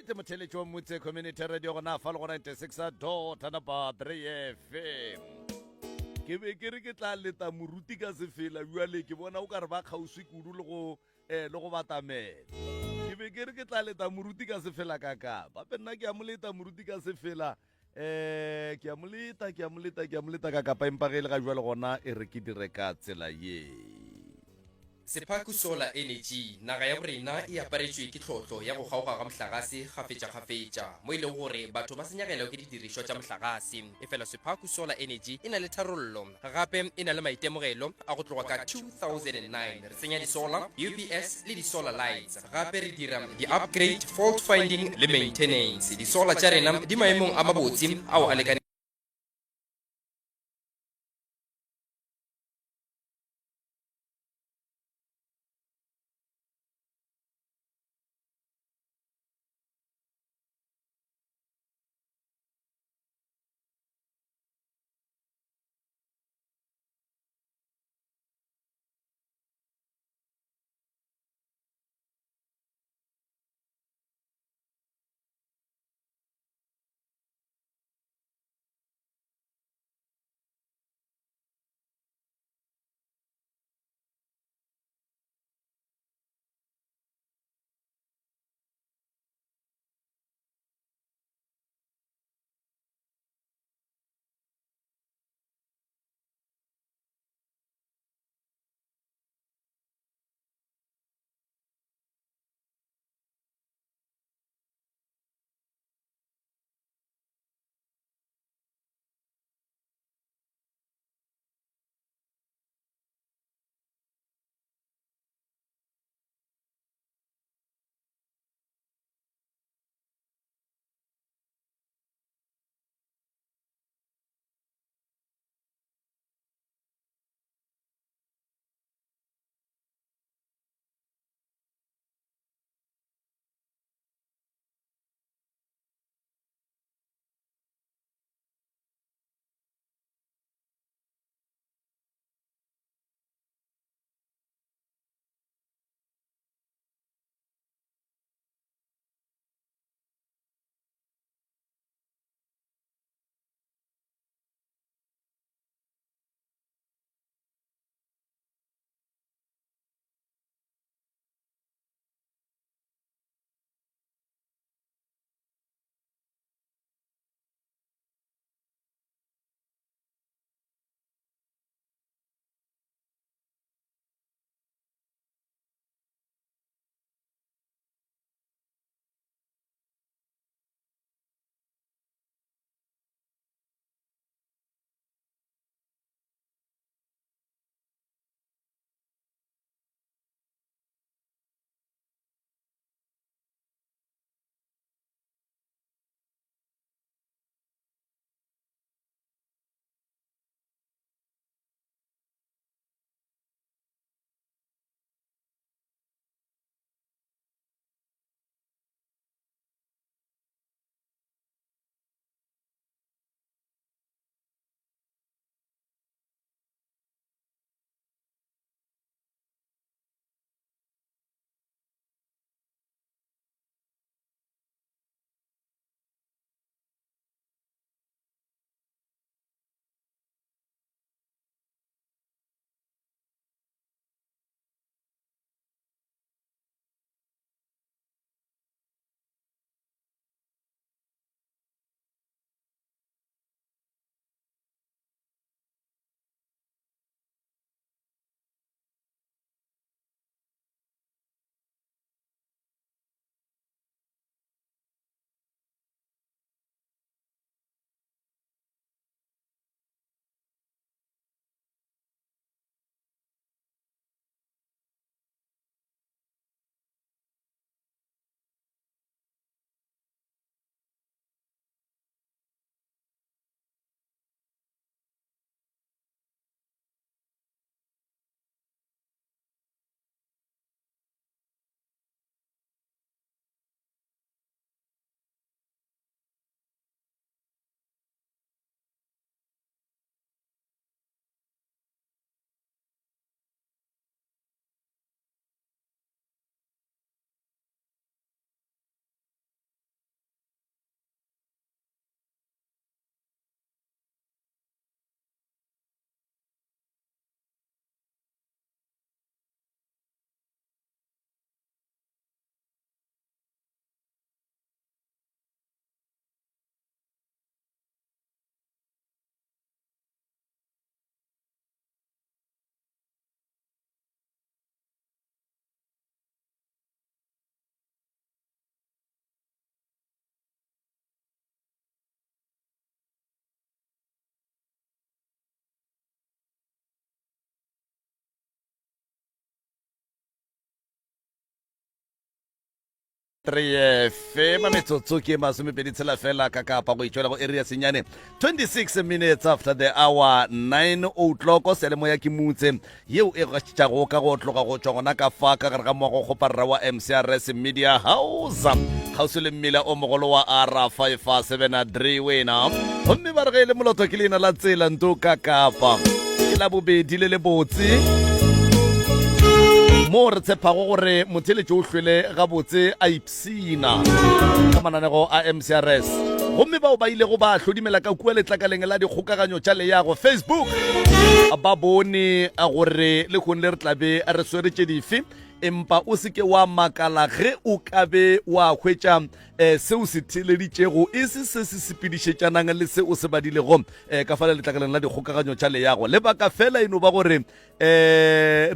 Nnete motheletši wa Motse Community Radio gona fa le go 96 dot number 3 FM. Ke be ke re ke tla leta moruti ka sefela bjale ke bona o ka re ba kgauswi kudu le go eh, le go batamela. Ke be ke re ke tla leta moruti ka sefela ka kapa. Gape nna ke a mo leta moruti ka sefela eh ke a mo leta ke a mo leta ke a mo leta ka kapa empa ge e le ga jwale gona e re ke dire ka tsela ye. Sephaku Solar Energy, Naga ya borena e aparetšwe ke tlhohlo ya go kgaoga ga mohlagase kgafetšakgafetša mo e lego gore batho ba senyegelwa ke didirišwa tša mohlagase. Efela Sephaku Solar Energy e na le tharollo gape e na le maitemogelo a go tloga ka 2009. Re tsenya di-solar, UPS le di-solar lights. Gape re dira di-upgrade, fault finding le maintenance. Di-solar tša rena di maemong a mabotse ao a lekanego. 3 FM metsotso ke 26 tshela fela ka kapa go itšwela go area senyane 26 minutes after the hour 9 o'clock seyalemoya ke mutse yeo e gašitšago ka go tloga go tšwa gona ka fa ka gare ga moago kgoparara wa MCRS Media House kgauswi le mmila o mogolo wa R573 wena gomme ba re ge e le moloto ke leina la tsela nto ka kapa ke la bobedi le le botse moo re tshepago gore motheletši o hlwele gabotse a ipsina ka mananego a MCRS gomme bao ba ilego ba hlodimela ka kua letlakaleng la dikgokaganyo tša leyago Facebook ba bone gore le kgone le re tlabe re swere tše dife empa o se ke wa makala ge o ka be wa hwetša um se o se theeleditšego e se se se sepedišetšanang le se o se badilego um ka fale letlakaleng la dikgokaganyo tša leyago lebaka fela e no ba gore um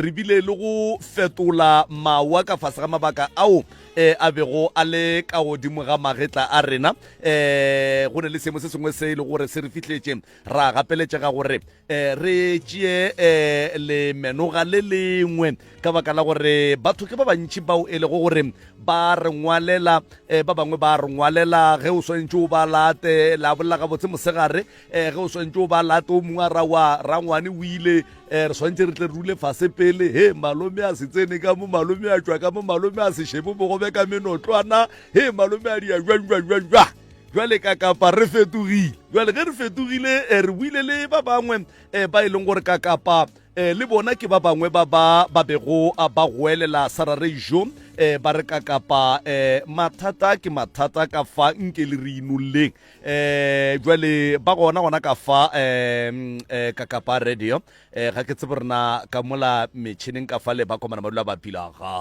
re bile le go fetola mawa ka fase ga mabaka ao um a bego a le ka godimo ga magetla a rena um go ne le seemo se sengwe se e le gore se re fihletše ra gapeletšega gore um re tšee um lemenoga le lengwe ka baka la gore batho ke ba bantši bao e lego gore ba re ngwalela um ba bangwe ba re ngwalela ge o swanetše o ba late la bolela gabotse mosegare um ge o swantse o ba late o mongwe a ra wa rangwane o ile um re swantse re tle re dule fase pele he malome a se tsene ka mo malome a tšwa ka mo malome a se shebe bogobe ka menotlwana he malome a dia jwang jwang jwang jwang jwale ka kapa re fetogile jwale ge re fetogile eh, re buile le ba bangwe um ba e leng gore ka kapa um le bona ke ba bangwe ba ba ba bego ba goelela sararejo um ba re ka kapa um mathata ke mathata ka fa nke le re inolleng eh jwale ba gona gona ka fa um ka kapa radio eh ga ke tsebe rena ka mola metšhineng ka fa le ba komana ba dula ba pila ga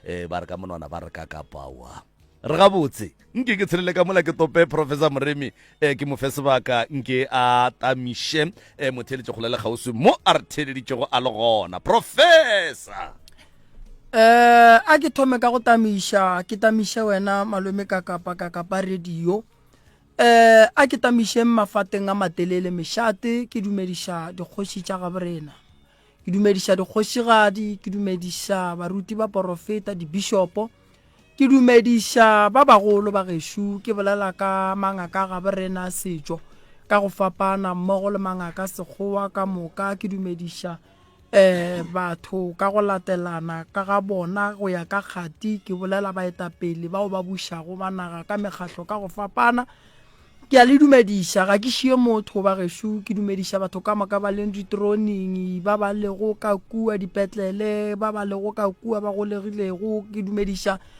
eh ba re ka monwana ba re ka kapawa re gabotse nke ke tshelele ka mola ke tope professor moremi eh, ke mo fe sebaka nke a tamiše eh, motheeletše kgole le kgauswi mo a re theeleditšego a le gona professor Eh, a ke thome ka go tamiša, ke tamiše wena malome ka kapa ka kapa radio. Eh, a ke tamišeng mafateng a matelele mešate, ke dumediša dikgoši tša gaborena. Ke dumediša dikgošigadi, ke dumediša baruti ba porofeta, dibishopo. Ke dumediša ba bagolo ba gešo, ke bolela ka mangaka a gaborena a setšo ka go fapana mmogo le mangaka a sekgowa ka moka, ke dumediša um batho ka go latelana ka ga bona go ya ka kgati, ke bolela baetapele bao ba bušago ba naga ka mekgahlo ka go fapana. Ke a le dumediša, ga ke šie motho ba gešo, ke dumediša batho ka moka ba leng ditroning, ba ba lego ka kua dipetlele, ba ba lego ka kua ba golegilego, ke dumediša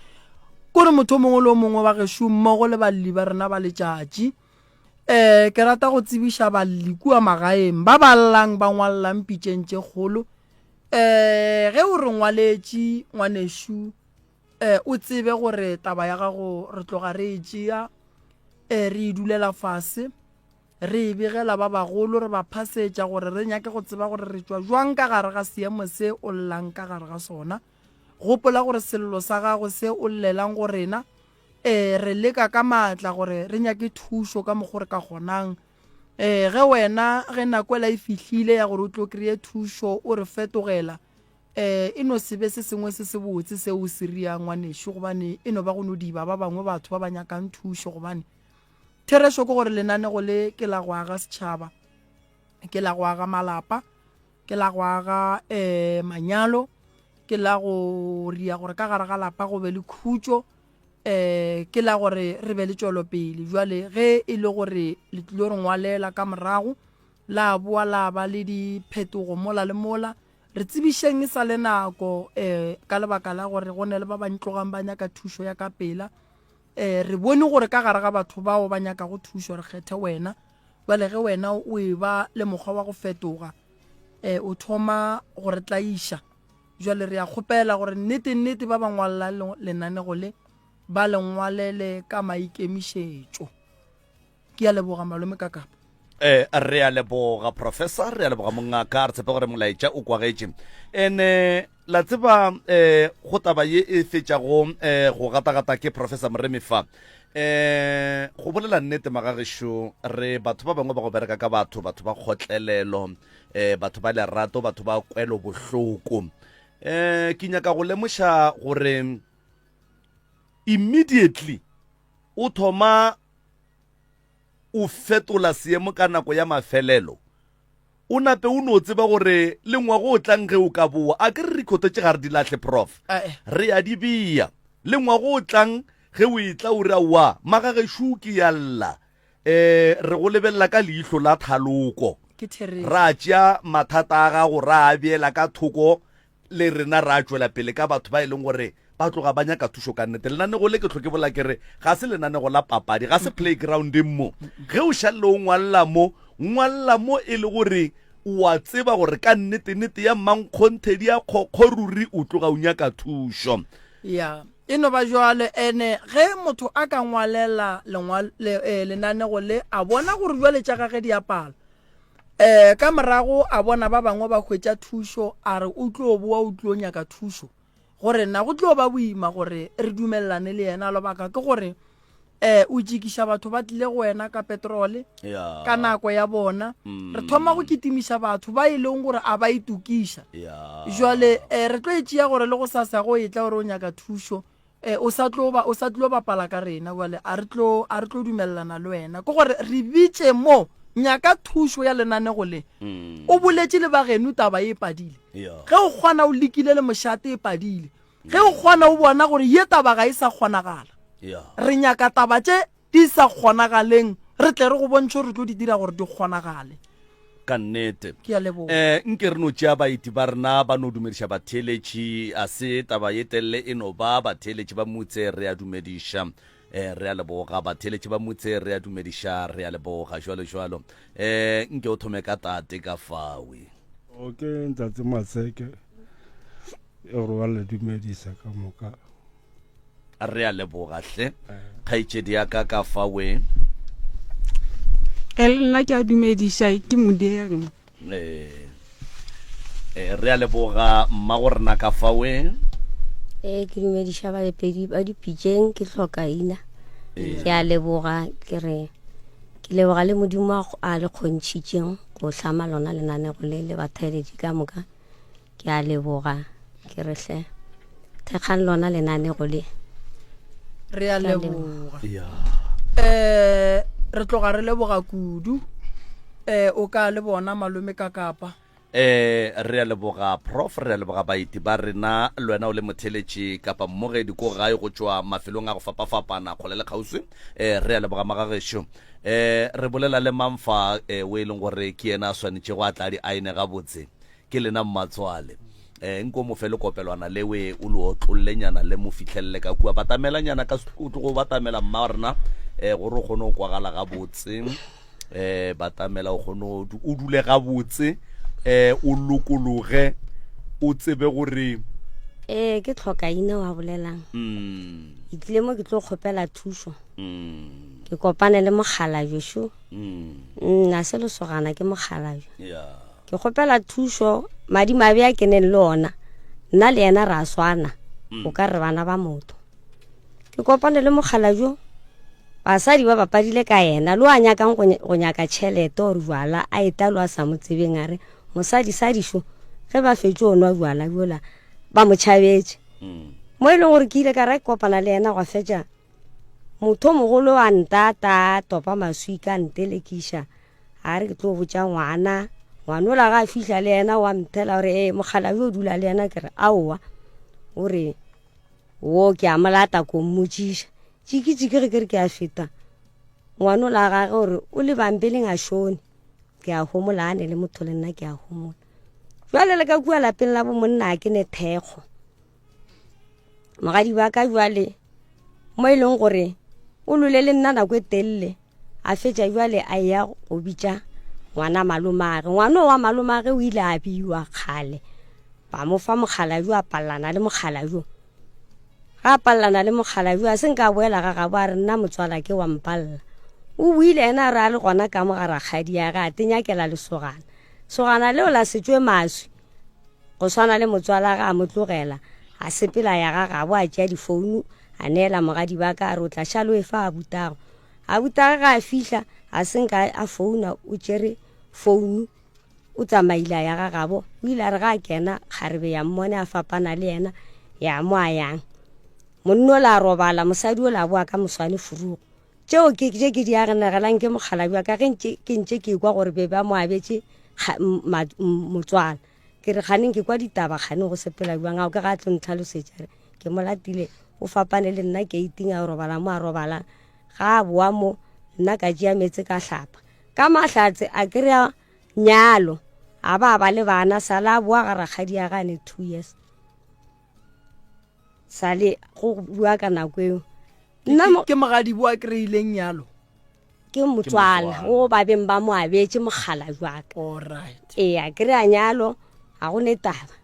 kore motho o mongwe le o mongwe ba gešo mmogo le balli ba rena ba letšatši. Um ke rata go tsebiša balli kua magaeng ba ba llang ba ngwallang pitšeng tše kgolo. Um ge o re ngwaletše ngwanešu um o tsebe gore taba ya gago re tloga re e tšea um re e dulela fase re e begela ba bagolo re ba phasetša gore re nyake go tseba gore re tšwa jwang ka gare ga seemo se o llang ka gare ga sona. Gopola gore sello sa gago se o llelang go rena Ee, re leka ka maatla gore re nyake thušo ka mokgo re ka kgonang. Ee, ge wena ge nako ela e fihlile ya gore o tlo kry-e thušo o re fetogela, ee, e no se be se sengwe se se botse seo o se riang ngwanešu gobane e no ba go no diba ba bangwe batho ba ba nyakang thušo gobane therešo ke gore lenanego le ke la go aga setšhaba, ke la go aga malapa. Ke la go aga um manyalo, ke la go ria gore ka gare ga lapa go be le khutšo, um ke la gore re be le tšwelopele. Jwale ge e le gore le tlilo re ngwalela ka morago la boa la ba le diphetogo mola le mola, re tsebišeng e sa le nako um ka lebaka la gore go ne le ba ba ntlogang ba nyaka thušo ya ka pela. Um re bone gore ka gare ga batho bao ba nyakago thušo re kgethe wena. Bjale ge wena o e ba le mokgwa wa go fetoga, e, o thoma go re tlaiša. Bjale re a kgopela gore nnete nnete ba ba ngwalelang lenanego le ba le ngwalele ka maikemišetšo. Ke a leboga malome Kakapa. E, re a leboga professor, re a leboga mongaka, re tshepe gore molaetša o kwagetše. Ene la tseba eh, go taba ye e fetšago eh, go gatagata ke professor Moremi fa eh, go bolela nnete magagešo re batho ba bangwe ba go bereka ka batho batho ba kgotlelelo eh, batho ba lerato batho ba kwelo bohloko eh, ke nyaka go lemoša gore. Immediately o thoma o fetola seemo ka nako ya mafelelo, o nape o no tseba gore le ngwago o tlang ge o ka boa, a ke re record tše ga re di lahle prof, re a di bea. Le ngwago o tlang ge o etla o re aowa magagešo ke ya lla, um re go lebelela ka leihlo la thaloko, ra tšea mathata a gago ra a beela ka thoko le rena ra tšwela pele ka batho ba e leng gore ba tloga ba nyaka thušo ka nnete. Lenanego le ke hlo ke bolela ke re ga se lenanego la papadi, ga se playgroundeng mo. Ge o šalle o ngwalela mo, ngwalela mo e le gore o a tseba gore ka nnete-nnete ya mmankgonthe di a kgokgo ruri o tloga o nyaka thušo. Ya, e no ba bjalo. Ene ge motho a ka ngwalela lengwalo, le, eh, lenanego le, a bona gore bjale tša gage di a pala, Um ka morago a bona ba bangwe ba hwetša thušo, a re o tlo boa o tlo nyaka thušo. Go rena go tlo ba boima gore re dumelelane le yena, lebaka ke gore um o tšikiša batho ba tlile go wena ka petrole Ya. ka nako ya bona. Re thoma go kitimiša batho ba e leng gore a ba itokiša. Ya. Jwale um re tlo e tšea gore le go sasa go etla gore o nyaka thušo, E, o sa tlo ba, o sa tlo bapala ka rena bjale, a re tlo, a re tlo dumelelana le wena. Ke gore re bitše mo, nyaka thušo ya lenanego le. O boletše le bageno taba e padile. Ge o kgona o lekile le mošate e padile. Ge o kgona o bona gore ye taba ga e sa kgonagala. Re nyaka taba tše di sa kgonagaleng, re tle re go bontšhe gore re tlo di dira gore di kgonagale. Ka nnete. Ke a leboga. Eh, nke re no tšea baeti ba rena ba no dumediša batheeletši. A se taba ye telele e no ba batheeletši ba motse re a dumediša. Eh, re a leboga. Batheeletši ba motse re a dumediša, re a leboga. Jwalo jwalo. Eh, nke o thome ka tate ka fawe. O ke ntate Matseke, e gore wa le dumedisa ka moka. Re a leboga hle kgaetšedi ya ka ka fa we. E le nna ke a dumediša ke modiri. Eh, eh, re a leboga mma go rena ka fa we. Ee, ke dumediša baepedi ba dipitšeng ke hlokaina. Ke a leboga ke re ke leboga le Modimo a a le kgontšhitšeng go hlama lona lenanego le le batheeletši ka moka. Ke a leboga, ke re hle thekgang lona lenanego le. Re a leboga. Eh, re tloga re leboga kudu. Eh, o ka le bona malome ka kapa. Eh, re a leboga prof, re a leboga baeti ba rena, le wena o le motheletši kapa mmogedi ko gae go tšwa mafelong a go fapafapana kgole le kgauswi. Eh, re a leboga magagešo. Eh, re bolela le mang fa eh, o e leng gore ke yena a swanetšego a tla di aene gabotse. Ke lena mmatswale. Eh, nko mo fe lekopelwana lewe o le otlollenyana le mo fihlelele ka kua. Batamelanyana ka o tlogo batamela mma rena eh, gore o kgone go kwagala gabotse. Eh, batamela o kgone o dule gabotse eh, o lokologe o tsebe gore Ee, ke tlhokaina wa bolelang. Mm. Ke tlile mo ke tlo kgopela thušo. Mm. Ke kopane le mokgalabje šo. Mm. Nna se lesogana ke mokgalabje. Yeah. Ke kgopela thušo, madimabe a ke neng le ona, nna le yena re a swana, o ka re bana ba motho. Ke kopane le mokgalabjo, basadi ba bapadile ka yena, lo a nyakang go nyaka tšhelete or jwala, a eta lo a sa mo tsebeng a re, mosadi sadišo, ge ba fetše o nwa jwala bjola, ba mo tšhabetše. Mo e leng gore ke ile ka ra ke kopana le yena gwa fetša motho o mogolo a ntata, a topa maswika a ntelekiša, A re ke tlo botša ngwana, ngwana ola ga a fihla le yena wa mphela gore ee mokgalabje o dula le yena ke re aowa o re wo ke a molata ko mmotšiša tšikitšiki ge ke re ke a feta ngwana ola gage gore o le bampeleng a šone ke a homola a ne le motho le nna ke a homola jwale le ka kua lapeng la bo monna a ke ne thekgo mogadi ba ka jwale mo e leng gore o lole le nna nako e telele A fetša bjale a eya go bitša ngwana malomage. Ngwana wa malomage o ile a biwa kgale, ba mo fa mokgalabje, a palelana le mokgalabje. Ga a palelana le mokgalabje, a se nka a boela ga gabo a re nna motswala ke wa mpalela. O buile yena a re a le gona ka mo ga rakgadi ya ge a tenyakela lesogana. Sogana leo la se tšwe maswi go swana le motswala ge a mo tlogela a sepela ya ga gabo a tšea difounu a neela mogadi ba ka a re o tla šalo e fa a butago. Abutagwe ge a fihla a se nka a founa o tšere founu o tsamaile a ya ga gabo o ile a re ga a kena kgarebe ya mmone a fapana le yena ya mo a yang. Monna ola a robala, mosadi ola a boa ka moswane furugo. Tšeo ke tše ke di agenegelang ke mokgalabje wa ka ge ntše ke ntše ke ekwa gore be ba mo abetše motswala. Ke re kganeng ke kwa ditaba kganeng go sepela bjang ao ke ga a tlo ntlhalosetša re ke mo latile o fapane le nna keiting a robala mo a robalang ga a boa mo nna ka tšea meetse ka hlapa ka mahlatse a kry-a nyalo a ba ba le bana sala a boa ga rakgadi ya gane two years sale go bua ka nako eo nna ke mogadi bo a kry-ileng nyalo ke motswala o ba beng ba mo abetse mogala jwaka alright ee a kry-a nyalo ga go ne taba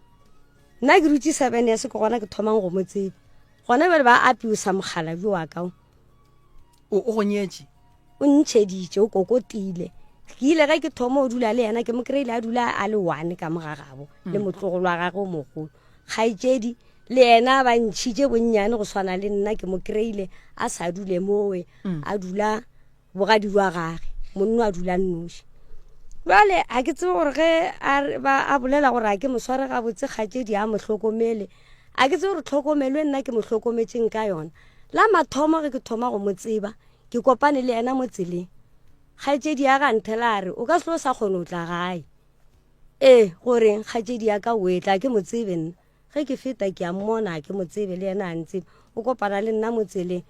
nna ke dutse seven years ke gona ke thomang go mo tseba gona bjale ba apiusa mogala jo wa ka o o go nyetše o ntšheditše o kokotile ke ile ge ke thoma o dula le yena ke mo kry-ile a dula a le one ka mo ga gabo le motlogolo wa gage o mogolo kgaetšedi le yena ba ntšhitše bonnyane go swana le nna ke mo kry-ile a sa dule mowe mm. a dula bogadi jwa gage monno a dula nnoši jale ga ke tsebe gore ge a bolela gore a ke mo sware gabotse kgatšedi a mo hlokomele a ke tsebe gore tlhokomelo e nna ke mo hlokometseng ka yona la mathomo ge ke thoma go mo tseba ke kopane le yena mo tseleng kgaetšedi ya ga nthela a re o ka selo sa kgone o tla gae Ee, goreng kgatšedi ya ka o etla ke mo tsebe nna. Ge ke feta ke a mmona ke mo tsebe le yena a ntsebe. O kopana le nna mo tseleng.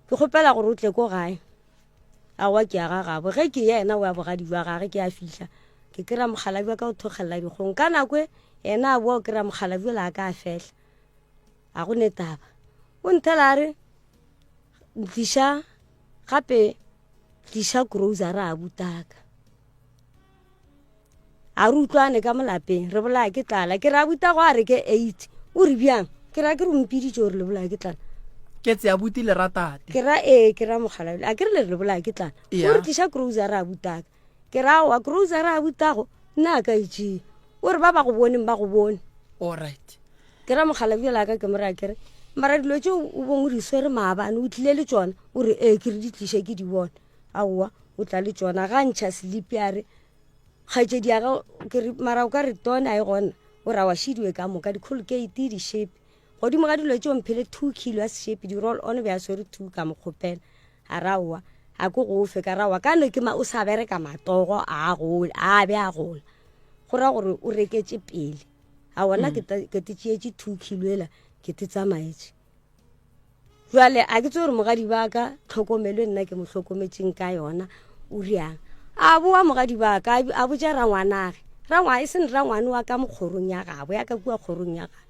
Ke kgopela gore o tle ko gae. Aowa ke ya ga gabo. Ge ke ya yena o ya bogadi jwa gage ke a fihla. Ke kry-a mokgalabje wa ka o thokgelela dikgong. Ka nako e yena a boa o kry-a mokgalabje ola a ka a fehla. Ga go ne taba. O nthela a re tliša gape tliša grocery a butaka. A re utlwane ka mo lapeng, re bolaya ke tlala. Ke re abuta go a re ke eight. O re bjang? Ke ra ke re o mpiditše gore le bolaya ke tlala. Ke tse abuti le ratate. Ke ra ee, ke ra mogala. A ke re le re le bolaya ke tlala. O re tliša grocery abutaka. Ke ra wa grocery abutago nna a ka e tšea. O re ba ba go boneng ba go bone. All right. Ke ra mogala bjale ka ke mo raya ke re mara dilo tše o bong o di swere maabane o tlile le tšona o re ee ke re di tliše ke di bone. Aowa o tla le tšona ga ntšha selipi a re kgaetšedi ya gao ke re mara o ka re tone a e gona o ra wa šidiwe ka moka di-colgate dišepe godimo ga dilo tšeo mphele two kilo ya sešepe di-roll on be a swere two ka mo kgopela a raowa a ko gofe ka raowa ka no ke ma o sa bereka matogo a gola a be a gola go ra gore o reketše pele a ona mm. ke te tšeetše two kilo ela ke te tsamaetše Jwale a ke tsebe gore mogadi ba ka tlhokomelo e nna ke mo hlokometseng ka yona o riang. A boa mogadi ba ka a botša rangwanage, rangwa e seng rangwane wa ka mo kgorong ya gabo ya ka kua kgorong ya gabo.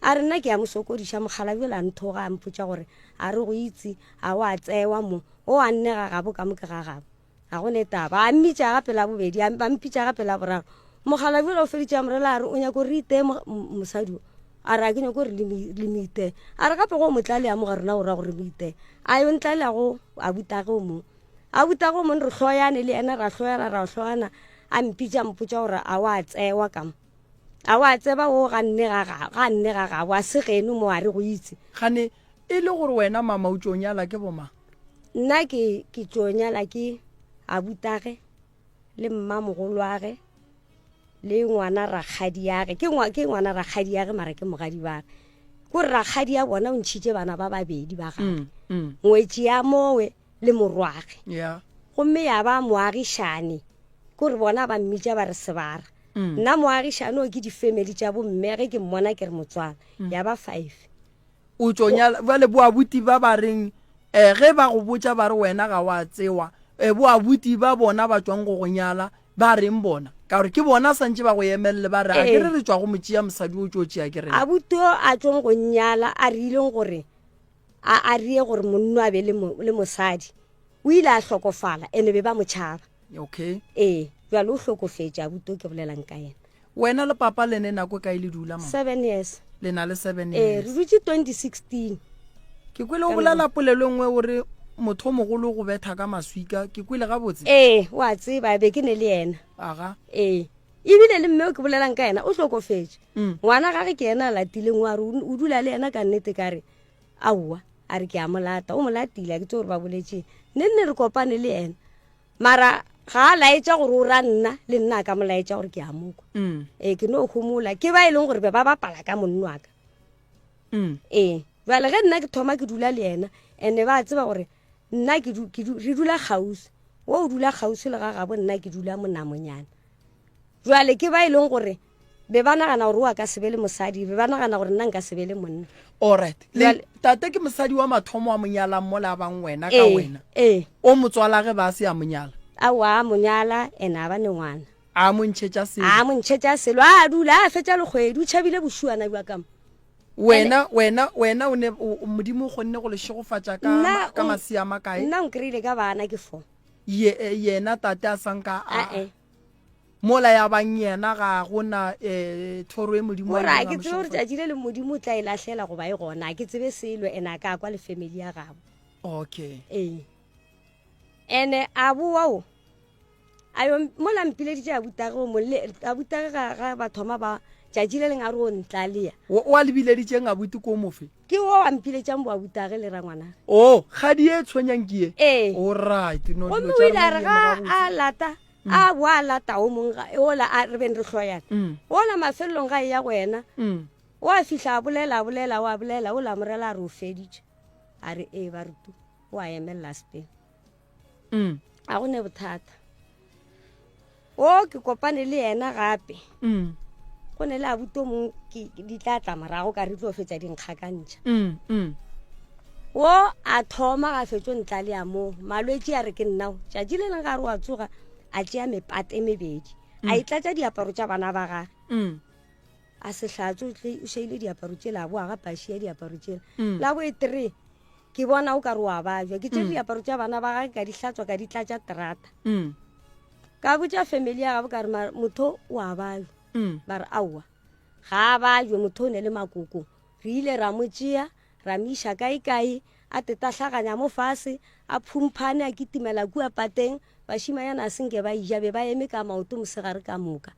A re nna ke ya mo sokodiša mokgalabje la nthoga a mpotša gore a re go itse a wa tsewa mo o a nne ga gabo ka mo ke ga gabo. Ga go ne taba. A mmitša gape la bobedi, a ba mpitša gape la boraro. Mokgalabje yola o feditše a mo rela a re, O nyaka gore re iteye mosadi o? A re, A ke nyake gore le mo iteye. A re, Gape go mo tlalea mo ga rena o ra gore mo iteye. A yo ntlalea go abutage o mongwe. Abutage o mongwe re hloyane le yena, ra hloyana, ra hloyana. A mpitša a mpotša gore a wa tsewa ka mo. A wa tseba o ga nne ga ga nne ga gabo a se geno mo a re go itse. Gane e le gore wena mama o tšo nyala ke bomang? Nna ke ke tšo nyala ke abutage le mmamogolwage le ngwana rakgadiage ke ngwa ke ngwana rakgadiage mara ke mogadi wa ko rakgadi ya bona o ntšhitše bana ba babedi ba gagwe mm, mm. ngwetši ya mowe le morwage yeah. gomme ya ba moagišane ko re bona ba mmitša ba re sebara mm. nna moagišane o ke difemeli tša bomme ge ke mmona ke re motswala mm. ya ba five O tšo nyala bjale bo abuti ba ba reng eh ge ba go botša ba re wena ga wa tsewa eh bo abuti ba bona ba tšwang go go nyala ba reng bona ka gore ke bona santše ba go emelele ba re a ke re re tšwa go mo tšea mosadi o tšo tšea ke rena. Abuti o a tšong go nyala a rileng gore a a rie gore monno a be le le mosadi o ile a hlokofala ene be ba mo tšhaba. Okay. Ee bjale o hlokofetše abuti o ke bolelang ka yena. Wena le papa le ne nako e kae le dula mama? Seven years. Le na le seven years. Ee, re dutše 2016. Ke kwele o bolela polelo e nngwe o re motho o mogolo go betha ka maswika, ke kwele gabotse? Ee, wa tseba be ke ne le yena. Aga. Ee. Ebile le mme o ke bolelang ka yena o hlokofetše. Mm. Ngwana gage ke yena a latileng wa re o dula le yena ka nnete ka re aowa a re ke a mo lata o mo latile a ke tse gore ba boletšeng ne nne re kopane le yena Mara ga a laetša gore o ra nna, le nna a ka mo laetša gore ke a mo kwa. Mm. Ee, ke no homola. Ke ba e leng gore be ba bapala ka monno wa ka. Mm. Ee. Jwale ge nna ke thoma ke dula le yena, ene ba tseba gore nna ke du, ke du, re dula kgauswi. Wo o dula kgauswi le ga gabo, nna ke dula monamonyana. Jwale ke ba e leng gore be ba nagana gore o a ka se be le mosadi, be ba nagana gore nna nka se be le monna. Alright. Le, tate ke mosadi wa mathomo wa monyalang mola a bang wena ka Ee, wena. ee. O motswalage ba se a monyala. Aowa, a monyala, ene a ba ne ngwana. A mo ntšhetša selo. A mo ntšhetša selo, a dula, a fetša le kgwedi, o tšhabile bošuana bja ka mo. Wena, wena, wena o ne, o, Modimo o kgonne go le šegofatša ka, Nna ka o- masea a makae? Nna o nkry-ile ka bana ke four. Ye, eh, yena tate a sa nka a, Ae. mola ya bang yena ga go na eh, thoro e Modimo a Gore a ileng a ke mo tsebe gore šegofatša. tšatši le leng Modimo o tla e lahlela goba e gona, a ke tsebe selo, ene a ka kwa le family ya gabo. Okay. Ee. Ene a boa o, a yo mola mpileditše abutage o molle abutage ga ga ba thoma ba tšatši le leng a re o ntlalea. O o a lebileditšeng abuti ko mofe? Ke o a mpiletšang bo abutage le rangwanage. O kgadi ye tshwenyang ke ye? Ee. O right no Gomme dilo o tša ile a rena re di ga eme gabotse. a lata a bo a lata o mong ga ola a re beng re hloyana. Ola mafelelong ga e ya go yena o a fihla a bolela a bolela o a bolela ola morela a re o feditše. A re ee ba rutu o a emelela a sepela. Mm. A go ne bothata. O ke kopane le yena gape. Mm. Go ne le abuti o mongwe ke di tla tla morago ka re tlo fetša dinkgakantšha. Mm, mm. O a thoma ga fetšo ntla le ya moo. Malwetši a re ke nna. Tšatši le leng ga re wa tsoga a tšea mepate e mebedi. A e tlatša diaparo tša bana ba gage. Mm. A se hlatswe o tle o šaile diaparo tšela a boa gape a šia diaparo tšela. Mm. La bo e three ke bona o ka re wa bajwa. Ke tšere diaparo tša bana ba gage ka di hlatswa ka di tlatša terata. Mm. Ka botša family ya gabo ka re mara motho o a bajwa. Mm. Ba re aowa ga a bajwe motho o ne le makoko. Re ile ra mo tšea ra mo iša kae kae a tetahlaganya mo fase a phumphane a kitimela kua pateng bašimanyana a senke ba ija be ba eme ka maoto mosegare ka moka.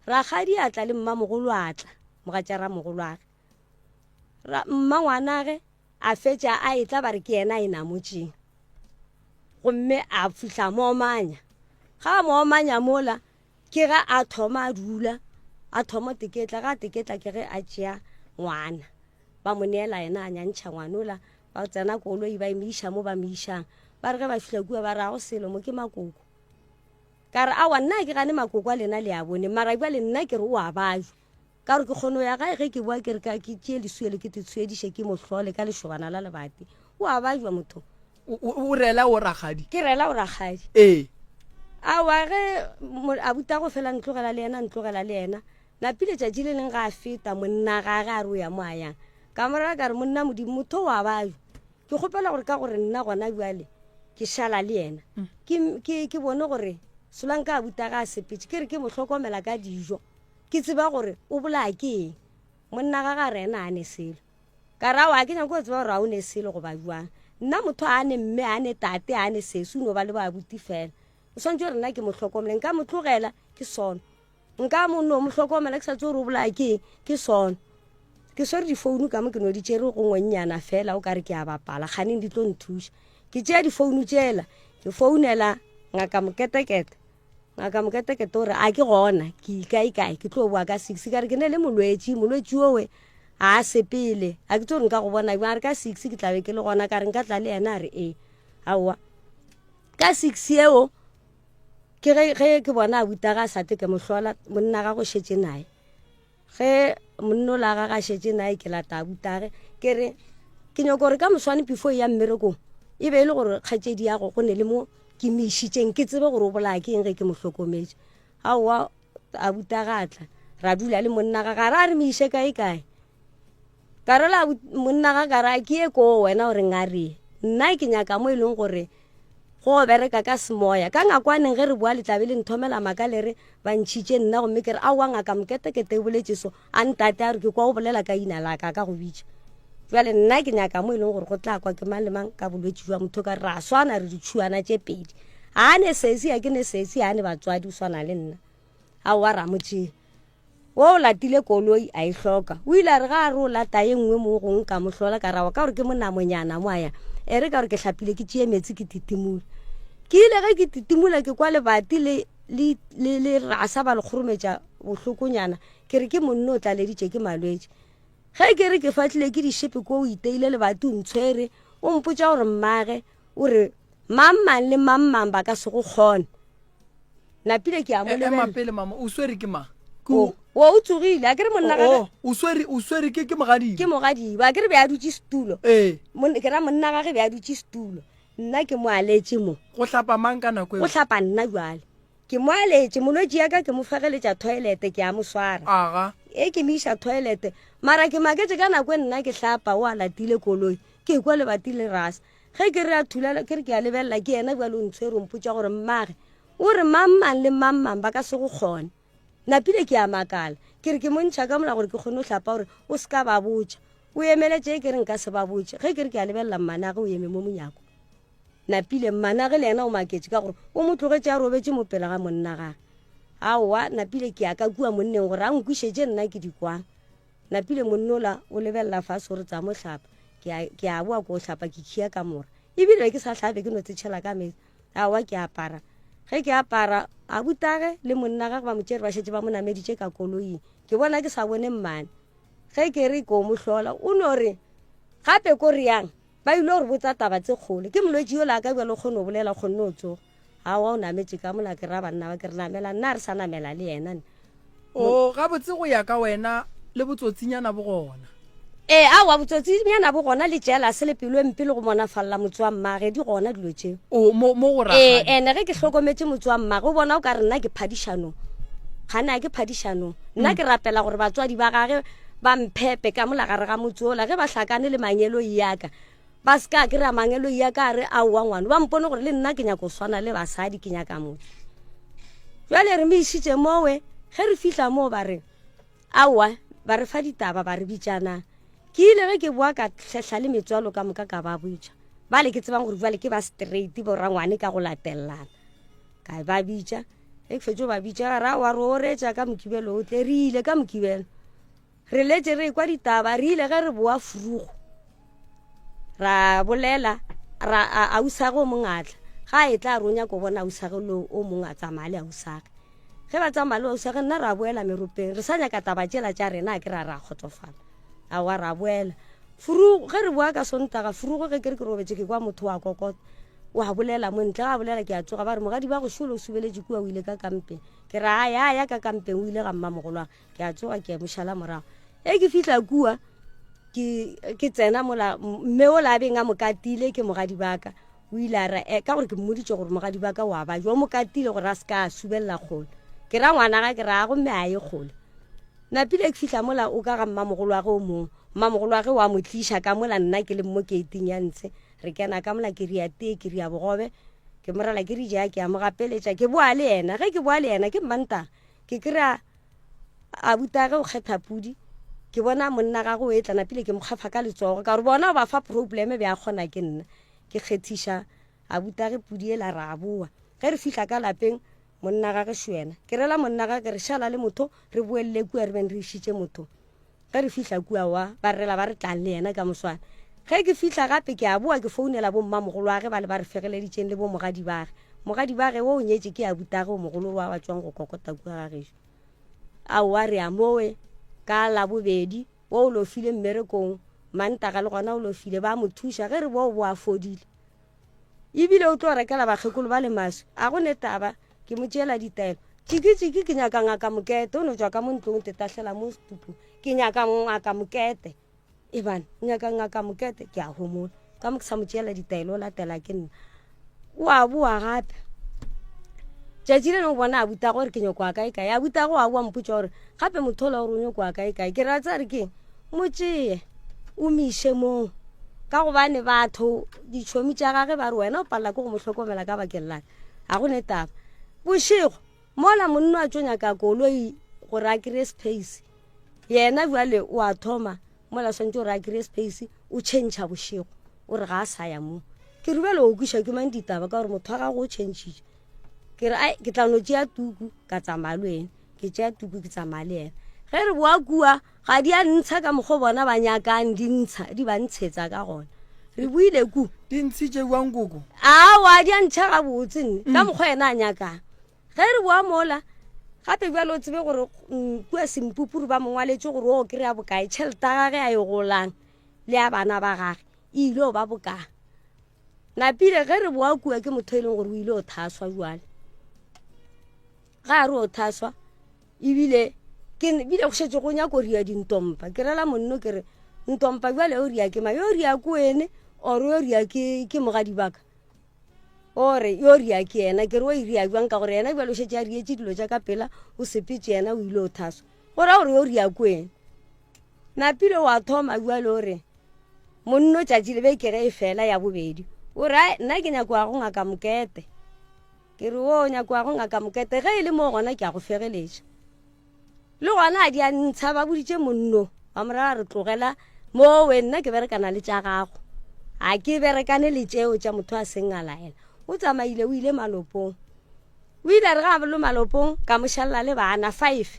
Rakgadi a tla le mmamogolo a tla, mogatša ramogolwage. Ra, mmangwanage a fetša a etla ba re ke yena a e namotšeng. Gomme a fihla mo omanya. Ga a mo omanya mola, ke ge a thoma a dula, a thoma teketla, ga a teketla ke ge a tšea ngwana. Ba mo neela yena a nyantšha ngwanola, ba tsena koloi ba mo iša mo ba mo išang. Ba re ge ba fihla kua ba re ga go selo mo ke makoko. Ka re, Aowa, nna ga ke gane makoko a lena le a bone, mara bjale nna ke re o a bajwa. Ka gore ke kgone go ya gae ge ke boa ke re ka ke tšee lesuo le ke te tshwediše ke mo hlole ka lešobana la lebati. O a bajwa motho. O, o, o rela o rakgadi? Ke rela o rakgadi. Ee. Aowa, ge abuti go fela ntlogela le yena, ntlogela le yena. Napile tšatši le leng ga a feta monna gage a re o ya mo a yang. Ka mo raya ka re, Monna Modimo, motho o a bajwa. Ke kgopela gore ka gore nna gona bjale ke šala le yena, ke, ke, ke bone gore Solanka a buta ga a sepetše, ke re ke mo hlokomela ka dijo, ke tseba gore o bolaya ke eng. Monna ga ga re ena a ne selo. Ka re aowa, ga ke nyake go tseba gore a o ne selo goba bjang. Nna motho a ne mme, a ne tate, a ne sesi, o no ba le boabuti fela. O swanetše gore nna ke mo hlokomele, nka mo tlogela ke sono. Nka mo no mo hlokomela ke sa tsebe gore o bolaya ke eng, ke sono. Ke swere difounu ka mo ke no di tšere go ngwennyana fela o ka re ke a bapala, kganeng di tlo nthuša. Ke tšea difounu tšela, ke founela ngaka Moketekete. Ngaka Moketekete o re a ke gona, ke ikaekae, ke tlo boa ka six. Ka re ke ne le molwetši, molwetši owe a a sepele, a ke tsebe gore nka go bona bjang. A re ka six ke tla be ke le gona, ka re nka tla le yena, a re ee. Aowa, ka six eo Ke ge, ge ke bona abuta ga a sa tle ke mo hlola, monna ga go šetše nae. Ge monna ola ga ga šetše nae ke lata abutage, ke re ke nyoko gore ka moswane before e ya mmerekong e be e le gore kgatšedi ya go go ne le mo ke mo išitšeng ke tsebe gore o bolaya ke eng ge ke mo hlokometše. Aowa abuta ga tla ra dula le monna ga ga ra re mo iše kae kae. Ka rela monna ga ka ra ke ye koo wena o reng a re nna ke nyaka mo e leng gore go bereka ka semoya. Ka ngakwaneng ge re boa le tlabe le nthomela maka le re ba ntšhitše nna gomme ke re aowa ngaka moketekete e boletše so a ntate a re ke kwa o bolela ka ina la ka ka go bitša. Jwale nna ke nyaka mo e leng gore go tla kwa ke mang le mang ka bolwetši jwa motho ka re ra swana re ditšhuana tše pedi. A ne sesi a ke ne sesi a ne batswadi o swana le nna. Aowa ra mo tšea. Wo o latile koloi a e hloka. O ile a re ga a re o lata ye nngwe mo gongwe ka mo hlola ka rawa ka gore ke monamonyana mo a yang. E re ka gore ke hlapile ke tšee meetse ke titimole. Ke ile ge ke titimula ke kwa lebati le le le le rasa ba le kgorometša bohlokonyana ke re ke monno o tlaleditše ke malwetši. Ge ke re ke fahlile ke dišepe ko o iteile lebati o ntshwere o mpotša gore mmage o re mang mang le mang mang ba ka se go kgone. Napile ke a mo E- ema lebelela. pele mama o swere ke mang Ke O o- o o tsogile a ke re monna gage o o swere o swere ke ke mogadibo ke mogadibo a ke re be a dutše setulo. Ee. Mon- Ke ra monna gage be a dutše setulo. Nna ke mo aletše mo. Go hlapa mang ka nako Go eo? hlapa nna jwale. Ke mo aletše, molwetši ya ka ke mo fegeletša toilete, ke a mo swara. Aga. E ke mo iša toilete, mara ke maketše ka nako e nna ke hlapa o a latile koloi, ke kwa lebati le rasa. Ge ke re a thulala, ke re ke a lebelela ke yena bjale o ntshwere o mpotša gore mmage o re mang mang le mang mang ba ka se go kgone. Napile ke a makala, ke re ke mo ntšha ka mola gore ke kgone go hlapa gore o se ka ba botša. O emeletše e ke re nka se ba botše, ge ke re ke a lebelela mmanage o eme mo monyako. Napile, Mmanage le yena o maketše ka gore o mo tlogetše a robetše mo pele ga monna gage. Aowa, Napile ke ya ka kua monneng gore a nkwiše tše nna ke di kwang. Napile monna ola o lebelela fase o re tsa mo hlapa. Ke a, ke a boa ko hlapa ke khia kamora. Ebile be ke sa hlape ke no tsetšhela ka meetse. Aowa ke apara. Ge ke apara, abutage le monna gage ba mo tšere ba šetše ba mo nameditše ka koloing. Ke bona ke sa bone mmane. Ge ke re ko mo hlola o no re gape ko re yang? Ba ile go re botsa taba tse kgolo. Ke molwetši yola a ka bjalo o kgone go bolela, o kgonne go tsoga. Aowa o nametše ka mola ke ra banna ba ke re namela nna re sa namela le yena ne. O, gabotse go ya ka wena le botsotsinyana bo gona. Ee, aowa botsotsinyana bo gona le jealous le pelo e mpe le go monafalla motse wa mmage di gona dilo tšeo. O, mo, mo go Ee, ragane. ene ge ke hlokometše motse wa mmage o bona o ka re nna ke phadišanong. Gane a ke phadišanong. Nna ke rapela gore batswadi ba gage ba mphepe ka mola gare ga motse ola ge ba hlakane le mangeloi ya ka ba se ka kry-a mangeloi ya ka a re aowa ngwana ba mpone gore le nna ke nyaka go swana le basadi ke nyaka motse jale re mo išitše mowe ge re fihla moo ba re aowa ba re fa ditaba ba re bitšanang ke ile ge ke boa ka hlehla le metswalo ka moka ka ba botša bale ke tsebang gore jale ke ba straight borangwane ka go latelelana ka ba bitša Ge ke fetše go ba bitša ga ra wa re oretša ka Mokibelo o tle. Re ile ka Mokibelo. Re letše re ekwa ditaba, re ile ge re boa Frugo. Ra bolela, ra a ausage o mongwe a tla. Ga a etla a re o nyaka go bona ausage lo o mongwe a tsamaya le ausage. Ge ba tsamaya le ausage nna ra boela meropeng. Re sa nyaka taba tšela tša rena a ke ra ra kgotsofala. Aowa ra boela. Frugo ge re boa ka Sontaga, Frugo ge ke re ke robetše ke kwa motho wa kokota. O a bolela mo ntle, ga a bolela ke a tsoga, ba re mogadi ba go šolo o subeletše kua o ile ka kampeng. Ke re a ya ya ka kampeng o ile ga mmamogolwagwe. Ke a tsoga ke a mo šala morago. E ke fihla kua ke ke tsena mola mme ola a beng a mo katile ke mogadi ba ka. O ile a re eh, ka gore ke mmoditše gore mogadi ba ka o a ba jo mo katile gore a se ka a subelela kgole. Ke ra ngwana ga ke ra gomme a ye kgole. Napile ke fihla mola o ka ga mmamogolwagwe o mongwe. Mmamogolwagwe wa mo tliša ka mola nna ke le mo keiting ya ntshe. Re kena ka mola ke ria tee, ke ria bogobe, ke mo rela ke re ja, ke a mo gapeletša, ke boa le yena. Ge ke boa le yena ke Mmantaga, ke kry-a abutage o kgetha pudi, ke bona monna gagwe o etla napile ke mo kgafa ka letsogo ka gore bona o ba fa probleme be a kgona ke nna. Ke kgethiša abutage pudi ela ra boa. Ge re fihla ka lapeng monna gage šo yena. Ke rela monna gage ke re šala le motho re boelele kua re beng re išitše motho. Ge re fihla kua wa, ba rela ba re tlang le yena ka moswana. Ge ke fihla gape ke a boa ke founela bo mmamogoloage bale ba re fegeleditšeng le bo mogadibage. Mogadibage wo o nyetše ke abutage o mogolo wa wa tšwang go kokota kua ga gešo. Aowa re a mowe ka Labobedi wo o lofile mmerekong, Mantaga le gona o lofile ba mo thuša ge re boa o boa a fodile. Ebile o tlo rekela bakgekolo ba le maswi. A go ne taba, ke mo tšeela ditaelo. Tšiki-tšiki, ke nyaka ngaka Mokete. O no tšwa ka mo ntlong o tetahlela mo setupung. Ke nyaka ngaka Mokete. Ebane, o nyaka ngaka Mokete? Ke a homola. Ka mo ke sa mo tšeela ditaelo, o latela ke nna. O a boa gape. Tšatši le lengwe bona abuta gore ke nyoko a kae kae. Abuta go a boa mpotša gore gape motho ola gore o nyoko a kae kae. Ke re a tsare keng? Mo tšee o mo iše moo. Ka gobane batho ditšhomi tša gage ba re wena o palela ke go mo hlokomela ka bakeng laka. Ga go ne taba. Bošego mola monna a tšo nyaka koloi gore a kry-e space, yena bjale o a thoma mola swantše gore a kry-e space o tšhentšha bošego o re ga a sa ya moo. Ke re bjale o kwiša ke mang ditaba ka gore motho wa gago o tšhentšhitše. Ke re ai ke tla no tšea tuku ka tsamaya le wena. Ke tšea tuku ke tsamaya le yena. Ge re boa kua ga di a ntsha ka mokgwa bona ba nyakang di ntsha di ba ntshetsa ka gona. Re buile ku. Di ntshitše jwang koko? Aowa di a ntšha gabotse nne ka mokgwa yena a nyakang. Ge re boa mola. Gape bjale o tsebe gore mm, kua Sempupuru ba mo ngwaletše gore o kry-a bokae, tšhelete ya gage a e golang le ya bana ba gage e ile o ba bokaa. Napile ge re boa kua ke motho e leng gore o ile o thaswa jwale. Ga a re o thaswa ebile ke bile go šetše go nyako ria dintompa ke rela monno ke re ntompa jwale o ria ke ma yo ria ke wene or yo ria ke ke mogadi baka o re yo ria ke yena ke re o e ria jwang ka gore yena jwale o šetše a rietše dilo tša ka pela o sepetše yena o ile o thaswa go ra gore yo ria ke wene napile wa thoma jwale o re monno tšatši le beke ge e fela ya bobedi o re nna ke nyako ya go ngaka mokete Ke re, O nyako wa go ngaka mokete, ge e le moo gona ke a go fegeletša. Le gona a di a ntsha, ba boditše monno, ba mo raya re tlogela mowe, nna ke berekana le tša gago. A ke berekane le tšeo tša motho a seng a laela. O tsamaile o ile malopong. O ile a re ga a lo malopong, ka mo šalela le bana five.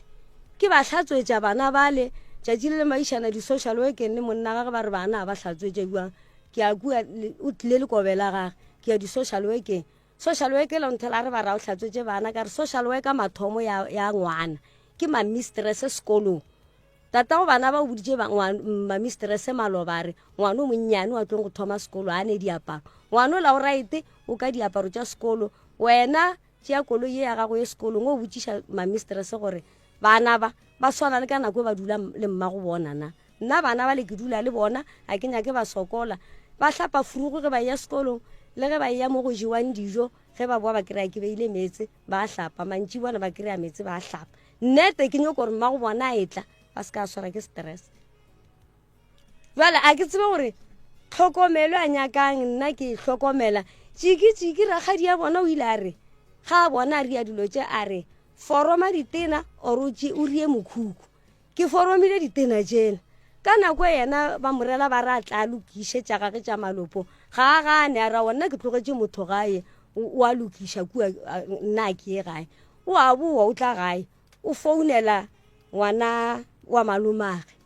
Ke ba hlatswetša bana bale, tšatši le le maišana di-social workeng le monna gage ba re bana a ba hlatswetše bjang. Ke a kua, o tlile le kobe la gage, ke ya di-social workeng. Social worker la nthela re ba ra o hlatswetše bana ka re social worker mathomo ya, ya ngwana ke mamistress sekolong tata go bana ba o boditše mamistress maloba a re ngwana o monnyane wa tlong go thoma sekolo a ne diaparo ngwana o la o raete o ka diaparo tša sekolo wena tšea koloi ye ya gago ye sekolong o botšiša mamistress gore bana ba ba swana le ka nako e ba dula le mmago bona na Nna bana bale ke dula le bona, ga ke nyake ba sokola. Ba hlapa furugu ge ba eya sekolong, le ge ba eya mo go jewang dijo, ge ba boa ba kry-a ke beile meetse, ba a hlapa. Mantšiboana ba kry-a meetse ba a hlapa. Nnete ke nyoko gore mmago bona a etla, ba se ka swara ke stress. Jwale a ke tsebe gore tlhokomelo a nyakang nna ke e hlokomela. Tšiki tšiki rakgadi ya bona o ile a re ga a bona a ria dilo tše a re foroma ditena or o rie mokhukhu. Ke foromile ditena tšela. Ka nako e yena ba mo rela ba re a tla a lokiše tša gage tša malopo. Ga a gane, a re aowa nna ke tlogetše motho gae, o a lokiša kua nna a ke ye gae. O a boa o tla gae, o founela ngwana wa malomage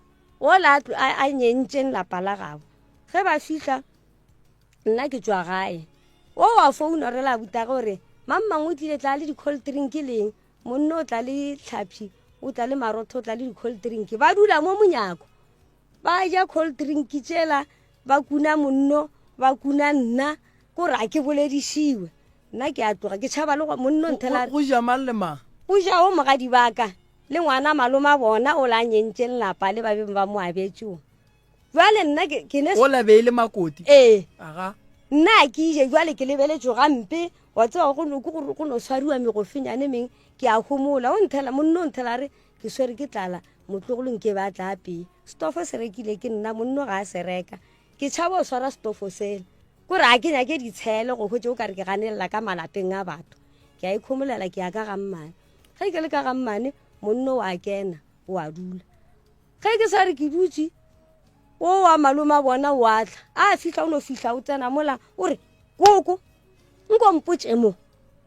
ola a nyentseng lapa la gabo. Ge ba fihla nna ke tšwa gae, o a founa rela abutage o re mang mang o tlile tla le di-cold drink leng. Monna o tla le tlhaphi, o tla le marotho, o tla le di-cold drink. Ba dula mo monyako, ba ja cold drink tšela, ba kuna monno, ba kuna nna, ko re a ke boledišiwe. Nna ke a tloga, ke tšhaba le monno nthela. Go ja mang le mang? Go ja o mogadi ba ka, le ngwana maloma bona o la nyentseng lapa le ba beng ba mo abetše o. Jwale nna ke ke ne O la be e le makoti? Ee. Aga. Nna a ke ije jwale ke lebeletšwe gampe wa tseba go no go go no swariwa megofenyane meng ke a homola o nthela monno o nthela re ke swere ke tlala motlogolo nke ba tla apee stofo se rekile ke nna monno ga a se reka ke tšhaba o swara stofo sela ko re a ke nyake ditshele go hwetše o ka re ke ganelela ka malapeng a batho ke a ikhomolela ke ya ka ga mmane ge ke le ka ga mmane monno wa kena o a dula Ge ke sa re ke dutše, o wa malome a bona o a tla. A fihla o no fihla o tsena mola o re, Koko, nko mpotše mo,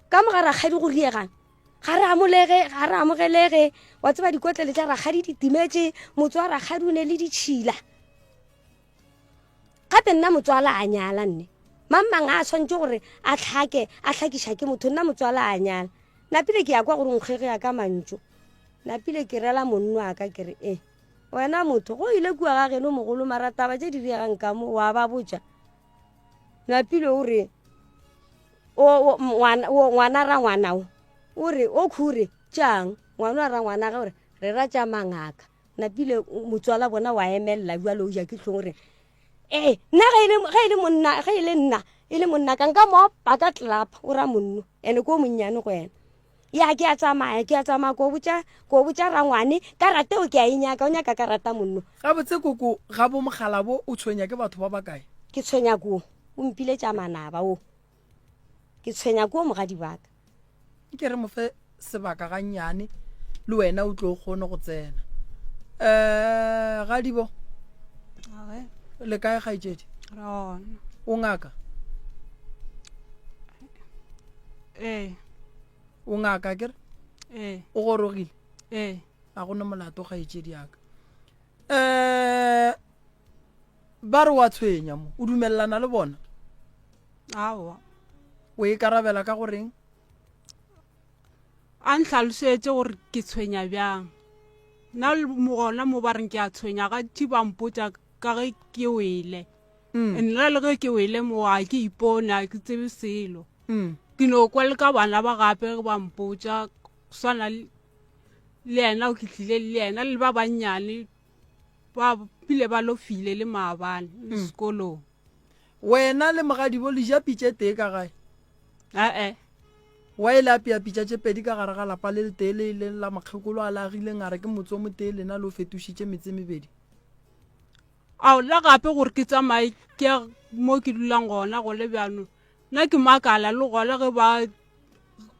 ka mo ga rakgadi go riegang? Ga re amolege, ga re amogelege. Wa tseba dikotlele tša rakgadi di timetše, motse wa rakgadi o ne le ditšhila. Gape nna motswala a nyala nne. Mang mang a swantše gore a hlake, a hlakiša ke motho, nna motswala a nyala. Napile ke ya kwa gore nkgwegea ka mantšu. Napile ke rela monno a ka ke re, E, wena motho, go ile kua ga geno mogolo mara taba tše di riegang ka mo wa ba botša. Napile o re, o, o, ngwana, o, ngwana ra ngwana o, o re, o khure, tšang, ngwana ra ngwana ge o re, re ra tša mangaka. Napile motswala bona wa emelela bjalo o ja ke hlong gore ee nna ge e le ge e le monna ge e le nna e le monna ka nka mo opa ka tlelapa o ra monno ene ko monnyane go yena ya ke a tsamaya ke a tsamaya ko botša ko botša rangwane karata eo ke a e nyaka o nyaka karata monno Gabotse koko ga bo mogalabo o tshwenya ke batho ba bakae? Ke tshwenya ko o mpiletša manaba o Ke tshwenya ko mogadi baka. Nke re mo fe sebaka gannyane le wena o tlo kgone go tsena. Eh gadibo. Age. Le kae kgaetšedi? Re gona. O ngaka? Ee. O ngaka ke re? Ee. O gorogile? Ee. A gona molato kgaetšedi yaka. Eh ba re wa tshwenya mo o dumelelana le bona? Aowa. O ikarabela ka goreng? A ntlhalošetše gore ke tshwenya bjang. Nna gona mo ba reng ke a tshwenya gantši ba mpotša ka ge ke wele. Nna le ge ke wele mo ga ke ipone, ga ke tsebe selo. Ke no kwa le ka bana ba gape ge ba mpotša swana le yena o ke tlile le yena le ba bannyane ba bile ba lofile le maabane le sekolong. Wena le mogadibo le ja pitša e tee ka gae? Ae. Wa e le apea pitša tše pedi ka gare ga lapa le letee le e leng la mokgekolo a le agileng a re ke motse o motee lena le o fetošitše metse e mebedi? Ao, la gape gore ke tsamaye ke ye mo ke dulang gona gole bjano. Nna ke makala le gona ge ba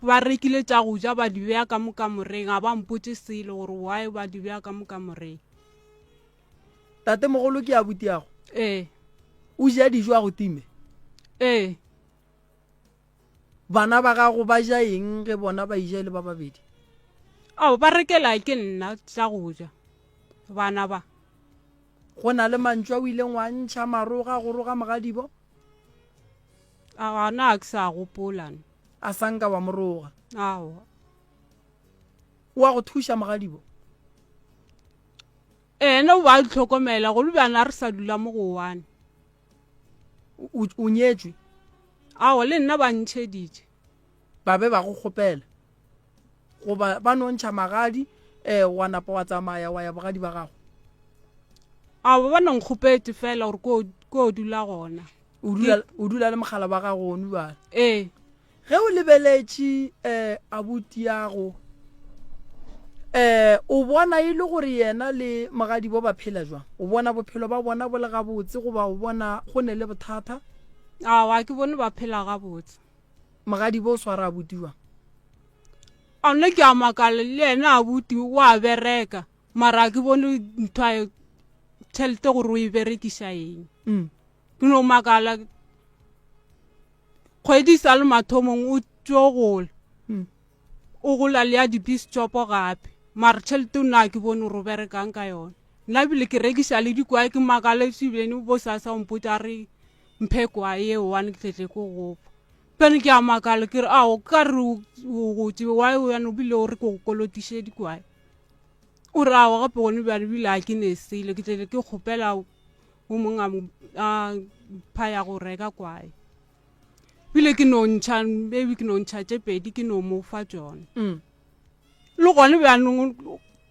ba rekile tša go ja ba di bea ka mo kamoreng, ga ba mpotše selo gore why ba di bea ka mo kamoreng. Tatemogolo ke abutiago? Ee. O ja dijo a go time? Ee. Bana ba gago ba ja eng ge bona ba ija e le ba babedi? Ao, ba rekela ke nna tša go ja, bana ba. Go na le mantšu a o ileng wa ntšha maroga go roga mogadibo? Aowa, nna ga ke sa gopola. A sa nka wa mo roga? Aowa. O a go thuša mogadibo? Ena o ba tlhokomela go le bjana re sa dula mo go one. O nyetšwe? Aowa, le nna ba ntšheditše. Ba be ba go kgopela goba ba no ntšha magadi um wa napa wa tsamaya wa ya bogadi ba gago? Aowa, ba no nkgopetše fela gore ko ko dula gona. O dula o dula le mogala wa gago ono bjale? Ee. Ge o lebeletše um abutiago um o bona e le gore yena le mogadibo ba phela jwang? O bona bophelo ba bona bo le gabotse goba o bona go ne le bothata? Aowa, ke bone ba phela gabotse. Mogadibo o swara abuti jwang? A nna ke a makala le yena abuti o a bereka mara ke bone ntho a tšhelete gore o e berekiša eng. Mm. Ke no makala kgwedi sa le mathomong o tšo gola hmm. o gola le ya dibistopo gape mare tšhelete o nna ke bone gore o berekang ka yone nna bile ke rekiša le dikwae ke makale sebene bo sa sa mpotsa re mphe kwae eo one ke tletle ko gopa pene ke a makala ke re ao ka re o gotse wae yana o bile o re ke go kolotiše dikwae o re ao gape gone bjale bile a ke ne sele ke tlele ke kgopela o mongwe a a mpha ya go reka kwae bile ke no ntšha maybe ke no ntšha tše pedi ke no mo fa tšone mm. le gone bjanong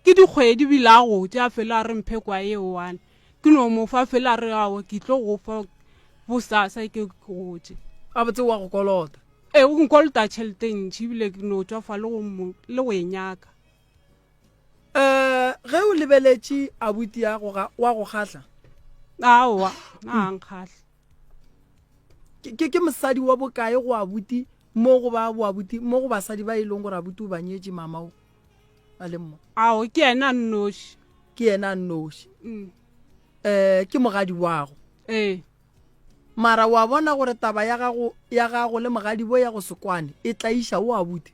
ke dikgwedi bile a gotse a fela a re mphe kwae e one ke no mo fa fela a re ao ke tlo go fa bosasa ke gotse gabotse wa go kolota ee o nkolota tšhelete ntšhi ebile ke no tšwa fa le go e nyaka Um ge o lebeletše abuti ya go wa go kgahla? Aowa, na a nkgahle. Ke ke mosadi wa bokae go abuti mo go ba boabuti mo go basadi ba e leng gore abuti o ba nyetše mama o a leng mo? Ao, ke yena a nnoši. Ke yena a nnoši. Mm. Eh ke mogadi wago. Ee. Mara wa bona gore taba ya gago ya gago le mogadibo ya go se kwane e tlaiša o abuti?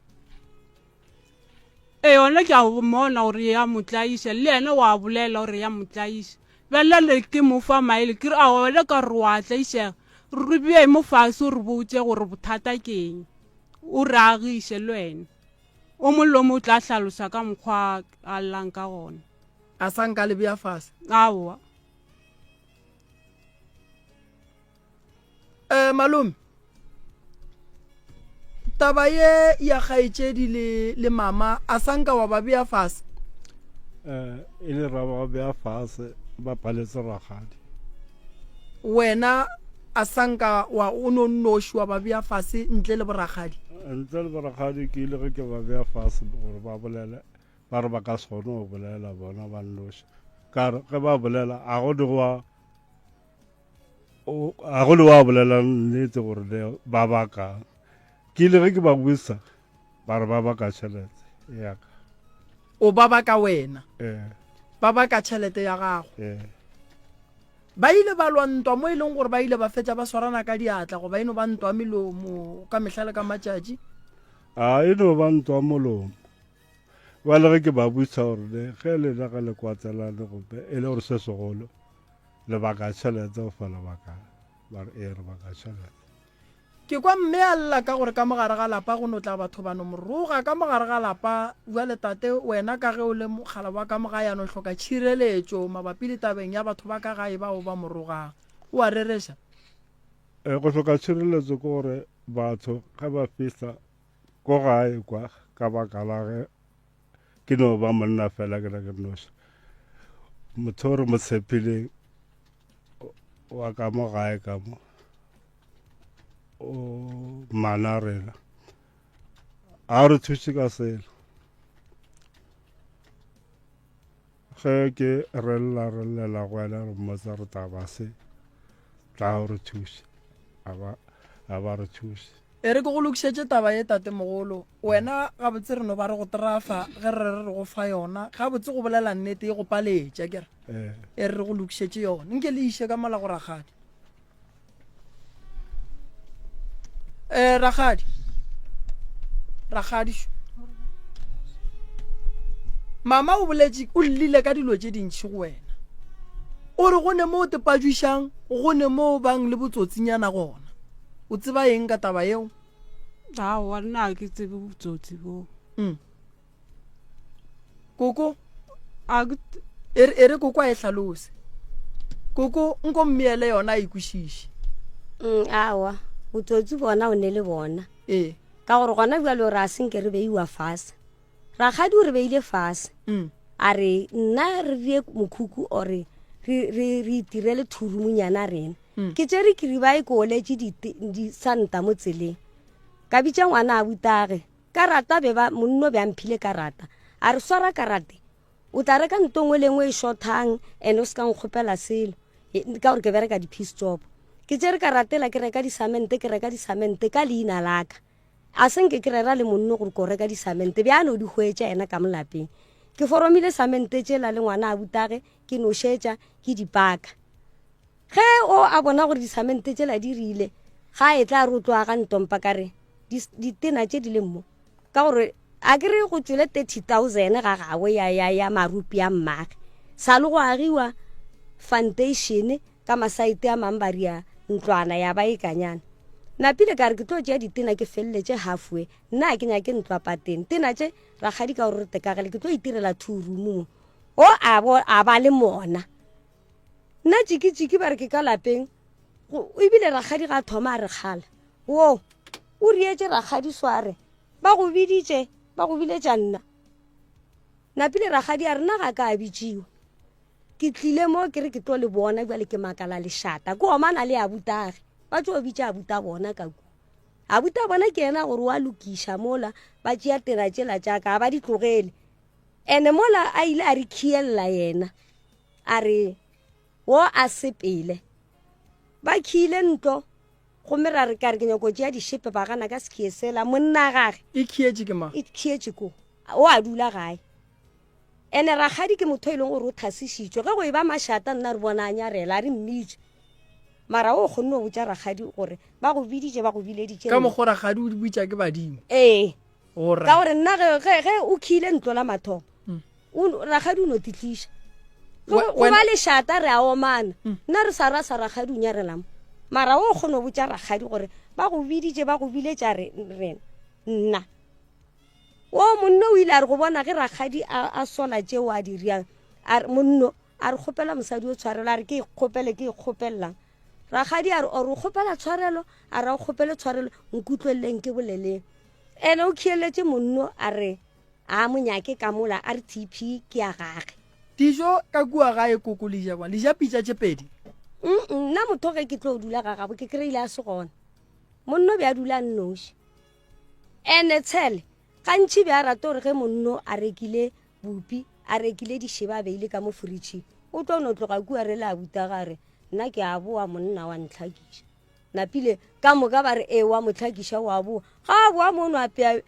Ee, yona ke a mmona gore ya mo tlaiša, le yena wa bolela gore ya mo tlaiša. Bjale le ke mo fa maele, ke re aowa wena ka re wa tlaišega, re bee mo fase o re botše gore bothata ke eng, o re agiše le wena. O mongwe le o mongwe o tla hlalosa ka mokgwa a llang ka gona. A sa nka le bea fase? Aowa. Eh, malome taba ye ya kgaetšedi le le mama a sa nka wa ba bea fase eh e le ra ba bea fase ba paletse rakgadi wena a sa nka wa o no nnoši wa ba bea fase ntle le borakgadi ntle le borakgadi ke ile ge ke ba bea fase gore ba bolele ba re ba ka se kgone go bolela bona ba nnoši ka re ge ba bolela a go di go a go le wa bolela nnete gore ne ba baka ke ile ge ke ba busa ba re ba baka tšhelete ya ka o ba baka wena ee ba baka tšhelete ya gago ee ba ile ba lwa ntwa mo e leng gore ba ile ba fetša ba swarana ka diatla goba e no ba ntwa melomo ka mehla le ka matšatši a e no ba ntwa molomo ba le ge ke ba busa gore ne ge lena ge le kwatselane gope e le gore se segolo lebaka tšhelete go fa lebaka ba re ee re baka tšhelete. Ke kwa mme a lla ka gore ka mo gare ga lapa go no tla batho ba no mo roga ka mo gare ga lapa. Bjale tate, wena ka ge o le mokgala wa ka mo gae a no hloka tšhireletšo mabapi le tabeng ya batho ba ka gae bao ba mo rogang. O a rereša? E, go hloka tšhireletšo ke gore batho ge ba fihla ko gae kwa ka baka la ge ke no ba monna fela ke le ke noši, motho o re mo tshepileng wa ka mo gae ka mo o mana rena a re thuše ka selo ge ke re lla re llela go wena re mmotsa re taba se tla o re thuše a ba re thuše E re ke go lokišetše taba ye, tatemogolo. Wena gabotse re no ba re go trafa ge re re re go fa yona. Gabotse go bolela nnete e go paletše, akere? E re re go lokišetše yona. Nke le iše ka mola go rakgadi. Eh, rakgadi. Rakgadi šo. Mama o boletše, o llile ka dilo tše dintši go wena. O re go ne mo o tepajwišang, go ne mo o bang le botsotsinyana gona. O tseba eng ka taba yeo? Aowa, nna ga ke tsebe botsotsi boo. Mm. Koko, A ke e re e re koko a e hlalose. Koko, nko mmeele yona a e kwešiše. Mm, aowa, botsotsi bona o ne le bona. Ee. Ka gore gona bjalo re a senke re beiwa fase. Rakgadi o re beile fase. Mm. A re nna re rie mokhukhu ore re re re itirele thurumunyana rena. Mm. Ke tšere kiribae ke oletše disanta mo tseleng. Ka bitša ngwana a butage. Ka rata be ba monno be a mphile ka rata. A re swara karate. O tla reka nto nngwe le nngwe e shothang and o se ka nkgopela selo. Ka gore ke bereka di-piece job. Ke tšere karate la ke reka disamente ke reka disamente ka leina la ka. A se nke ke rera le monno gore ko reka disamente bjano o di hwetša yena ka molapeng. Ke foromile samente tšela le ngwana a butage ke nošetša ke di paka. Ge o a bona gore disamente tšela di rile, ga e tla re o tlo aga ntompa ka re ditena tše di leng mo ka gore a ke re go tšwele 30000 ga gagwe ya ya ya marupi a mmage sa le go agiwa foundation ka masaete a mang ba ria ntlwana ya ba e kanyana napile ka re ke tlo tšea ditena ke feleletše halfway nna a ke nyake ntlo pateng tena tše rakgadi ka gore re tekagele ke tlo itirela two room mo o a bo a ba le mona nna tšikitšiki ba re ke ka lapeng ebile rakgadi ga thoma a re kgala wo o rietše rakgadi sware ba go biditše ba go biletša nna napile rakgadi a rena ga ka a bitšiwa ke tlile mo ke re ke tlo le bona jale ke makala lešata ke omana le abutage ba tso bitša abuta bona ka ku abuta bona ke yena gore wa lokiša mola ba tšea tena tšela tša ka ba di tlogele ene mola a ile a re khielela yena a re wo a sepele ba khiile ntlo gomme ra re ka re ke nyako tšea dišepe ba gana ka sekhie sela monna gage e khietše ke mang e khietše ko o a dula gae ene rakgadi ke motho e leng gore o thasišitšwe ge go e ba mašata nna re bona a nyarela a re mmitše mara o kgonne go botša rakgadi gore ba go biditše ba go bileditše ka mokgwa rakgadi o bitša ke badimo ee ka gore nna ge o khiile ntlo la mathomo mm. rakgadi o no titliša go ba lešata re a omana mm. nna re sa ra sa rakgadi o nyarelamo mara o kgone go botša rakgadi gore ba go biditše ba go biletša rena nna o monno o ile a re go bona ge rakgadi a sola tšeo a di riang a re monno a re kgopela mosadi o tshwarelo a re ke ikgopele ke ikgopelelang rakgadi a re ore o kgopela tshwarelo a re a o kgopele tshwarelo nkutlweleleng ke boleleng ene o khieletše monno a re a monyake ka mola a re tp ke ya gage dijo ka kua gae koko le ja le ja pitša tše pedi nna motho ge ke tlo dula ga gabo ke kry-ile a se gona monno be a dula nnoši ene tshele gantši be a rata gore ge monno a rekile bupi a rekile dišeba a beile ka mo fridging o tlo no tloga kua re le a buta gare nna ke a boa monna wa ntlhakiša napile ka moka ba re ee wa motlhakiša wa boa ga a boa mono apea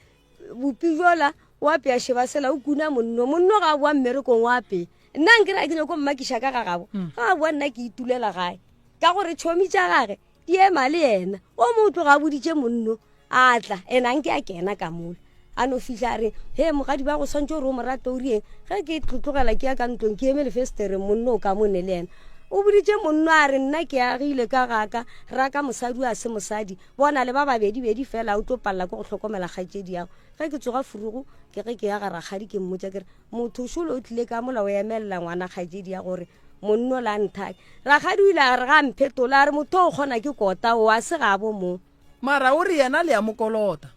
bupi jola o apea šeba sela o kuna monno monno ga a boa mmerekong o apea nna nkere a ke nyako mmakiša ka ga gabo mm. ga a boa nna ke itulela gae ka gore tšhomi tša gage di ema le yena o mo o tloga a boditše monno a tla ena nke a kena ka mola a no fihla a re he mogadi ba go swantse gore o morate o rieng ge ke tlotlogela ke ya ka ntlong ke eme lefestereng monno o ka mone le yena. O boditše monno a re, Nna ke agile ka ga ka, raka mosadi a se mosadi, bona le ba babedi-bedi fela o tlo palela ke go hlokomela kgaetšedi yago. Ge ke tsoga furugu, ke ge ke ya ga rakgadi ke mmotša ke re, Motho šole o tlile ka mola o emelela ngwana kgaetšedi ya gore monno la nthake. Rakgadi o ile a re ga a mphetola a re, Motho o kgona ke kota o, a se gabo mo. Mara o re yena le ya mo kolota.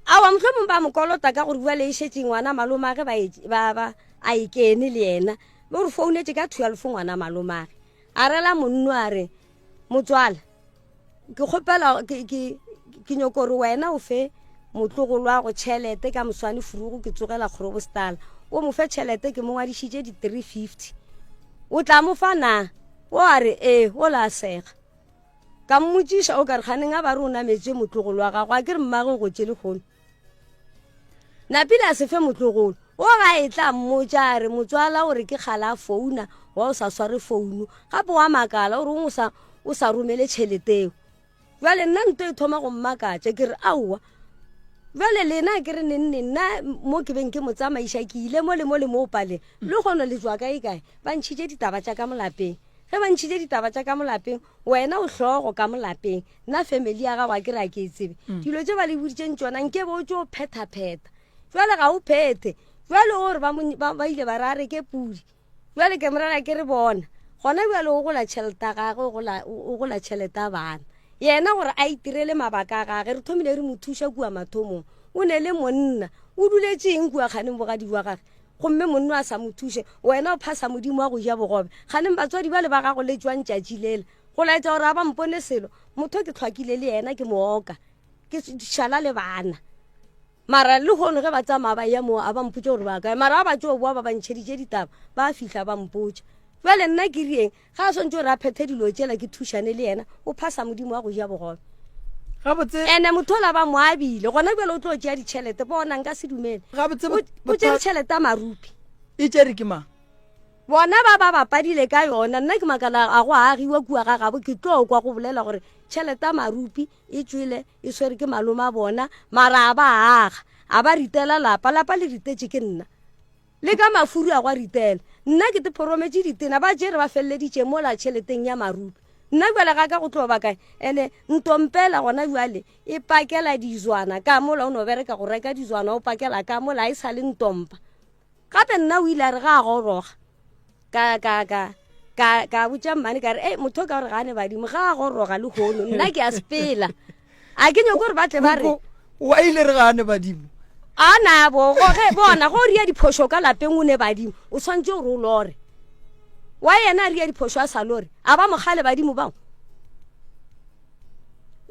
Aowa, mohlomong ba mo kolota ka gore bjale e šetše ngwana malomage ba e, ba, ba, a e kene le yena. O re founetše ka 12 ngwana malomage. A rela monno a re, motswala, ke kgopela, ke, ke, ke nyoko gore wena o fe motlogolo wa go tšhelete ka moswane furugu ke tsogela kgorobostala. O mo fe tšhelete ke mo ngwadišitše di 350. O tla mo fa na? O a re, ee, o la sega. Ka mmotšiša, o ka re kganeng a ba re o nametše motlogolo wa gago, a ke re mmagwe o gotše lehono. Napile a se fe motlogolo. O ga e tla mmotša a re motswala o re ke kgale a founa wa o sa sware founu. Gape wa makala o re o sa o sa romele tšhelete eo. Bjale nna nto e thoma go mmakatša ke re aowa. Bjale lena ke re neng neng nna mo ke beng ke mo tsamaiša ke ile mo le mo le mo paleng. Le kgono le tšwa kae kae ba ntšhitše ditaba tša ka molapeng. Ge ba ntšhitše ditaba tša ka mo lapeng, wena o hlogo ka mo lapeng, nna family ya gago a ke re a ke e tsebe. Mm. Dilo tše ba le boditšeng tšona nke be o tšo phetha-phetha. Jwale ga o phethe. Jwale o re ba, ba, ba ile ba re a reke pudi. Jwale ke morela ke re bona. Gona bjale o gola tšhelete ya gagwe, o gola, o gola tšhelete ya bana. Yena gore a itirele mabaka a gage, re thomile re mo thuša kua mathomong. O ne le monna. O duletše eng kua kganeng bogadi bja gage? Gomme monna a sa mo thuše, wena o phasa Modimo wa go ja bogobe. Kganeng batswadi bale ba gago le tšwang tšatši lela? Go laetša gore ga ba mpone selo. Motho ke hlwakile le yena ke mo oka, ke šala le bana. Mara lehono ge ba tsamaya ba eya moo a ba mpotše gore ba kae. Mara ga ba tšo boa ba ba ntšheditše ditaba, ba fihla ba mpotša. Bjale nna ke rieng? Ga a swantše gore a phethe dilo tšela ke thušane le yena, o phasa Modimo wa go ja bogobe. Gabotse. Ene motho ola ba mo abile, gona bjale o tlo tšea ditšhelete, bona nka se dumele. Gabotse. O tšere tšhelete ya marupi. E tšere ke mang? Bona ba ba bapadile ka yona, nna ke makala a go agiwa kua ga gabo, ke tlo kwa go bolela gore tšhelete ya marupi e tšwele e swere ke malome a bona, mara a ba aga, a ba ritela lapa, lapa le ritetše ke nna. Le ka mafuru a gwa ritela. Nna ke te phorometše ditena, ba tšere ba feleleditše mola tšheleteng ya marupi. Nna bjale ga ka go tlo ba kae? Ene ntompela gona bjale e pakela dizwana ka mola o no bereka go reka dizwana o pakela ka mola a e sa le ntompa. Gape nna o ile a re ga a goroga ka ka ka ka ka botša mmane ka re ei motho o ka gore ga a ne badimo ga a goroga lehono nna ke a sepela a ke nyoko gore ba tle ba re wa ile re ga a ne badimo a na bo go ge bona go ria diphošo ka lapeng o ne badimo o tshwanetse gore o lore wa yena a ria diphošo a sa lore a ba mogale badimo bao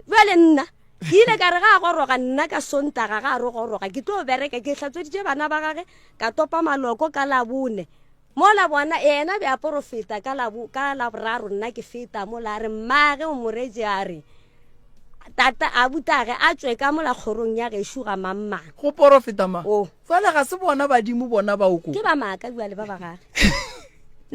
bjale nna ke ile ka re ga a goroga nna ka sontaga ga a re goroga ke tlo bereka ke hlatsweditše bana ba gage ka topa maloko ka labone Mola bona, yena be a porofeta ka la, ka Laboraro, nna ke feta mola, a re, Mmage o mo retše a re, Tata, abutage a tšwe ka mola kgorong ya gešo ga mang-mang. Go porofeta mang? O. Fela ga se bona badimo bona bao ko. Ke ba maaka bjale ba ba gage.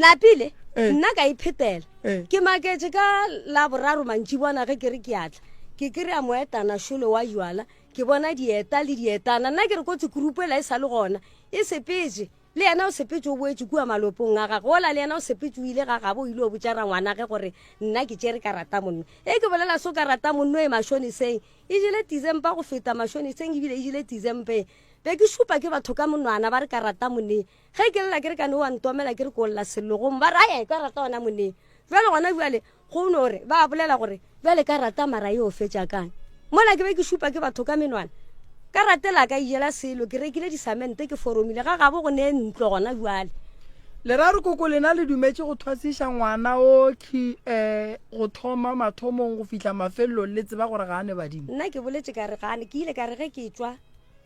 Napile, Eh. nna ka iphetela. Eh. Ke maketše ka Laboraro mantšibona ge ke re ke a tla. Ke kry-a moetana šole wa jwala, ke bona dieta le dietana. Nna ke re kotsi kurupu ela e sa le gona, e sepetše. Le yena o sepetše o boetše kua malopong a gagwe. Ola le yena o sepetše o ile ga gabo o ile o botša rangwanage gore nna ke tšere karata monno. E ke bolela so karata monno e mashoniseng e jele December go feta mashoniseng ebile e jele December. Be ke šupa ke batho ka monwana ba re karata moneng. Ge ke lla ke re kane o a ntomela ke re ko lla sellogong ba re ae karata ona moneng. Bjale gona bjale Go no re, ba bolela gore, Bjale ka rata mara yo fetša kang? Mola ke be ke šupa ke batho ka menwana. Ka rate la ka ijela selo, ke rekile disamente ke foromile, ga gabo go ne ntlo gona bjale. Le ra re koko lena le dumetše go thwasiša ngwana o khi eh go thoma mathomong go fihla mafelelong le tseba gore ga a ne badimo? Nna ke boletše ka re ga a ne, ke ile ka re ge ke tšwa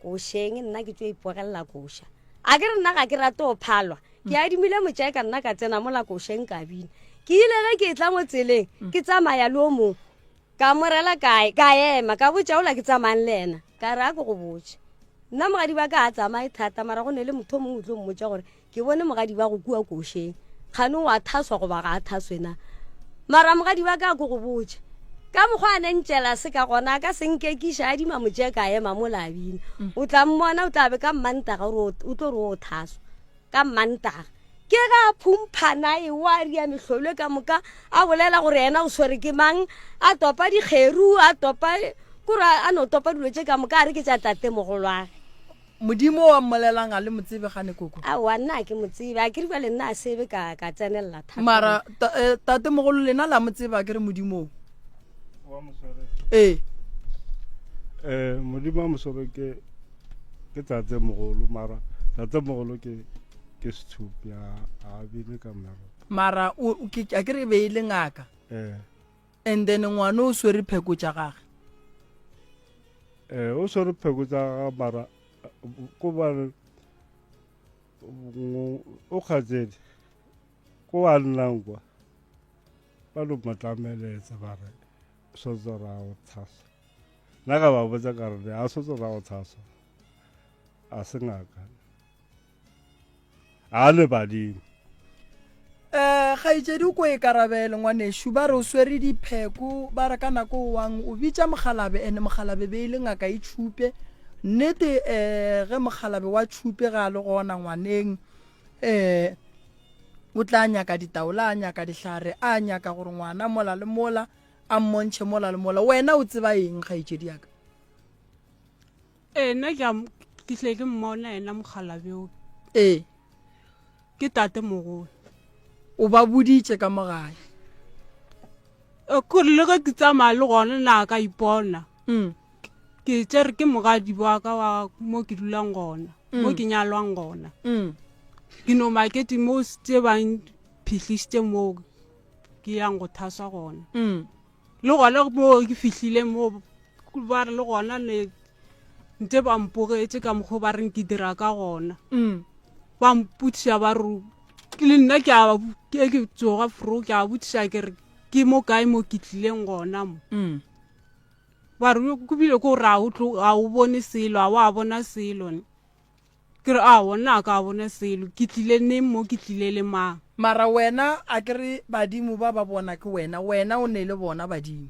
košeng nna ke tšo ipogelela koša. A ke re nna ga ke rate go phalwa, Ke adimile motšae ka nna ka tsena mola košeng ka bina. Ke ile ge ke etla mo tseleng ke tsamaya le o mongwe ka morela kae ka ema ka botša ola ke tsamayang le yena ka re a ke go botše nna mogadi ba ka a tsamaye thata mara go ne le motho o mongwe o tlo mmotša gore ke bone mogadi ba go kua košeng kgane o a thaswa goba ga a thaswe na mara mogadi ba ka ko go botše ka mokgwa a ne ntšela se ka gona a ka se nkekiša adima motšee ka ema mola a bina o tla mmona o tla be ka mmantaga gore o tlo re o thaswa ka Mmantaga. Ke ge a phumphana e wa ria mehlolo ka moka a bolela gore yena o swere ke mang a topa dikgeru a topa kore a no topa dilo tše ka moka a re ke tša tatemogolwage. Modimo wa mmolelang a le mo tsebe gane koko? Aowa nna a ke mo tsebe a ke re bjale nna a sebe ka ka tsenelela thata. Mara ta, eh, tatemogolo lena la mo tseba a ke re Modimo o? Wa moswere. Ee. Eh, Modimo wa moswere ke ke tatemogolo mara tatemogolo ke ke sethupi a a bine ka meropa. Mara o ke a ke re e be e le ngaka. Eh. And then ngwana o swere pheko tša gage. Eh, o swere pheko tša gage mara ko ba o kgatsedi ko a nnang kwa ba no mo tlameletsa ba re swantse ra go tshasa nna ka ba botsa ka re a swantse ra go tshasa a se ngaka a le badimo um kgaetšedi o ko e karabele ngwanešu ba re o swere dipheko ba re ka nako o wang o bitša mogalabe ene mogalabe be e le ngaka e tšhupe nnete um ge mogalabe wa tšhupe ga a le gona ngwaneng um o tla nyaka ditaola a nyaka dihlare a nyaka gore ngwana mola le mola a mmontšhe mola le mola wena o tseba eng kgaetšedi yaka Ee, nna ke a ke hle ke mmona yena mokgalabje o. Ee. Ke tate mogolo. O ba boditše ka mo gae. E, kore le ge ke tsamaya le gona na ka ipona. Mm. Ke tšere ke mogadi wa ka wa mo ke dulang gona, mm. mo ke nyalwang gona. Mm. Ke no makete mo tse bang phihlišitše mo ke yang go thaswa gona. Mm. Le gona mo ke fihlile mo ba re le gona ne ntse ba mpogetše ka mokgwa ba reng ke dira ka gona mm. ba mpotšiša ba re le nna ke a ke ke tsoga fro ke a botšiša ke re ke mo kae mo ke tlileng gona mo mm. ba re ko bile ko re a o bone selo a wa bona selo ne Ke re, Aowa, nna a ka bona selo. Ke tlile neng mo, ke tlile le mang? Mara wena, a ke re badimo ba ba bona ke wena, wena o ne le bona badimo.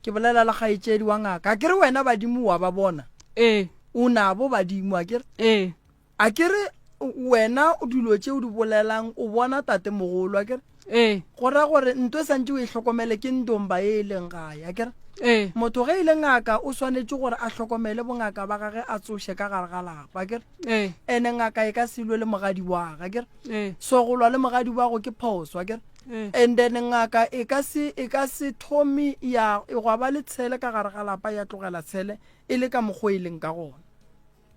Ke bolela le kgaetšedi wa ngaka, a ke re wena badimo wa ba bona? Ee. O nabo badimo, a ke re? Ee. A ke re wena dilo tše o di bolelang o bona tatemogolo, a ke re? Ee. Go ra gore nto e santše o e hlokomele ke ndomba e e leng gae, a ke re? Ee. Motho ge e le ngaka o swanetše gore a hlokomele bongaka ba gage a tsoše ka gare ga lapa, a ke re? Ee. Ene ngaka e ka se lwe le mogadi wa ge, a ke re? Ee. So go lwa le mogadi wa go ke phoso, a ke re? Ee. And then ngaka e ka se e ka se thome ya gwa ba le tshele ka gare ga lapa ya tlogela tshele e le ka mokgo e leng ka gona.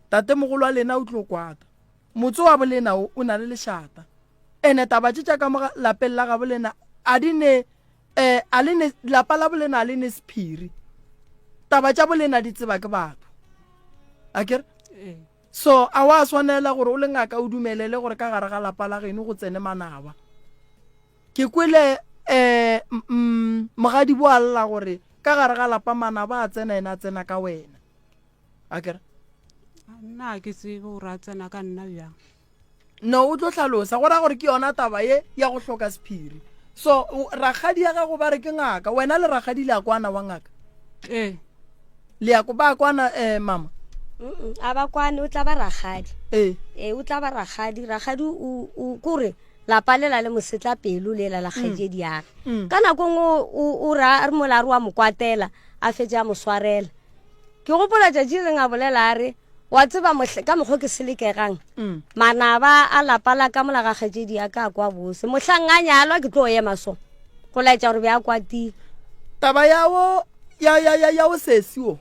Tatemogolo wa lena o tlo kwata. Motse wa bolena o, o na le lešata. Ene taba tše tša ka mo lapeng la gabo lena a di ne, eh, a le ne, lapa la bolena a le ne sephiri. Taba tša bolena di tseba ke batho. A ke re? Ee. So, a wa swanela gore o le ngaka o dumelele gore ka gare ga lapa la geno go tsene manaba. Ke kwele, eh, mm, mogadibo a lla gore ka gare ga lapa manaba a tsena ena a tsena ka wena. A kere? Nna ke tsebe gore a tsena ka nna bjang. No, o tlo hlalosa. Go ra gore ke yona taba ye ya go hloka sephiri. So, rakgadi ya gago ba re ke ngaka. Wena le rakgadi le a kwana wa ngaka? Ee. Le a ba kwana eh mama? Mm a ba kwane o tla ba rakgadi. Ee. Ee, o tla ba rakgadi. Rakgadi o o kore lapa lela le mosetla pelo lela la kgaetšedi ya ge. Mm. Ka nako nngwe o o ra re mola a re wa mo kwatela a fetše a mo swarela. Ke gopola tšatši le leng a bolela a re, Wa tseba mohl ka mokgo ke selekegang, mm. manaba a lapa la ka mola ga kgaetšedi ya ka a kwa bose. Mohlang a nyalwa ke tlo ema so, go laetša gore be a kwatile. Taba ya wo ya ya ya ya o sesi o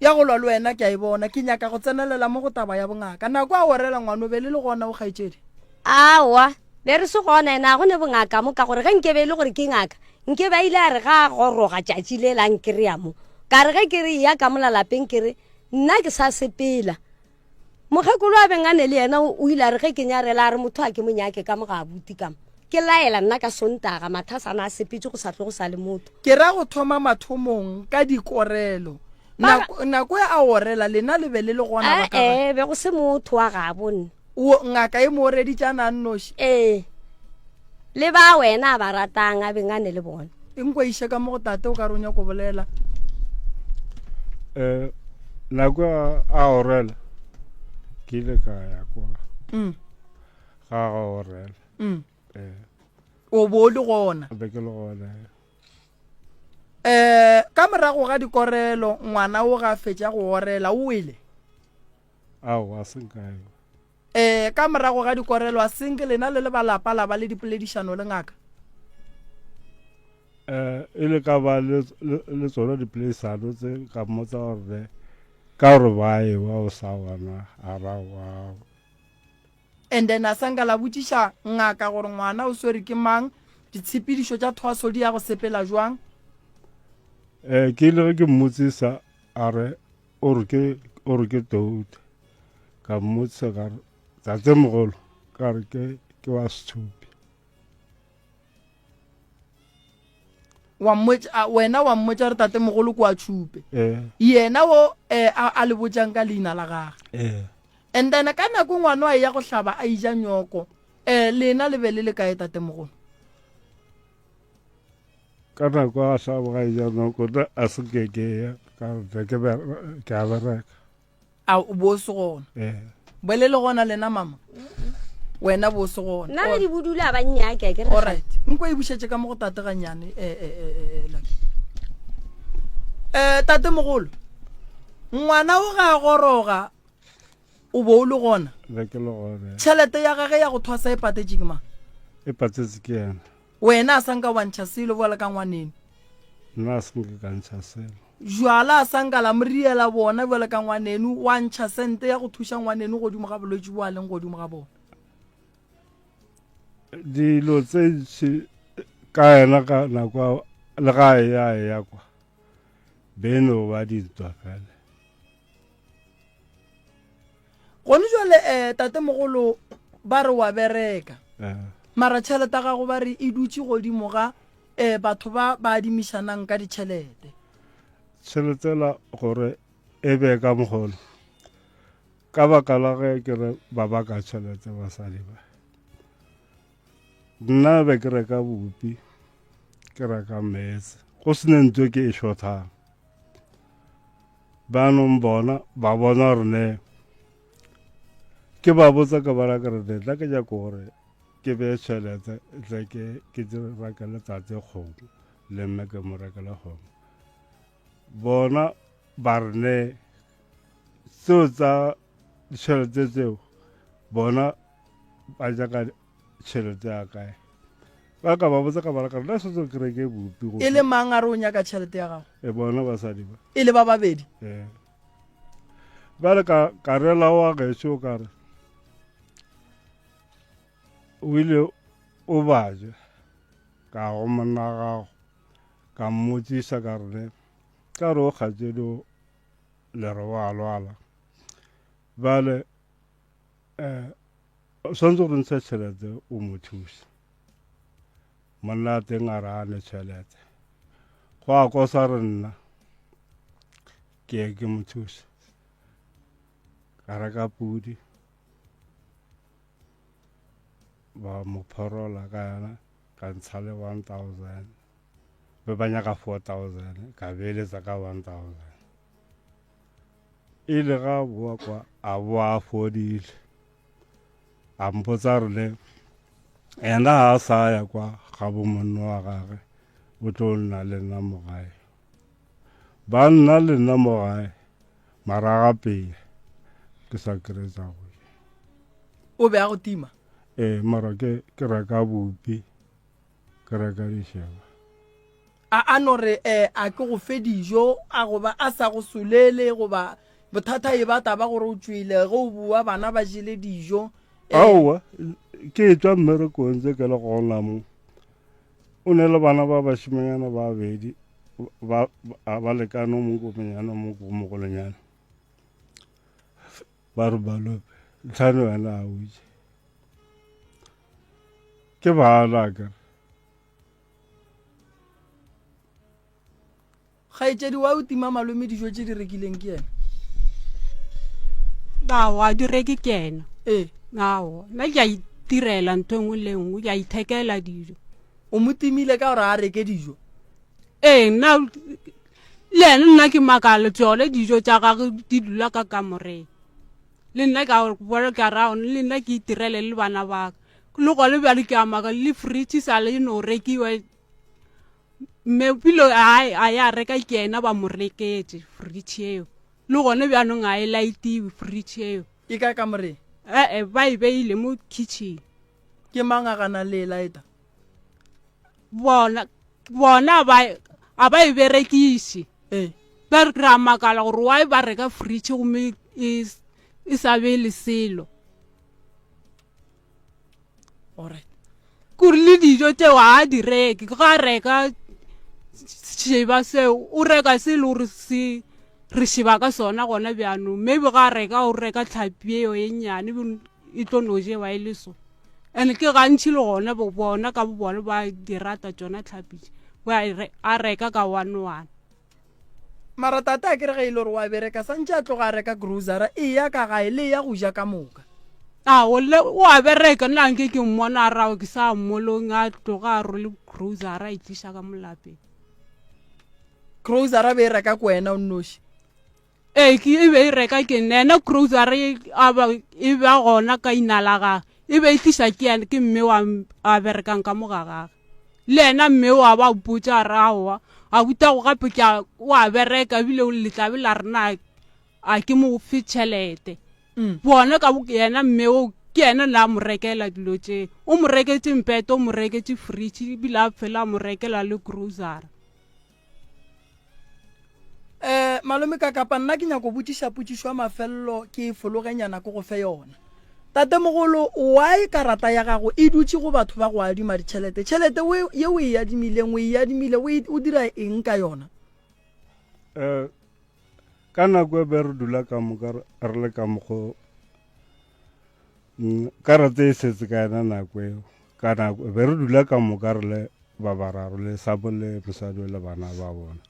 ya go lwa le wena ke a e bona. Ke nyaka go tsenelela mo go taba ya bongaka. Nako a orela ngwana o be le le gona o kgaetšedi? Aowa, be re se gona ena go ne bongaka mo ka gore ge nke be e le gore ke ngaka Nke ba ile a re ga a goroga tšatši le la nkreya mo, ka re ge ke re eya ka mola lapeng ke re nna ke sa sepela. Mokgekolo a beng a ne le yena o ile a re ge ke nyarela a re motho a ke mo nyake ka mo ga abuti ka mo. Ke laela nna ka Sontaga mathasana a sepetše go sa tlo go sa le motho. Ke ra go thoma mathomong ka dikorelo. Nako, nako e a orela lena le be le le gona ba ka gae? E-e, be go se motho wa gabo nna. O, ngaka e mo oreditše a na a nnoši. Ee, le ba wena a ba ratang a beng a ne le bona. E nko iše ka mo go tate o ka re o nyako bolela. Um nako a, a orela. Ke ile ka ya kwa ga ga orela. Ee. O bo o le gona? Be ke le gona. Eh, ka morago ga dikorelo ngwana o ga fetša go orela o wele? Aowa, a se nka ewa. Eh, ka morago ga dikorelo a senke lena le le ba lapa la ba le dipoledišano le ngaka? Eh, e le ka ba le, le, le tsona dipoledišano tse ka mmotsa gore ka gore ba ewa o sa bona a ra wa. And then a sanka la botšiša ngaka gore ngwana o swere ke mang, ditshepedišo tša thwaso di ya go sepela jwang? Eh, ke ile ge ke mmotsisa a re o re ke o re ke toute. Ka mmotsisa ka re tatemogolo ka re ke ke wa sethupi. Wa mmotša wena wa mmotša re tatemogolo ke wa tšhupe. Eh. Yena o eh, a, a le botšang ka leina la gagwe. Eh. And then ka nako ngwana a ya go hlaba a ija nyoko eh lena le be le le kae tatemogolo? Ka nako a hlaba ga ija nyoko nna a se ke ke ya ka re ke ke a bereka. A o bo se gona? Eh. Bo le le gona lena mama? Wena bo se gona. Nna ge di budula ba nnyake ke re. All right. Nko e bušetše ka mo go tate ganyane eh eh eh eh Lucky. Eh tate mogolo. Ngwana o ga a goroga O bo o le gona? Be ke le gona. Tšhelete ya gage ya go thwasa e patetše ke mang? E patetše ke yena. Wena a sa nka wa ntšha selo bjalo ka ngwaneno? Nna a se nke ka ntšha selo. Jwala a sa nka la mo riela bona bjalo ka ngwaneno, wa ntšha sente ya go thuša ngwaneno godimo ga bolwetši bo a leng godimo ga bona? Dilo tse ntši ka yena ka nako le ga a eya a eya kwa, be no ba dintwa fela. Gone jwale um tatemogolo ba re wa bereka Eh. mara tšhelete ya gago ba re e dutše godimo ga um batho ba ba adimišanang ka ditšhelete. Tšhelete la gore e be ka mogolo ka baka la ge ke re ba baka tšhelete basadi ba. Nna be ke reka bupi, ke reka meetse, go se ne ntho ke e shothang. Banong bona ba bona gore ne ke ba botsa ka bara ke re ne tla ke nyako gore ke beye tšhelete tle ke ke rekele tate kgomo le mme ke mo rekele kgomo. Bona ba re ne tseo tsa ditšhelete tseo bona ba nyaka tšhelete ya kae. Ba ka ba botsa ka bara ka re nna setse ke reke bupi go. E le mang a re o nyaka tšhelete ya gago? E bona basadi ba. E le ba babedi? Ee. Bjale ka ka rela wa gešo ka re o ile o baje ka go monna gago ka mmotsisa ka re ne ka re o kgatsedi o le re wa lwala bjale um O swanetše gore ntshe tšhelete o mo thuse. Monna a teng a re a ne tšhelete. Go a kosa re nna ke ye ke mo thuse. Ka reka pudi ba mo phorola ka yona ka ntsha le 1000 be ba nyaka 4000 ka beeletsa ka 1000 E ile ga a boa kwa a boa a fodile a mpotsa gore le yena ga a sa ya kwa ga bo monno wa gage o tlo nna le nna mo gae ba nna le nna mo gae mara gape ke sa kry tsa go ja o be a go tima ee mara ke ke reka bupi ke reka dišeba A a no re, eh, a ke go fe dijo, a goba a sa go solele, goba bothata e ba taba gore o tšwele, ge o boa bana ba jele dijo. Eh. Aowa, ke tšwa mmerekong tse ke le gona mo. O ne le bana ba bašimanyana ba bedi, ba, ba, ba lekane, o mongwe ko monyane, o mongwe ko mogolonyana. Ba re balope, ntlhane wena a o je. Ke bana akere. Kgaetšedi wa o tima malome dijo tše di rekileng ke yena? Aowa, di reke ke yena. Ee. Aowa, nna ke a itirela ntho e nngwe le e nngwe, ke a ithekela dijo. O mo timile ka gore a reke dijo? Ee, nna le yena nna ke makala tsone dijo tša gage di dula ka kamoreng. Le nna ka bona ka ra le nna ke itirele le bana ba ka. Le gona bjale ke a maka le fridge sa le no rekiwa mme pilo a ya reka ke yena ba mo reketše fridge eo. Le gona bjanong a e laetiwe fridge eo. E ka kamoreng? Ee, ba e beile mo kitchen. Ke mang a ganang le e laeta? Bona bona ba a ba e berekiše. Ee. Ba re ra makala gore why ba reka fridge gomme e e sa be le selo. Alright. Kore le dijo tšeo ga a di reke, ga a reka šeba seo o reka se e le gore se re šeba ka sona gona bjanong maybe ga a reka o reka tlhapi eo e nnyane e tlo no jewa e le so and ke gantši le gona bona ka bo bona ba di rata tšona tlhapi tše a reka ka one one. Mara tate a kere ge e le gore wa bereka santše a tloga a reka grocery e ya ka gae le ya go ja ka moka. A o le o a bereka nna nke ke mmona a rao ke sa mmolong a tloga a rwele grocery a e tliša ka mo lapeng. Grocery be e reka ko wena o nnoši? Ee ke e be e reka ke nna yena grocery a ba e ba gona ka ina la gage e be e tliša ke yena ke mme wa a berekang ka mo ga gage. Le yena mme o a ba botša a re aowa a butago gape ke a o a bereka ebile le tla be la re na a ke mo fe tšhelete. Bona ka yena mme o ke yena na mo rekela dilo tše. O mo reketše mpete, o mo reketše fridge ebile a fela a mo rekela le grocery. Eh, malome ka kapa nna ke nyako botšiša potšišo ya mafelelo ke e fologenyana ke go fe yona. Tatemogolo, why karata ya gago e dutše go batho ba go adima ditšhelete? Tšhelete ye o e adimileng, o e adimile, o, e, o dira eng ka yona? Eh, ka nako e be re dula ka moka re le ka mokgo mm, karata e setse ka yona nako eo ka nako be re dula ka moka re le ba bararo le sabo le mosadi le bana ba bona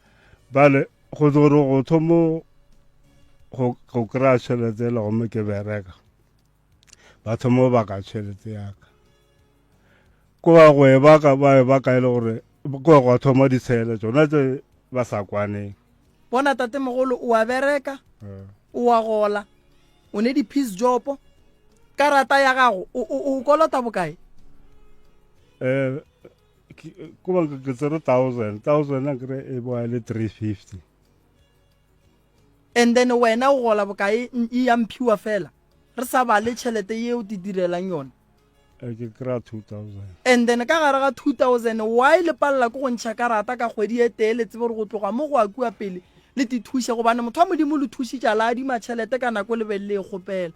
bale go gore go thomo go go kry-a tšhelete le gomme ke bereka ba thomo baka tšhelete yaka ko ba go e baka ba e baka e le gore ko go thoma ditshele tsona tse ba sa kwaneng bona tatemogolo o a bereka eh. o a gola o ne di-peace job karata ya gago o kolota bokae um ko ba ke tsere thousand thousand a kry e boa le 350 and then wena o gola bokae e ya mphiwa fela re sa bale tšhelete yeo te direlang yona Eh, ke kry-a 2000 and then ka gare ga 2000 why le palela ke go ntšha karata ka kgwedi e tee le tsebe gore go tloga mo go a kua pele le te thuše gobane motho wa modimo le thušitša la adima tšhelete ka nako le be le e kgopela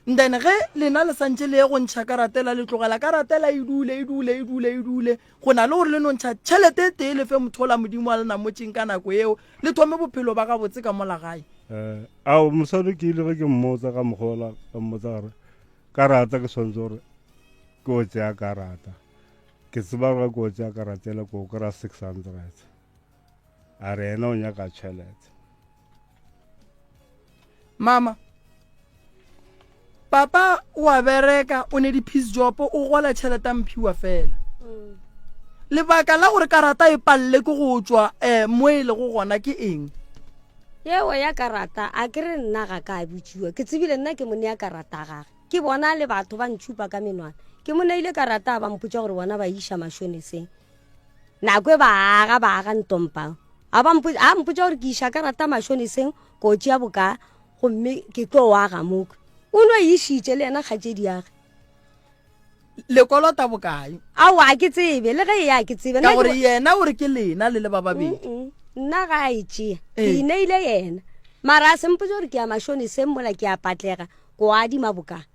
and then ge lena le santše le ye go ntšha karata ela le tlogela karata ela e dule e dule e dule e dule go na le gore le no ntšha tšhelete e tee le fe motho ola modimo a le namotšeng ka nako eo le thome bophelo ba gabotse ka mola gae um ao mosadi ke ile ge ke mmotsa ka mogola ka mmotsa gore Karata ke swanetše gore ke o tšea karata. Ke tseba gore ke o tšea karata ele ko kry-a 600. A re yena o nyaka tšhelete. Mama, papa o a bereka o ne di-peace job o gola tšhelete a mphiwa fela. Mm. Lebaka la gore karata e palele ke go tšwa um mo e lego gona ke eng? Yeo ya karata, a ke re nna ga ka bitšiwa. Ke tsebile nna ke mo nea karata gage. Ke bona le batho ba ntšhupa ka menwana. Ke mo neile karata a ba mpotša gore bona ba iša mashoneseng. Nako e ba aga ba aga ntompang. A ba mpotša a mpotša gore ke iša karata mashoneseng ko tšea boka gomme ke tlo aga moka. O no e išitše le yena kgatšedi yage. Le kolota bokae? Aowa, ga ke tsebe. Le ge e ya, ke tsebe. Ka gore yena o re ke lena le le ba babedi. Nna ga a e tšea. Ke e neile yena. Mara a se mpotše gore ke ya mashoniseng mola ke a patlega, ko adima boka.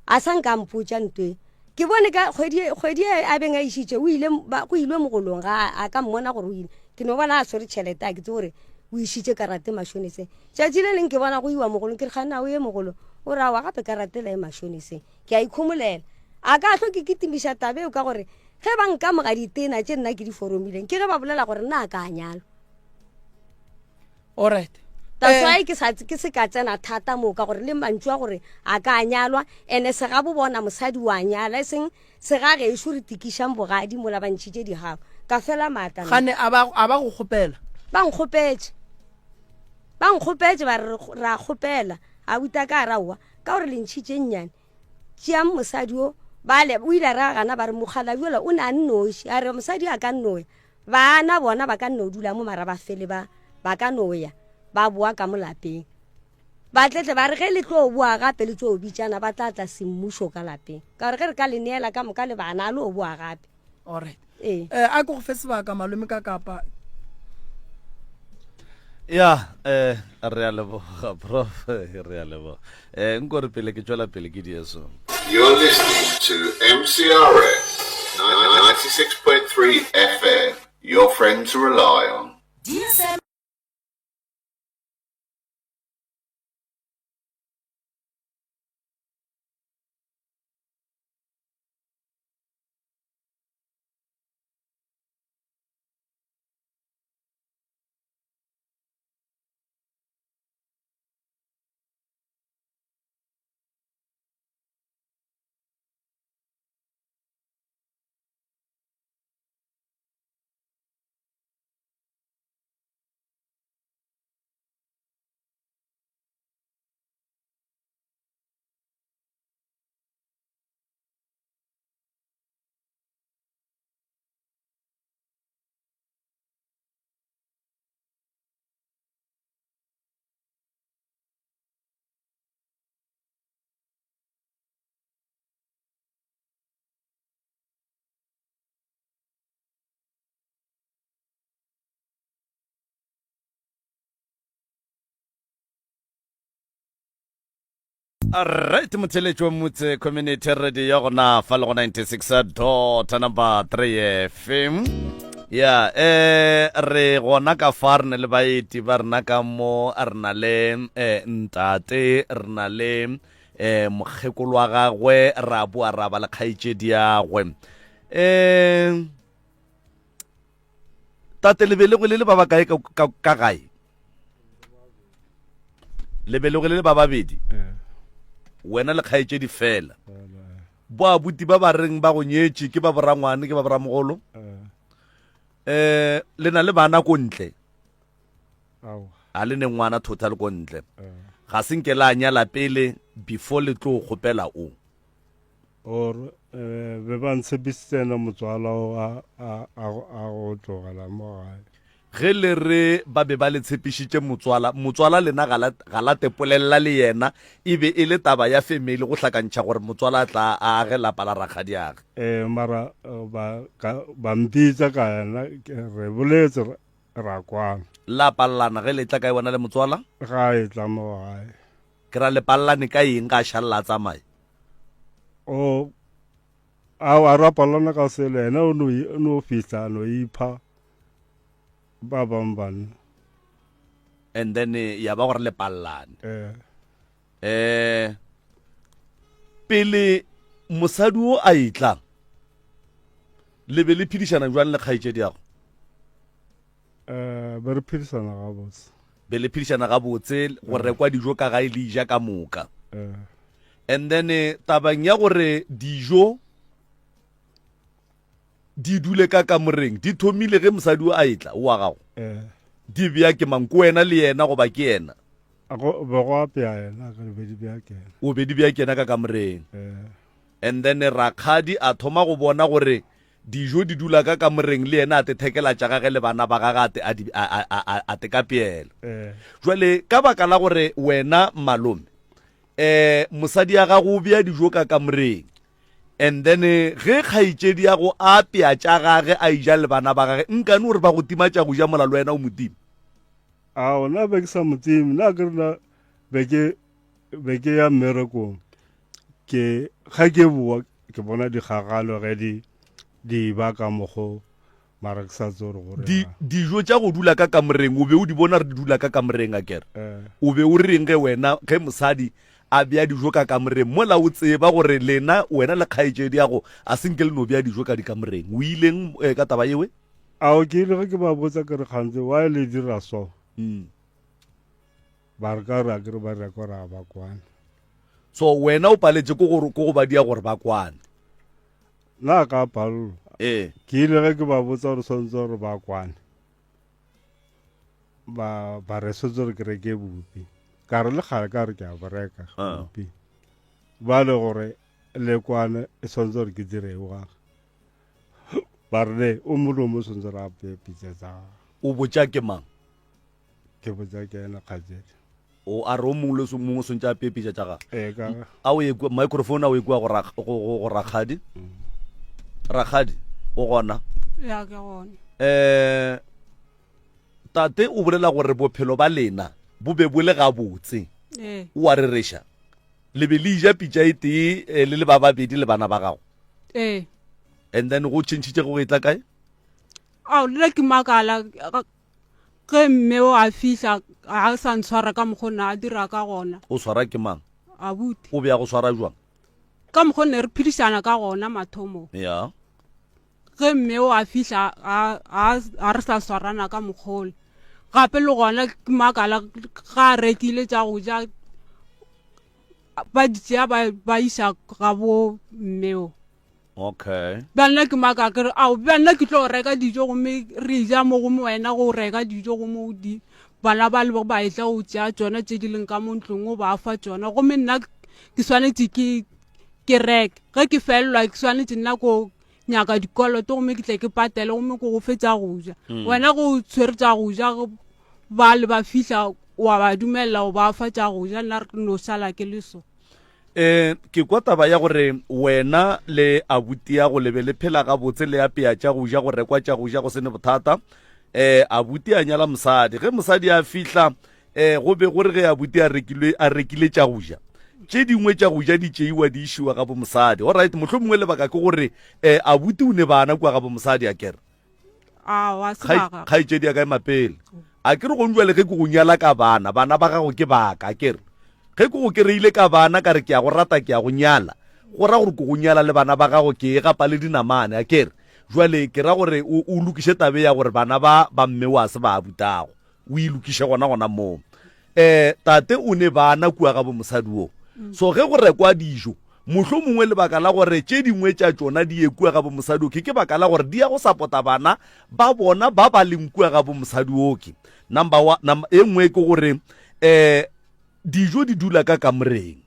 A sa nka a mpotša nto e. Ke bone ka kgwedi kgwedi e a beng a išitše o ile go ilwe mogolong ga a ka mmona gore o ile. Ke no bona a swere tšhelete a ke tsebe gore o išitše karate mashoniseng. Tšatši le leng ke bona go iwa mogolong ke re kganna o ye mogolong. O re aowa gape karate la e mashoniseng. Ke a ikhomolela. A ka hlo ke kitimiša taba eo ka gore ge ba nkamoga ditena tše nna ke di foromileng ke ge ba bolela gore nna a ka a nyalwa. Alright. That's why ke sa ke se ka tsena thata moo ka gore le mantšu a gore a ka a nyalwa ene segabo bona mosadi wa nyala e seng sega gešo re tikišang bogadi mola ba ntšhitše digago ka fela maatla nna. Gane a ba a ba go kgopela? Ba nkgopetše. Ba nkgopetše ba re ra kgopela. Abuti a ka a re aowa, ka gore le ntšhitše nnyane, tšeang mosadi o. Bale o ile a re a gana, ba re mokgalabje yola o ne a nnoši, a re mosadi a ka nno ya, bana bona ba ka nno dula mo mara ba fele ba ba ka no ya ba boa ka mo lapeng. Ba tletle ba re ge le tlo boa gape le tlo bitšana ba tla tla semmušo ka lapeng, ka gore ge re ka le neela ka moka le bana a lo boa gape. Alright. Ee. Eh, a ke go fe sebaka malome ka kapa. Ya, eh, re a leboga, prof, re a leboga. Eh, nko re pele ke tšwela pele ke dieso. You're listening to MCRS 96.3 FM, your friend to rely on. DSM. Alright, motheletši wa Motse Community Radio gona fa le go 96 dot number 3 FM. Ya, eh re gona ka fa re ne le baeti ba rena ka mo re na le eh, ntate re na le eh mokgekolo wa gagwe ra boa ra ba le kgaetšedi yagwe. Eh tate le belegwe le le ba bakae ka, ka, ka gae le belegwe le le ba babedi eh. wena le kgaetšedi fela bo abuti ba ba reng ba go nyetše ke ba borangwane ke ba boramogolo um eh. le na le bana ko ntle a le ne ngwana total ko ntle eh. ga se nke la nyala pele before le tlo kgopela o Or eh, be ba ntshepisitse ena motswala o a, a, a, a go tlogela mo gae. Ge le re ba be ba le tshepišitše motswala, motswala lena ga la, ga la tepolelela le yena, e be e le taba ya family go hlakantšha gore motswala a tla a age lapa la rakgadiage. Eh, mara eh, ba, ka, ba mpitsa ka yena, ke- re boletse ra, ra kwana. La palelana ge le tla kae wena le motswala? Ga e tla mo gae. Ke ra le palelane ka eng ga a šalela a tsamaye? O a a ra palelana ka selo yena o no o no fihla a no ipha ba bang banna. And then eh, ya ba gore le palelane. Eh. Eh pele mosadi o a etla le be le phedišana jwang le kgaetšedi yago? Eh, be re phedisana gabotse. Be le phedišana gabotse, go rekwa dijo ka gae le ija ka moka. Eh. And then eh, tabang ya gore dijo di dule ka kamoreng di thomile ge mosadi o a etla o wa gago. Eh. Di bea ke mang, ke wena le yena goba ke yena? Go be go apea yena, ke be di bea ke yena. O be di bea ke yena ka kamoreng. Eh. And then rakgadi a thoma go bona gore Dijo di dula ka kamoreng le yena a te thekela tša gage le bana ba gage a te, a di, a, a, a, a, a te kapeela. Jwale ka baka la gore wena malome, eh, mosadi ya gago o bea dijo ka kamoreng, and then ge kgaetšedi ya go a apea tša gage a ija le bana ba gage, nkane o re ba go tima tša go ja mola le wena o mo tima? Ao, nna be ke sa mo time, nna ke re nna be ke, be ke ya mmerekong, ke, ga ke boa Ke bona dikgagalo ge di di ba ka mokgo mara ke sa tsebe gore go Di, reng. dijo tša go dula ka kamoreng o be o di bona re di dula ka kamoreng a kere? Eh. O be o reng ge wena ge mosadi a bea dijo ka kamoreng mola o tseba gore lena wena le kgaetšedi ya go a se nke le no bea dijo ka dikamoreng? O ileng eh, ka taba yewe? Ao ke ile ge ke ba botsa ke re kganthe why le dira so? Ba re ka re a ke re ba re ka ra ba kwane. So wena o paletše ko go ko go ba dia gore ba kwane. Nna ka palelwa. Ee. Ke ile ge ke ba botsa gore swantse gore ba kwane. Ba ba re swantse gore ke reke bupi. Ka re le kgale ka re ke a bereka bupi. Ba le gore le kwane e tshwanetse gore ke dire eng Ba re le o mongwe le o mongwe tshwanetse re apeye pitsa tsa gagwe. O botša ke mang? Ke botša ke ena kgatsedi. O a re o mongwe le mongwe o swantse a apeye pitša tša gagwe. Ee ka ge. A o ye kua microphone a o ye kua go go rakgadi. Rakgadi o gona? Ya ke gona. Eh tate o bolela gore bophelo ba lena bo be bo le gabotse. Ee. O a rereša. Le be le ja pitša e tee eh, le le ba babedi le bana ba gago. Ee. And then go tšhentšhitše go etla kae? Ao le ke makala ge mme o a fihla a sa ntshwara ka mokgwa na a dira ka gona. O swara ke mang? Abuti. O be a go swara jwang? Ka mokgwa ne re phedišana ka gona mathomong. Ya. Ge mme o a fihla a a re sa swarana ka mokgole. Gape le gona ke makala ga a rekile tša go ja ba di tšea ba ba iša ga bo mme o. Okay. Bja nna ke maka ke re ao bja nna ke tlo reka dijo gomme re ja mo gomme wena go reka dijo gomme o di bana ba le ba etla go tšea tšona tše di leng ka mo ntlong o ba fa tšona gomme nna ke swanetše ke ke reke ge ke felelwa ke swanetše nna ko nyaka dikoloto gomme ke tle ke patele gomme ko go fe tša go ja mm. wena go tshwere tša go ja ba le ba fihla wa ba dumelela o ba fa tša go ja nna re no šala ke le so um ke kwa taba ya gore wena le abuti ya go lebe le phela gabotse le apea tša go ja go rekwa tša go ja go sene bothata um abuti a nyala mosadi ge mosadi a fihla um go be gore ge abuti a rekile a rekile tša go ja tše dingwe tša go ja di tšeiwa di išiwa ga bomosadi alright mohlho mongwe lebaka ke gore um abuti o ne bana kua ga bomosadi a kere kgaetšedi ya ka e mapele a ke re gong jale ge ke go nyala ka bana bana ba gago ke baka a kere ge ke go kereile ka bana ka re ke ya go rata ke ya go nyala go ra gore ke go nyala le bana ba gago ke e gapa le dinamane a kere jwale ke ra gore o lokiše tabe ya gore bana ba ba mme wa se ba abutago o e lokiše gona gona moo um tate o ne bana kua ga bomosadi wo so ge go rekwa dijo mohlo mongwe lebaka la gore tše dingwe tša tšona di ye kua ga bomosadi oke ke baka la gore di ya go sapota bana ba bona ba ba leng kua ga bomosadi oke number wa e nngwe ke gore um dijo di dula ka kamoreng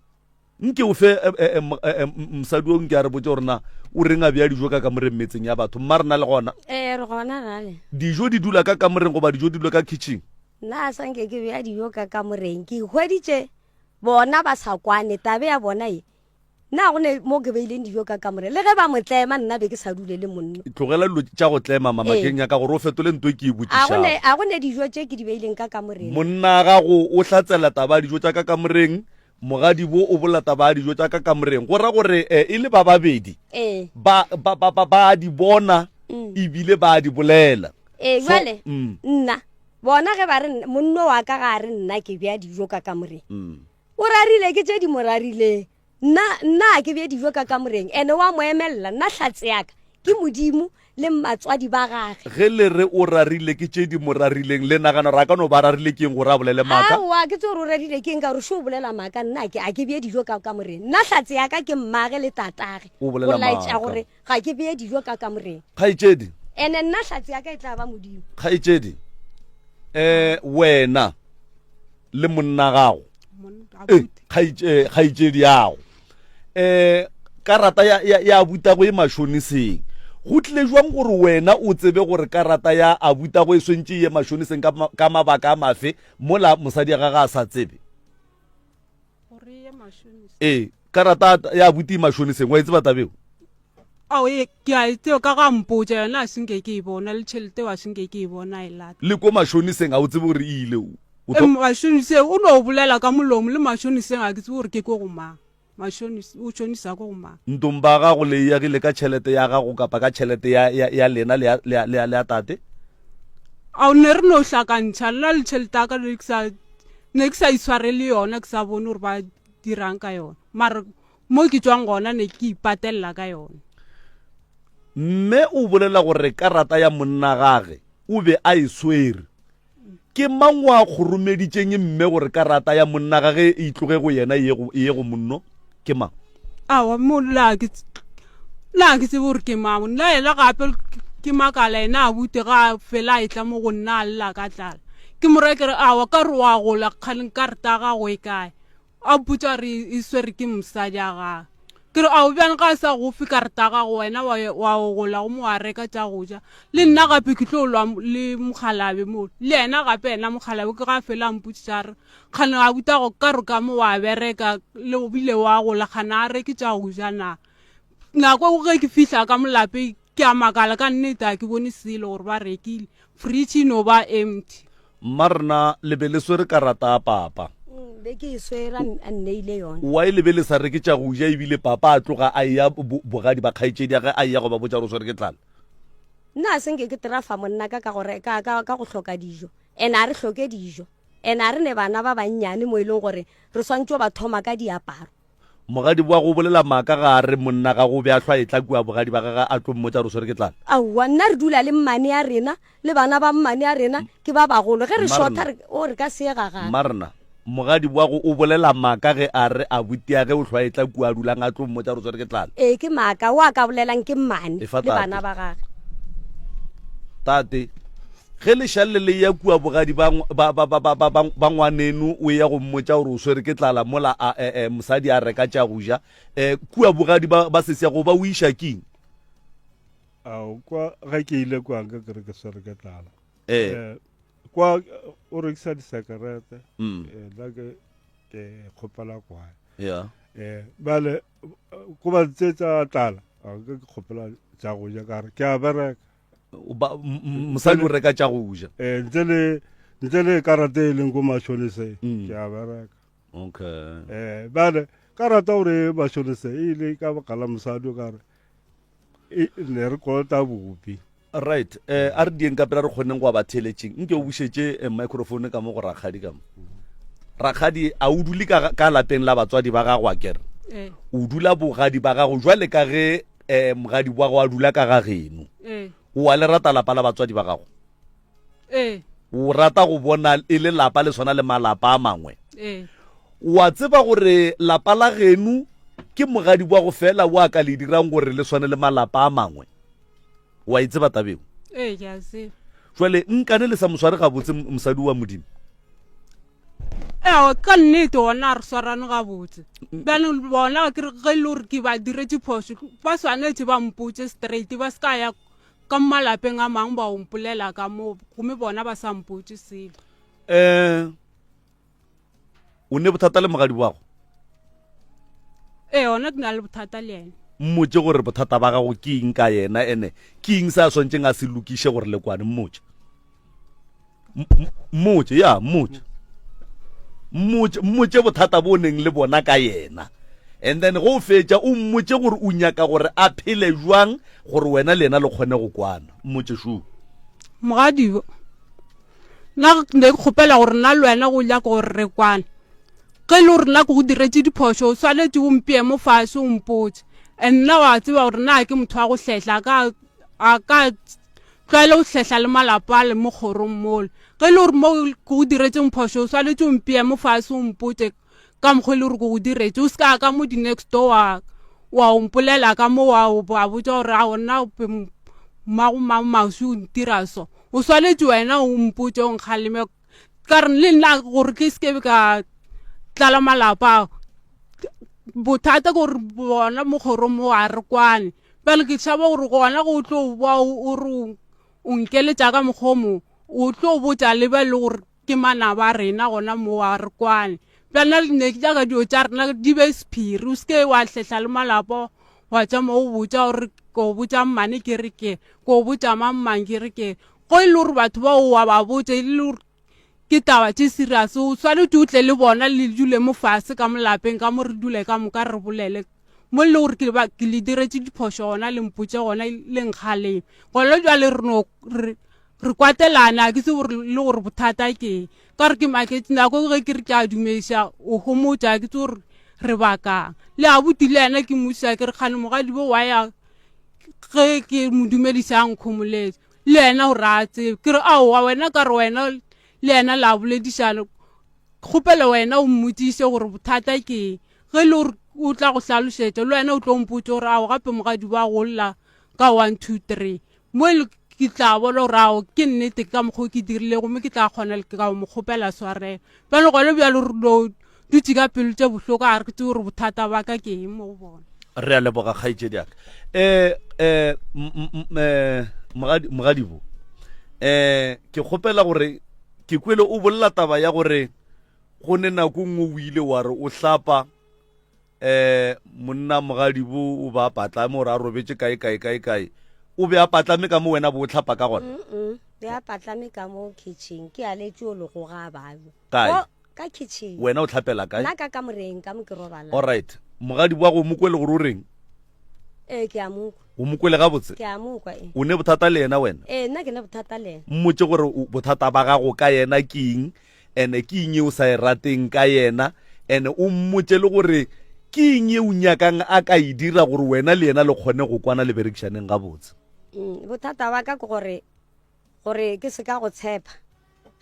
Nke o fe eh, eh, eh, mosadi o nke a re botse gore na o reng a bea dijo ka kamoreng metseng ya batho mma rena le gona ee re gona rale dijo di dula ka kamoreng goba dijo di dula ka kitchen nna a sanke ke bea dijo ka kamoreng ke hweditše bona ba sa kwane tabe ya bona e nna go ne mo ke beileng dijo ka kamoreng le ge ba mo tlema nna be ke sa dule le monna tlogela dilo tša go tlema mama ke nyaka gore o fetole nto e ke e botšišago a go ne dijo tše ke di beileng ka kamoreng monna gago o hlatsela taba ya dijo tša ka kamoreng Mogadibo o bolela taba ya dijo tša ka kamoreng go ra gore eh, e le ba babedi ee ba ba ba ba ba di bona Mm. ebile ba di bolela ee So, jale mm. nna bona ge ba re nna- monno wa ka ga a re nna ke bea dijo ka kamoreng Mm. o rarile ke tše di mo rarileng nna nna a ke bee dijo ka kamoreng ene wa mo emelela nna hlatse yaka ke modimo le matswadi ba gage. Ge le re o rarile ke tše di mo rarileng, le nagana gore a ka no ba rarile ke eng gore a bolele maaka? Aowa, ke tsebe gore o rarile ke eng ka gore šo o bolela maaka. Nna ke a ke bee dijo ka kamoreng. Nna hlatse ya ka ke mmage le tatage. O bolela Go laetša maaka. gore ga ke bee dijo ka kamoreng. Kgaetšedi. Ene nna hlatse ya ka e tla ba Modimo. Kgaetšedi, eh, wena le monna gago eh, eh, kgaetšedi yago um karata ya, ya, ya abutago e mashoniseng go tlile jwang gore wena o tsebe gore karata ya abutago e swentše ye mashoniseng ka, ka mabaka a mafe mola mosadi ya gage a sa tsebe ee karata ya abuti e mashoniseng wa e tseba tabeo Ao e ke a e tseba ka ga mpotša yona a senke ke e bona le tšhelete wa senke ke e bona e lata. Le ko mashoniseng a o tsebe gore e ile o E mashoniseng o no bolela ka molomo le mashoniseng a ke tsebe gore ke ko go mang. Mashonis o shonisa ko go mang. Ntong ba gago le e agile ka tšhelete ya gago kapa ka tšhelete ya ya ya lena le ya le ya le ya le ya tate? Ao ne re no hlakantšha nna le tšhelete ya ka ne ke sa ne ke sa itshwarele yona ke sa bone gore ba dirang ka yona. Mara Mo ke tšwang gona ne ke ipatelela ka yona. Mme o bolela gore karata ya monna gage o be a e swere. Ke mang wa kgoromeditšeng mme gore karata ya monna gage e tloge go yena e ye go monno? Ke mang? Aowa mo la ke la ke tsebe gore ke mang. Nna yena gape ke makala yena abuti ga a fela a etla mo go nna a lla ka tlala. Ke mo raya ke re, Aowa, ka re wa gola, kgane karata ya gago e kae? A mpotša gore e swere ke mosadi a gagwe. Ke re, Ao, bjang ga a sa go fe karata ya gago, wena wa, wa gola gomme wa reka tša go ja. Le nna gape ke tlo lwa le mokgalabje mo. Le yena gape yena mokgalabje ke ga a fela a mpotšiša a re, Kgane a butago ka re ka mo wa bereka, le o bile wa gola, kgane a reke tša go ja na? Nako ge ke fihla ka mo lapeng, Ke a makala ka nnete, a ke bone selo gore ba rekile. Fridge e no ba empty. Mma rena le be le swere karata ya papa. Be ke e swere a nneile yona. Why le be le sa reke tša go ja ebile papa a tloga a eya bogadi ba kgaetšedi ya ge a eya go ba botša gore o swere ke tlala? Nna a se nke ke terafa monna ka ka gore ka ka ka go hloka dijo. And a re hloke dijo. And a re ne bana ba bannyane mo e leng gore re swantšo ba thoma ka diaparo. Mogadi wa go bolela maaka ga a re monna ga go be a hlwa etla kua bogadi ba gagwe a tlo mmotša gore o swere ke tlala. Aowa, nna re dula le mmane ya rena le bana ba mmane ya rena ke ba bagolo. Ge re shotha re, o re ka se ye ga gagwe. Mmarena, mogadi wa go o bolela maaka ge a re abutiage o hlwa etla kua a dulang a tlo mmotša gore o swere ke tlala. Ee, ke maaka. O a ka bolelang ke mmane Efa le bana tate. ba gagwe. Tate, Ge lešalle le eya kua bogadi ba, ba, ba, ba, ba, ba, ba, ba ngwaneno, o eya go mmotša gore o swere ke tlala mola a, e, e, mosadi a reka tša go ja. E, kua bogadi ba, ba sesi ya go ba o iša king? Ao, kwa ge ke ile kwa nka ke re ke swere ke tlala. E. Eh, kwa o rekisa disekerete. Mm. Eh, nna ke ke kgopela kwae. Yeah. Eh, bale ko ba tse tsa tlala, a ke ke kgopela tša go ja ka re ke a bereka. Mosadi o reka tša go ja. Eh, ntle le ntle le karata e leng ko mashonise mm. ke a bereka. Okay. Eh, bale karata gore mashonise e ile ka baka la mosadi o ka re e ne re kolota bopi. Right. Eh, a re dieng ka pela re kgoneng go ba theletšeng. Nke o bušetše eh, microphone ka mo go rakgadi ka mo. Rakgadi a o dule ka, ka lapeng la batswadi ba gago a kere? Eh. O dula bogadi ba gago jwale ka ge eh mogadi wa go a dula ka ga geno ee o a le rata lapa la batswadi ba gago ee o rata go bona e le lapa le swana le malapa a mangwe ee wa tseba gore lapa la geno ke mogadi wa go fela wa ka le dirang gore le swane le malapa a mangwe wa e tseba tabeo ee ke a tseba jwale nkane le sa mosware gabotse mosadi wa modimo Ewa, ka nnete gona re swarane gabotse. Bjale bona ke re ge e le gore ke ba diretše phošo, ba swanetše ba mpotše straight, ba se ka ya ka malapeng a mangwe ba o mpolela ka moo, gomme bona ba sa mpotše selo. Um o ne bothata le mogadi wa go? Ee, gona ke na le bothata le yena. Mmotše gore bothata ba gago ke eng ka yena, ene ke eng se a swanetšeng a se lokiše gore le kwane, mmotše. Mmotše, ya, mmotše. Mmotše, mmotše bothata bo o neng le bona ka yena. And then go o fetša, o mmotše gore o nyaka gore a phele jwang gore wena le yena le kgone go kwana. Mmotše shu. Mogadibo, nna ne ke kgopela gore nna le wena go nyaka gore re kwane. Ge e le gore nna ke go diretše diphošo, o swanetše o mpee mo fase o mpotše. And nna wa tseba gore nna ke motho wa go hlehla, a ka, a ka Tlwaelo go hlehla le malapa a le mo kgorong mola. Ge e le gore mo ke go diretseng phošo, o swanetše o mpee mo fase o mpotše ka mokgwa e le gore ke go diretše. O se ka ya ka mo di-next door wa wa o mpolela ka mo wa wa botša gore ao nna mmago mang maswi o ntira so. O swanetše wena o mpotše o nkgaleme ka re le nna gore ke se ke be ka tlala malapa. Bothata ke gore bona mo kgorong mo ga re kwane. Bjale ke tšhaba gore gona go tlo boa o re o nkeletša ka mokgwa o mongwe, o tlo botša le ba e le gore ke manaba a rena gona moo a re kwane. Bjale nna ne ke nyaka dilo tša rena di be sephiri, o se ke wa hlehla le malapa wa tšama o botša gore ko botša mmane ke re ke, ko botša mang mang ke re ke. Go e le gore batho bao wa ba botša e le gore Ke taba tše serious, o swanetše o tle le bona le dule mo fase ka mo lapeng ka mo re dule ka moka re bolele mo le gore ke ba ke le diretše diphošo gona le mpotše gona le nkgaleme. Gona jwale re no re re kwatelana a ke tsebe gore le gore bothata ke eng. Ka gore ke maketše nako ge ke re ke a dumediša o homotša a ke tsebe gore re bakang. Le abuti le yena ke mmušiša ke re kgane mogadibo wa ya ge ke mo dumediša a nkhomoletše. Le yena o re a tsebe. Ke re, Aowa, wena ka re wena le yena la boledišana. Kgopela wena o mmotšiše gore bothata ke eng. Ge e le gore o tla go hlalošetša, le wena o tlo mpotša gore ao gape mogadi ba golla ka 1, 2, 3. Mo e le. Ke tla bona gore ao ke nnete ka mokgwa o ke dirile gomme ke tla kgona le ka mo kgopela swarelo. Bjale gona bjalo re no dutše ka pelo tše bohloko ga re tsebe gore bothata ba ka ke eng mo go bona. Re a leboga kgaetšedi ya ka. Um um um mogadibo um ke kgopela gore ke kwele o bolela taba ya gore go ne nako nngwe o ile wa re o hlapa um monna mogadibo o ba patlame gore a robetše kae kae kae kae o be a patlame ka mo wena bo o hlapa ka gona be a patlame ka mo kitchen ke a letše o legoga a bajo kae ka kitchen wena o hlapela kae nna ka kamoreng ka mo ke robala alright mogadibo wa go mo kwele gore o reng ee ke a mokwa o mo kwele gabotse ke a mokwa ee o ne bothata le yena wena ee nna ke ne bothata le yena mmotse gore bothata ba gago ka yena ke eng Ene ke eng ye o sa e rateng ka yena? Ene o mmotše le gore ke eng ye o nyakang a ka e dira gore wena le yena le kgone go kwana le berekišaneng gabotse. Mm, bothata ba ka ke gore gore ke se ka go tshepa.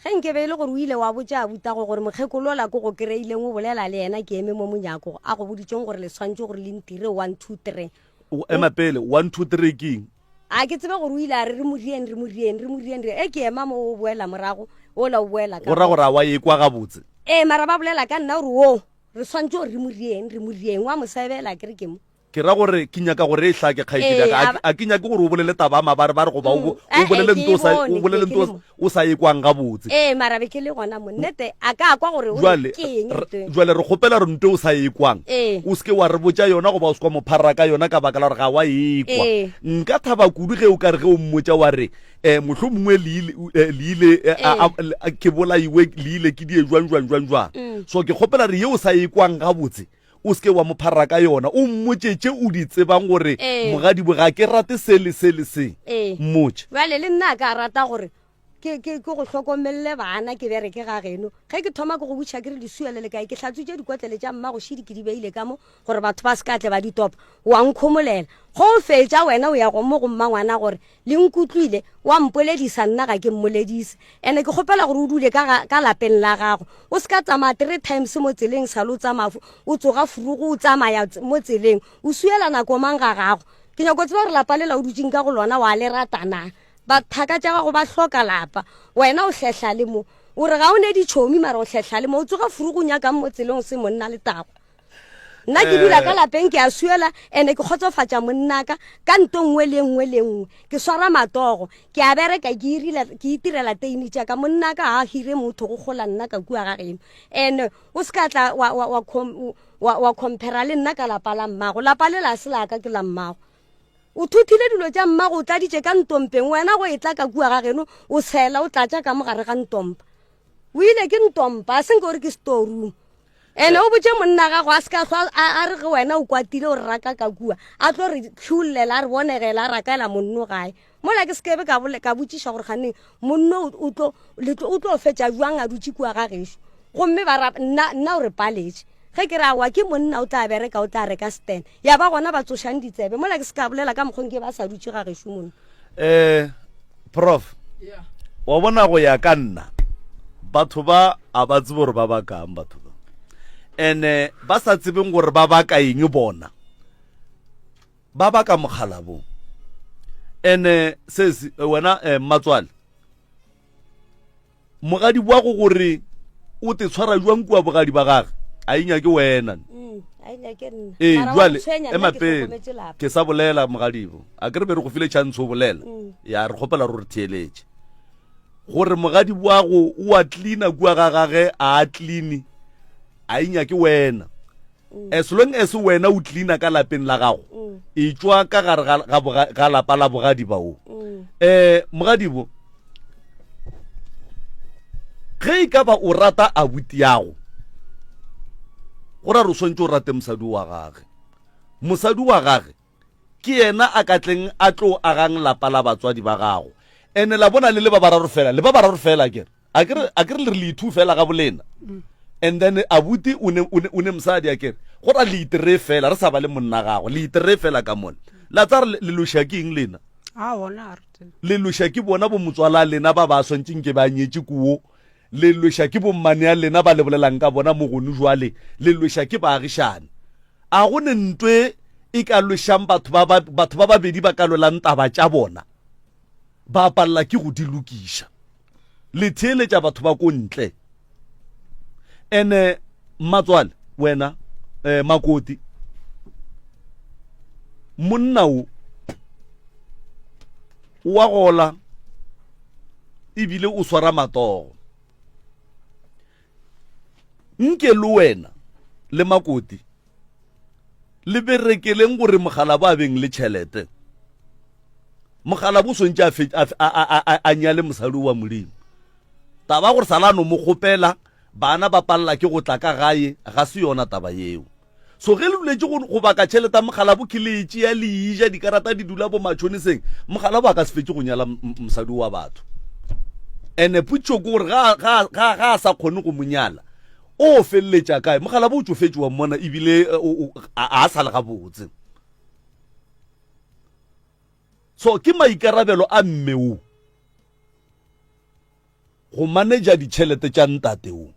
Ge nke be e le gore o ile wa botša abutago gore mokgekolo ola ko go kry-ileng o bolela le yena ke eme mo monyako a go boditšeng gore le swantše gore le ntire one two three. O ema pele, one two three ke eng? A ke tsebe gore o ile a re re mo rieng, re mo rieng, re mo rieng, re e ke ema mo o boela morago, ola o boela ka. Go ra gore a wa e kwa gabotse. Ee, mara ba bolela ka nna gore wo re swantse gore re mo rieng, re mo rieng, wa mo sebela ke re ke mo. Ke ra gore ke nyaka gore e hlake kgaetšedi ya ka. A ke nyake gore o bolele taba ya mabarebare goba o mm, bolele nto o bolele nto o sa e kwang gabotse. Ee, mara be ke le gona mo nnete a ka kwa gore o Jwale ke eng re- nto e. jwale re kgopela re nto o sa e kwang Ee. o seke wa re botša yona goba o se kwa mo phara ka yona ka baka la gore ga wa e kwa Ee. nka thaba kudu ge o ka re ge o mmotša wa re um mohlho mongwe le ile eh, le ile eh, a- Ee. a- le- a- ke bolaiwe le ile ke die jwang jwang jwang jwang Mm. so ke kgopela re ye o sa e kwang gabotse o seke wa mo phara ka yona o mmotše tše o di tsebang gore Ee. mogadibo ga ke rate se le se le se Ee. mmotše Bjale le nna a ka rata gore Ke, ke, ke go hlokomelele bana, ke bereke ga geno. Ge ke thoma ke go botšiša ke re lesua le le kae, ke hlatswitše dikotlele tša mmago šidi ke di beile ka mo gore batho ba se ka tle ba di topa. O a nkhomolela. Ge o fetša wena o ya go mo go mmangwana gore le nkutlwile, wa mpoledisa nna ga ke mmoledise. Ene ke kgopela gore o dule ka ga, ka lapeng la gago. O se ka tsamaya three times mo tseleng sa le o tsamaya o tsoga furugo o tsamaya mo tseleng. O suela nako mang ga gago? Ke nyako tseba gore lapa lela o dutšeng ka go lona wa le rata na? Ba thaka tša gago ba hloka lapa, wena o hlehla le mo. O re ga o ne ditšhomi mara o hlehla le mo. O tsoga furugu o nyakang mo tseleng o se monna letago. Nna ke dula ka lapeng ke a suela ene ke kgotsofatša monnaka ka nto nngwe le nngwe le nngwe. Ke swara matogo, ke a bereka ke irile ke itirela teini tša ka. Monnaka ga a hire motho go kgola nna ka kua ga geno. Ene o se ka tla wa wa wa wa wa compare le nna ka lapa la mmago. Lapa le la se la ka ke la mmago. O thothile dilo tša mmago, o tladitše ka ntompeng, wena go etla ka kua ga geno, o tshela, o tlatša ka mo gare ga ntompa. O ile ke ntompa, a se nke o re ke storeroom. Ene o botše monna gago a se ka hlwa a, a re ge wena o kwatile o re raka ka kua, a tlo re hlollela, a re bonegela, a rakela monno gae. Mola ke se ke be ka, ka botšiša gore kganeng monno o tlo, le tlo, o tlo fetša bjang a dutše kua ga gešo. Gomme ba ra, nna, nna o re paletše. Ge ke re aowa ke monna o tla bereka o tla reka stand. Ya ba gona ba tsošang ditsebe. Mola ke se ka bolela ka mokgwa nke ba sa dutše ga gešo mono. Eh, Prof, wa bona go ya ka nna, batho ba a ba tsebe gore ba bakang batho ba. Ene ba sa tsebeng gore ba baka eng bona. Ba baka mokgalabong. Ene sesi wena eh, mmatswale Mogadi wa go gore o te tshwara jwang kua bogadi ba gage a e nyake wena. Mm, a e nyake nna. Ee, Mara wa jwale ntshwenya, ema nna ke pele hlokometše lapa. ke sa bolela mogadibo a ke re be re go file chance o bolela Mm. ya re kgopela gore re theeletše gore mogadi wa go o a cleana kua ga gage a a cleane a e nyake wena mm. as long as wena o cleana ka lapeng la gago mm. e tšwa ka gare ga lapa la bogadi bao um mogadibo ge e ka ba o rata abuti yago go ra re o swantse o rate mosadi wa gage mosadi wa gage ke yena a ka tleng a tlo agang lapa la batswadi ba gago ene la bona le le ba bararo fela le ba bararo fela kere a ke a ke re le re le ithu fela ga bolena mm. and then abuti o ne o ne mosadi a kere go ra le itere fela re sa ba le monna gago le itere fela ka mona la tsa re le loša ke eng lena a bona re le loša ke bona bo motswala lena ba ba swantšeng ke ba nyetše kuo le loša ke bommane ya lena ba le bolelang ka bona mo gone jwale le loša ke baagišane a go ne ntwe e ka lwešang batho ba batho ba babedi ba ka lwelang taba tša bona. Ba palela ke go di lokiša. Le theeletša batho ba ko ntle. Ene mmatswale wena eh, makoti monna o wa gola ebile o swara matogo nke le wena le makoti le berekeleng gore mogala ba beng le tšhelete mogala bo swantše a nyale mosadi wa modimo taba gore salano mo kgopela bana ba palela ke go tla ka gae ga se yona taba yeo so ge le duletše go baka tšhelete ya mogala bo ke le e tšea le eja dikarata di dula bo matšhoniseng mogala bo a ka se fetše go nyala mosadi wa batho ene potšo ke gore ga a sa kgone go mo nyala o feleletša kae mogala bo o tšofetše wa mmona ebile eh, a sa le gabotse so ke maikarabelo a mme o go manager ditšhelete tša ntate o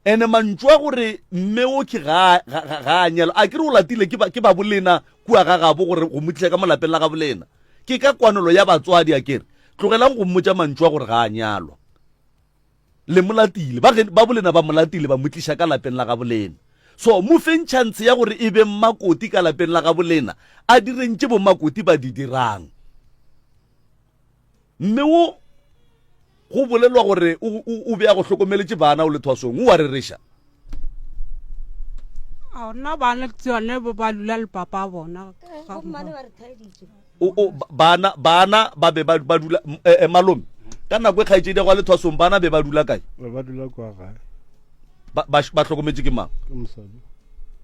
ene mantšu a gore mme o ke ga ga a nyalwa a ke re o latile ke ba ke ba bolena kua ga gabo gore go mo tliša ka mo lapeng la ga bolena ke ka kwanelo ya batswadi a kere tlogelang go mmotša mantšu a gore ga a nyalwa le mo latile ba ba bolena ba mo latile ba mo tliša ka lapeng la ga bolena so mo feng chance ya gore e be mmakoti ka lapeng la ga bolena a direng tše bomakoti ba di dirang Mme wo go bolelwa gore o be a go hlokomeletše bana o le thwasong, o a rereša? A nna bana tsone ba dula le papa bona. O o bana bana ba be ba ba dula eh, eh, malome ka nako e kgaetšedi ya go le thwasong bana be ba dula kae? Ba dula kwa gae. Ba ba ba hlokometše ke mang? Ke mosadi.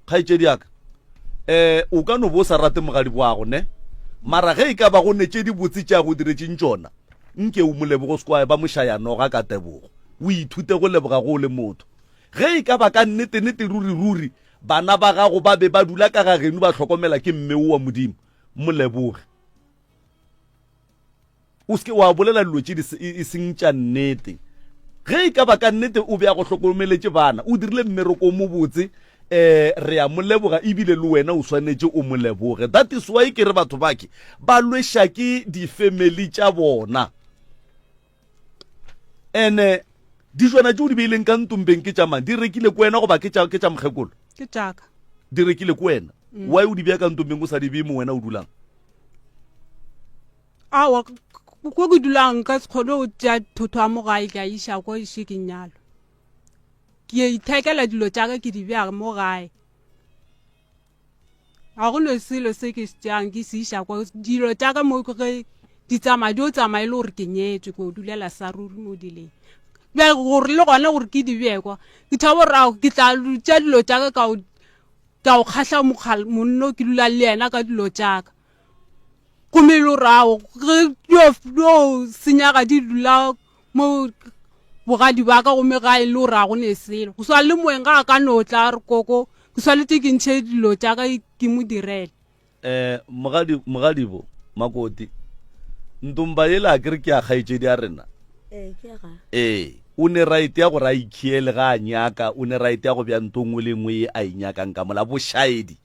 Kgaetšedi ya ka eh o ka no bo sa rate mogadi boago ne mara ge e ka ba go ne tše dibotse tše a go diretšeng tšona nke o mo lebogo se kwa ba mošaya noga ka tebogo o ithute go leboga go o le motho ge e ka ba ka nnete-nnete ruri-ruri bana ba gago ba be ba dula ka ga geno ba hlokomela ke mme o wa modimo mo leboge O se ke wa bolela dilo tše di e seng tša nnete. Ge e ka ba ka nnete o be a go hlokomeletše bana, o dirile mmereko o mobotse, um re a mo leboga ebile le wena o swanetše o mo leboge. That is why ke re batho bake ba lweša ke di-family tša bona. Ene dijwana tše o di beileng ka ntombeng ke tša mang? Di rekile ko wena goba ke tša ke tša mokgekolo? Ke tšaka. Di rekile ko wena. Mm. Why o di beya ka ntombeng o sa di beye mo wena o dulang? Aowa, ko ke dulang nka se kgone go tšea thotho ya mo gae ka iša ko ise ke nyalo. Ke a ithekela dilo tša ka ke di bea mo gae. Ga go no selo se ke se tšeang ke se iša kwa dilo tša ka mo ge di tsamaya di o tsamaya e le gore ke nyetswe ko dulela sa ruri mo di leng. Bjale gore le gona gore ke di bee kwa ke tšhaba gore ao ke tla tšea dilo tša ka ka o kgahla monno ke dula le yena ka dilo tša ka. Gomme e le gore ao ge dio senyaga di dula mo bogadi ba ka gomme ga e le gore ga go ne selo go swana le moeng ga a ka no tla re koko ke swanetše ke ntšhe dilo tša ka ke mo direle. Um mogadi mogadibo makoti ntomba yela a kere ke ya kgaetšedi ya rena Ee, ke ya gagwe. Ee, o ne right ya gore a ikhiele ga a nyaka, o ne right ya go bea nto nngwe le nngwe ye a e nyakang ka mola. Bošaedi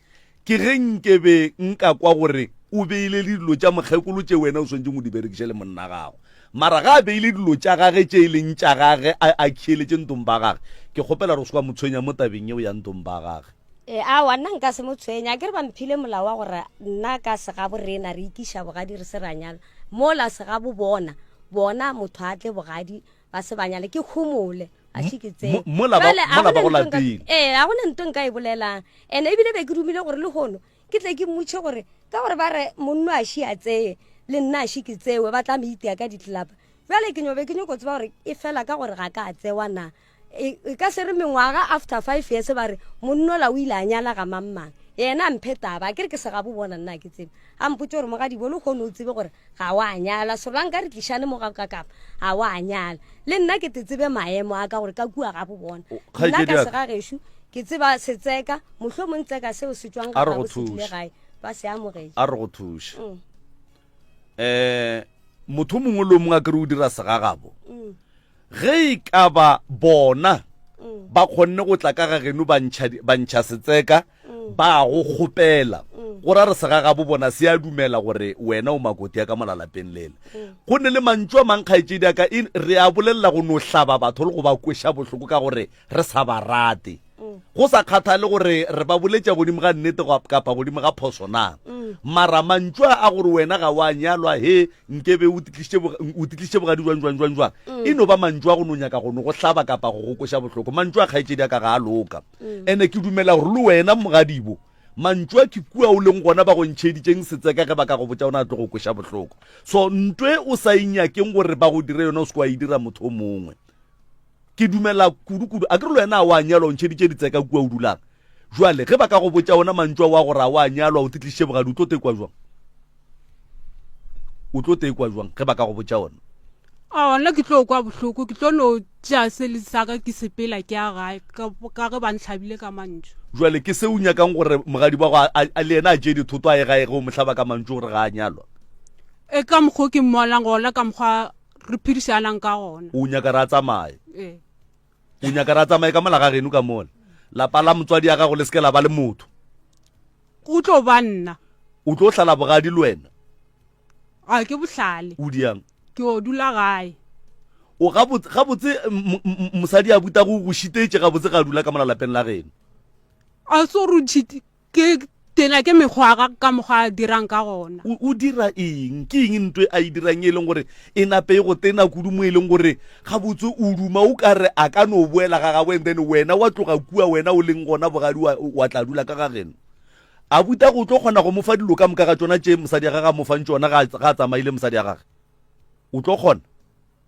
Ke ge nke be nka kwa gore o beile le dilo tša mokgekolo tše wena o swanetšeng o di berekiše le monna gago. Mara ga a beile dilo tša gage tše e leng tša gage a a khieletše ntong ba gage, ke kgopela gore o se kwa mo tshwenya mo tabeng yeo ya ntong ba gage. E, aowa, nna nka se mo tshwenye. Akere ba mphile molao wa gore nna ka segabo rena re ikiša bogadi re se ra nyala. Mola segabo bona, bona motho a tle bogadi ba se ba nyale, ke homole. A še ke tsebe. Mola ba, Jwale, a mola ba gona go ntho nka- latile. Ee, a gona ntho nka e bolelang. Ene ebile be ke dumile gore lehono ke tle ke mmotšhe gore ka gore ba re monno a še a tseye le nna a še ke tsewe ba tla mo itea ka ditlelapa. Bjale ke nyo be ke nyoko tseba gore e fela ka gore ga ka a tsewa na. E, e ka se re mengwaga after 5 years ba re monnola o ile a nyala ga mang mang. Yena a mphe taba, a ke re ke segabo bona nna ke tsebe. A mpotše gore mogadibo lehono o tsebe gore ga wa nyala solanka re tlišane mo ga ka kapa ga wa nyala le nna ke te tsebe maemo a ka gore ka kua ga bo bona nna ka segagešo ke tseba setseka mohlomong tseka seo se tšwang ga gabo se tlile gae ba se amogetše a re go thuše um motho mongwe le mongwe a kere o dira segagabo mm. ge e ka ba bona mm. ba kgonne go tla ka ga geno ba ntšha setseka mm. Ba go kgopela go ra re segagabo bona se a dumela gore wena o makoti ya ka mola lapeng lela. Go ne le mantšu a mang kgaetšedi ya ka e re a bolelela go no hlaba batho le go ba kweša bohloko ka gore re sa ba rate. Go sa kgathale gore re ba boletša godimo ga nnete kapa godimo ga phoso na. Mara mantšu a a gore wena ga wa nyalwa he nkebe o titlišitše bogadi jwang jwang jwang jwang e no ba mantšu a go no nyaka go no go hlaba kapa go go kweša bohloko. Mantšu a kgaetšedi ya ka ga a loka. Ene ke dumela gore le wena mogadibo mantšu a ke kua o leng gona ba go ntšheditšeng setseka ge ba ka go botša ona a tlo go kweša bohloko. So ntwe o sa e nyakeng gore ba go dire yona o se ke wa e dira motho o mongwe. Ke dumela kudu-kudu a ke re le wena a wa nyalwa o ntšheditše ditseka kua o dulang. Jwale ge ba ka go botša ona mantšu ao a gore a wa nyalwa o titlišitše bogadi o tlo tekwa jwang? O tlo tekwa jwang ge ba ka go botša ona? A nna ke tlo kwa bohloko ke tlo no tšea se le sa ka ke sepela ke ya gae ka ka ge ba ntlhabile ka mantšu. Jwale ke se o nyakang gore mogadi wa go a le yena a tšee dithoto a ye gae ge o mo hlaba ka mantšu gore ga a nyalwa? E ka mokgwa o ke mmonang gona ka mokgwa re phedišanang ka gona. O nyaka re a tsamaye? Ee. O nyaka re a tsamaye ka mola ga geno ka mola? Lapa la motswadi ya gago le se ke la ba le motho? Go tlo ba nna. O tlo hlala bogadi le wena? A ke bohlale. O diang? Ke o dula gae. O gabotse gabotse mosadi a buta go go šitetše gabotse ga dula ka mola lapeng la geno. A so re ke tena ke mekgwa ga ka mokgwa a dirang ka gona. O, o dira eng? Ke eng ntwe a e dirang e leng gore e nape e go tena kudu mo e leng gore gabotse o duma o ka re a ka no boela ga gagwe and then wena wa tloga kua wena o leng gona bogadi wa, wa tla dula ka ga geno? A buta go tlo kgona go mo fa dilo ka moka ga tšona tše mosadi ya gage a mo fang tšona ga, ga a tsamaile mosadi ya gage? O tlo kgona?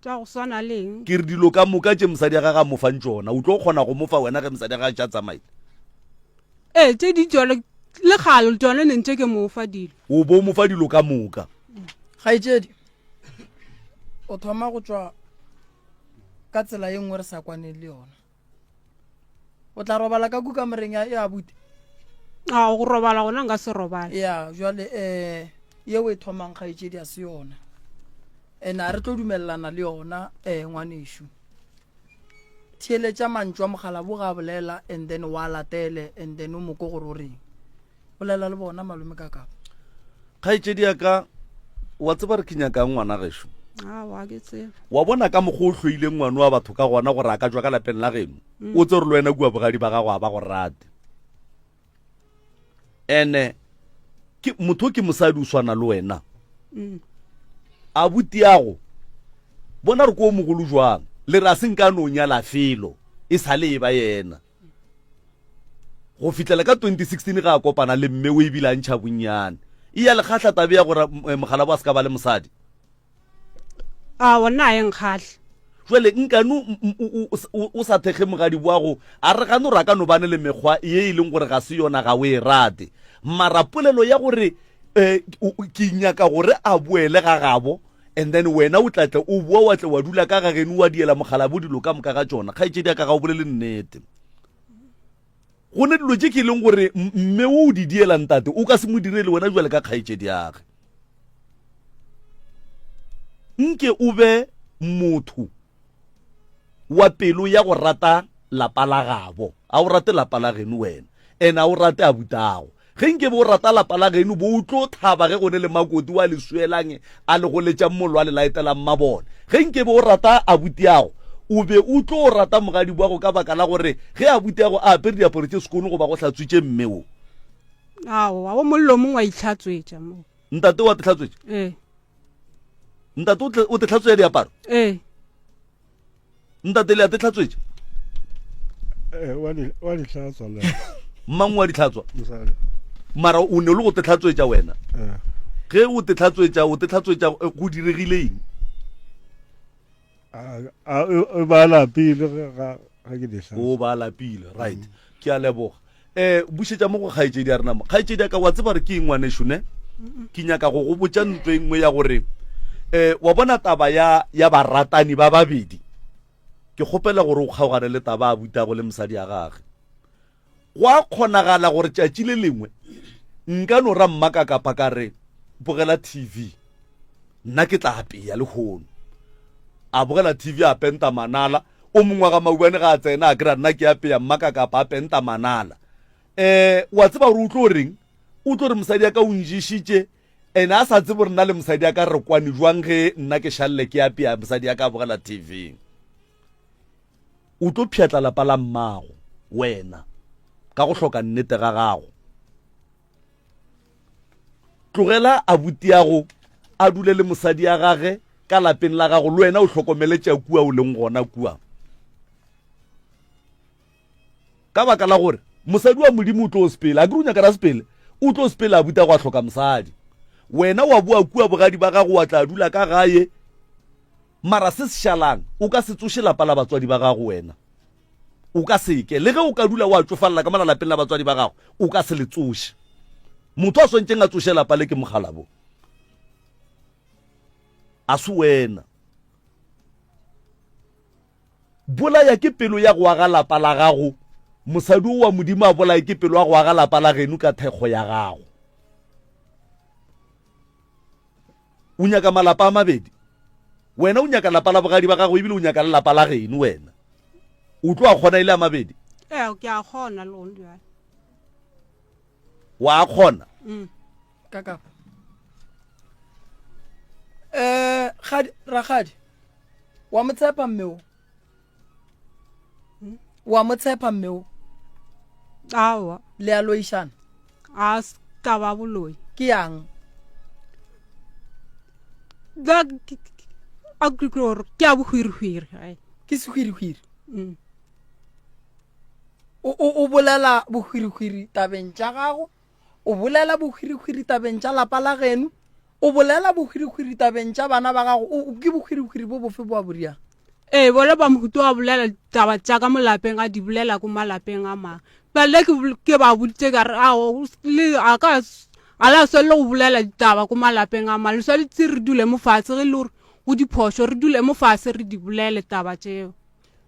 Tša go swana le eng? Ke re dilo ka moka tše mosadi ya gage a mo fang tšona, o tlo kgona go mo fa wena ge mosadi ya gage a tsamaile? Ee, tše di tšona le kgale tšona ne ntše ke mo fa dilo. O bo mo fa dilo ka moka. Kgaetšedi, o thoma go tšwa ka tsela ye nngwe re sa kwaneng le yona. O tla robala ka kukamoreng ya ya abuti? A go robala gona nka se robale. Ya, jwale eh yeo e thomang kgaetšedi a se yona. And a re tlo dumelelana le yona eh ngwanešu. Theeletša mantšu a mogalabu ga a bolela and then wa latele and then o mo ko gore o reng. Bolela le bona malome ka kapa. Kgaetšedi ya ka, wa tseba re ke nyakang ngwana gešo? Aowa, ke tsebe. Wa bona ka mokgwa o hloileng ngwana wa batho ka gona gore a ka tšwa ka lapeng la geno? O tse gore le wena kua bogadi ba gago a ba go rate. Ene ke motho ke mosadi o swana le wena. Abutiago, bona re ko o mogolo jwang, le re a se nka no nyala felo, e sa le e ba yena. Go fihlela ka 2016 ge a kopana le mme o ebile a ntšha bonnyane. E ya le kgahla tabe ya gore eh, Mokgalabo a se ka ba le mosadi? Aowa, nna a e nkgahle. Jwale nkane o sa thekge mogadi wa go a re gane gore a ka no bane le mekgwa ye e leng gore ga se yona ga o e rate. Mara polelo ya gore um ke nyaka gore a boele ga gabo and then wena o tla tle o boa wa tle wa dula ka ga geno wa diela mokgalabo dilo ka moka ga tšona. Kgaetšedi ya ka ga o bolele nnete. Go ne dilo tše ke leng gore mme o di diela ntate o ka se mo direle wena jwale ka kgaetšedi yage. Nke o be motho wa pelo ya go rata lapa la gabo. A o rate lapa la geno wena, ene a o rate abutago. Ge nke be o rata lapa la geno, bo o tlo thaba ge go ne le makoti wa le suelang a le goletšang mollo a le laetelang mabone. Ge nke be o rata abutiago, o be o tlo rata mogadi wago ka baka la gore ge abutiago a apere diaparo tše sekono goba go hlatswitše mme o. Aowa, o mollo mongwe wa itlhatswetša mo. Ntate wa te hlatswetša? Ee. Ntate o te hlatswetša diaparo? Ee. Ntate le a te hlatswetša? Eh, wa di wa di hlatswa le. Mang wa di hlatswa? Mara o ne le go te hlatswetša wena. Eh. Ge o te hlatswetša, o te hlatswetša eh, go diregile eng? A o ba lapile ga ga ke di hlatswa. O ba lapile, right. Mm. Ke a leboga. Eh, bušetša mo go kgaetšedi ya rena mo. Kgaetšedi ya ka, wa tseba re ke eng ngwanešu ne? Ke nyaka go go botša ntho e nngwe ya gore eh wa bona taba ya ya baratani ba babedi. Ke kgopela gore o kgaogane le taba a butago le mosadi ya gage. Go a kgonagala gore tšatši le lengwe nka no ra mmaka kapa ka re bogela TV. Nna ke tla apea lehono. A bogela TV a penta manala. O mongwe wa ga Maubane ga a tsena a kry-a nna ke apea mmakakapa a penta manala. Um wa tseba gore o tlo reng? O tlo re mosadi ya ka o njišitše ene a sa tsebe gore nna le mosadi ya ka re kwane jwang ge nna ke šalle ke apea mosadi ya ka a bogela TV. O tlo pšhatla lapa la mmago wena ka go hloka nnete ga gago. Tlogela abutiago a dule le mosadi ya gage ka lapeng la gago le wena o hlokomele tša kua o leng gona kua. Ka baka la gore mosadi wa Modimo o tlo sepela, a ke re o nyaka ra sepele, o tlo sepela abuta go a hloka mosadi. Wena wa boa kua bogadi ba gago wa tla dula ka gae, mara se se šalang o ka se tsoše lapa la batswadi ba gago wena. O ka se ke, le ge o ka dula wa tšofalela ka mola lapeng la batswadi ba gago, o ka se le tsoše. Motho a swantšeng a tsoše lapa le ke mokgalabo, a se wena. Bolaya ke pelo ya go aga lapa la gago, mosadi o wa Modimo a bolaye ke pelo ya go aga lapa la geno ka thekgo ya gago. O nyaka malapa a mabedi. Wena o nyaka lapa la bogadi ba gago ebile o nyaka le lapa la geno wena. O tlo a kgona e le a mabedi? Ee, ke a kgona le gone bjale. Wa a kgona? Mm. Ka kapa. Eh, gadi, rakgadi. Wa mo tshepa mme o? Wa mo tshepa mme o? Aowa. Le a loišana? A se ka ba boloi. Ke yang? Ga a ke gore ke a bohwirihwiri. Ai. Ke sehwirihwiri. Mm. O o o bolela bohwirihwiri tabeng tša gago, o bolela bohwirihwiri tabeng tša lapa la geno, o bolela bohwirihwiri tabeng tša bana ba gago. O ke bohwirihwiri bo bofe bo a bo riang? Ee, bona ba mohuta wa bolela ditaba tša ka mo lapeng a di bolela ko malapeng a mangwe. Bjale ke ke ba boditše ka re ao le a ka a la swanela go bolela ditaba ko malapeng a mangwe. Le swanetše re dule mo fatshe ge e le gore go diphošo re dule mo fatshe re di bolele taba tšeo.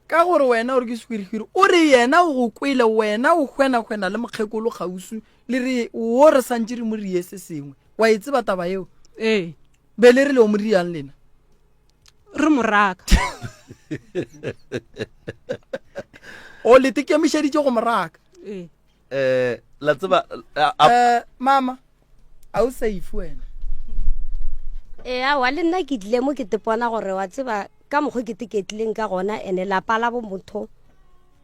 Ka gore wena o re ke sehwirihwiri, o re yena o go kwele wena o hwenahwena le mokgekolo kgauswi le re wo re santše re mo rie se sengwe. Wa e tseba taba yeo? Ee. Be le re le o mo riang lena? Re mo raka. O le tekemišeditše go mo raka? Ee. Eh, la tseba eh mama a o safe wena ee aowa le nna ke tlile mo ke tepona gore wa tseba ka mokgwa ke teketlileng ka gona ene lapa la bo motho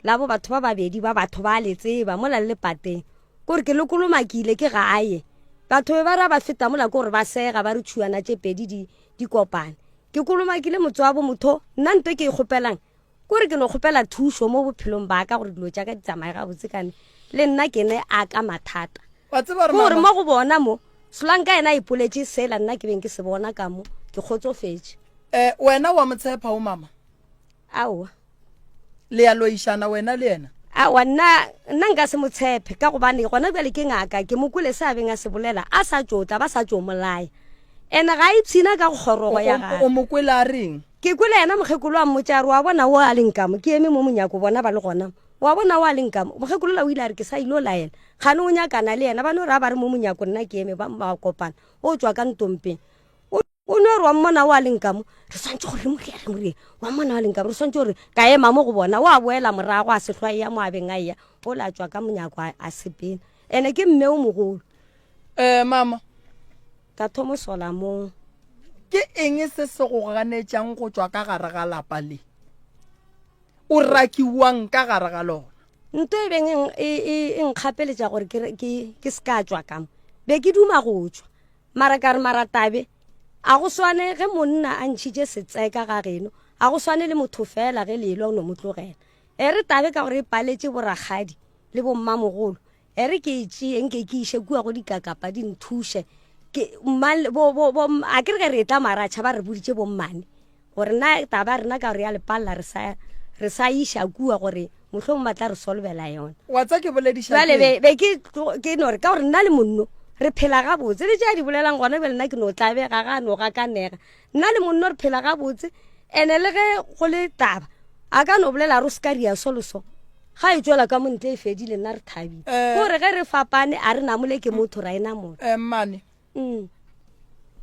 la bo batho ba babedi ba batho ba le tseba mola le lepateng kore ke lokolomakile ke gae batho be ba ra ba feta mola ke gore ba sega ba re tšhuana tše pedi di di kopane ke kolomakile motse wa bo motho nna nto ke e kgopelang Kore ke no kgopela thušo mo bophelong ba ka gore dilo tša ka di tsamaye gabotse kane le nna ke ne a ka mathata. Wa tseba gore Kore mama mo go bona mo Solanka yena a ipoletše sela nna ke beng ke se bona ka mo ke kgotsofetše. Eh, wena wa mo tshepa o mama? Aowa. Le ya loišana wena le yena? Aowa nna nna nka se mo tshepe ka gobane gona bjale ke ngaka ke mo kwele se a beng a se bolela a sa tšo tla ba sa tšo molaya ene ga a ipshina ka go kgorogo ya O, o, gagwe. o mo kwele a reng? Ke kwele yena mokgekolo a mmotša a re, Wa bona wo a leng ka mo? Ke eme mo monyako, bona ba le gona mo. Wa bona wo a leng ka mo? Mokgekolo la o ile a re, Ke sa ilo laela. Kgane o nyakana le yena. Ba no re a ba re mo monyako nna ke eme, ba ba kopana. O tšwa ka ntompeng. O, o no re wa mmona wo a leng ka mo? Re swantše gore re mo rie, re mo rie. Wa mmona wo a leng ka mo? Re swantše gore ka ema mo go bona. O a boela morago a se hlwa eya mo a beng a eya. Ola a tšwa ka monyako a, a sepela. Ene ke mme o mogolo. Eh, mama. Ka thomo sola mo. Ke eng se se go ganetšang go tšwa ka gare ga lapa le? O rakiwang ka gare ga lona? Nto e beng e, e, e nkgapeletša gore ke, ke, ke se ka tšwa ka mo. Be ke duma go tšwa. Mara ka re mara tabe, a go swane ge monna a ntšhitše setseka ga geno, a go swane le motho fela ge le elwa o no mo tlogela. E re tabe ka gore e paletše borakgadi le bommamogolo, E re ke e tšee nke ke iše kua go dikakapa di nthuše. Ke mma bo bo bo a ke re ge re etla maratšha ba re boditše bommane gore na taba rena ka gore ya lepalla re sa re sa iša kua gore mohlomong ba tla re solvela yona. Wa tsa ke bolediša Jwale be be ke ke no re ka gore nna le monno re phela gabotse le tše a di bolelang gona bjale nna ke no tlabega ga no gakanega. Nna le monno re phela gabotse ene le ge go le taba a ka no bolela re o se ka ria so le so ga e tswela ka montle e fedile nna re thabile Eh. gore ge re fapane a re namole ke motho ra e namola Eh, mmane mm.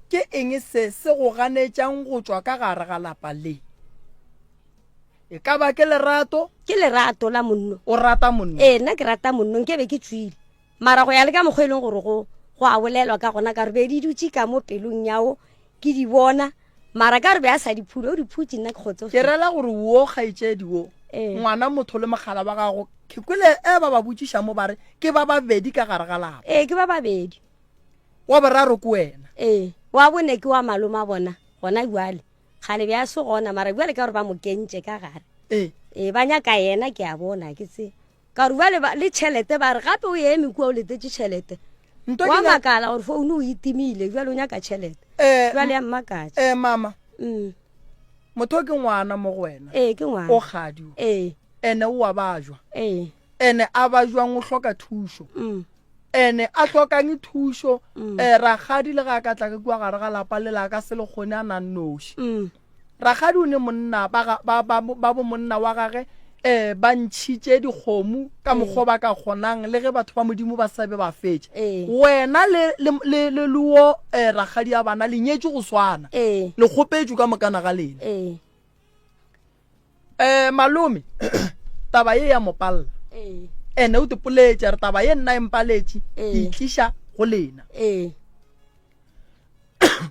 ke eng se se go ganetšang go tšwa ka gare ga lapa le? E ka ba ke lerato? Ke lerato la monno. O rata monno? Ee, nna ke rata monno, nke be ke tswile. Mara go ya le ka mokgwa e leng gore go go a bolelwa ka gona ka re be di dutše ka mo pelong yago ke di bona mara ka re be a sa di phule o di phutše nna ke kgotsofetse. Ke rela gore wo kgaetšedi wo Ee. ngwana motho le mogala wa gago ke kwele e ba ba botšiša mo ba re ke ba babedi ka gare ga lapa. Ee, ke ba babedi. Wa boraro ke wena. Ee, wa bone ke wa malome a bona gona bjale. Kgale be a se gona mara bjale ka gore ba mo kentše ka gare. Ee. Ee, ba nyaka yena ke a bona ke tse. Ka gore bjale ba le tšhelete ba re gape o eme kua o letetše tšhelete. Nto Wa ke nya- makala gore founu o e timile bjale o nyaka tšhelete. Eh, Bjale ya mmakatša. eh mama Mm. motho o ke ngwana mo go wena Ee, ke ngwana. o kgadi o. Ee. Ene o a bajwa. Ee. Ene a bajwang o hloka thušo. Mm. Ene a hlokang thušo Mm. eh rakgadi le ga a ka tla ka kua gare ga lapa le la ka se le kgone a na nnoši. Mm. Rakgadi o ne monna ba ga ba ba ba bo monna wa gage eh ba ntšhitše dikgomo ka mokgwa ba ka kgonang le ge batho ba Modimo ba sa be ba fetša. Ee. Wena le le le le le wo eh rakgadi ya bana le nyetšwe go swana. Ee. Le kgopetšwe ka mokana ga lena. Ee. Eh malome taba ye ya mo palla. Ee. Ene o tipoletše a re taba ye nna e mpaletše ke Ee. itliša go lena. Ee.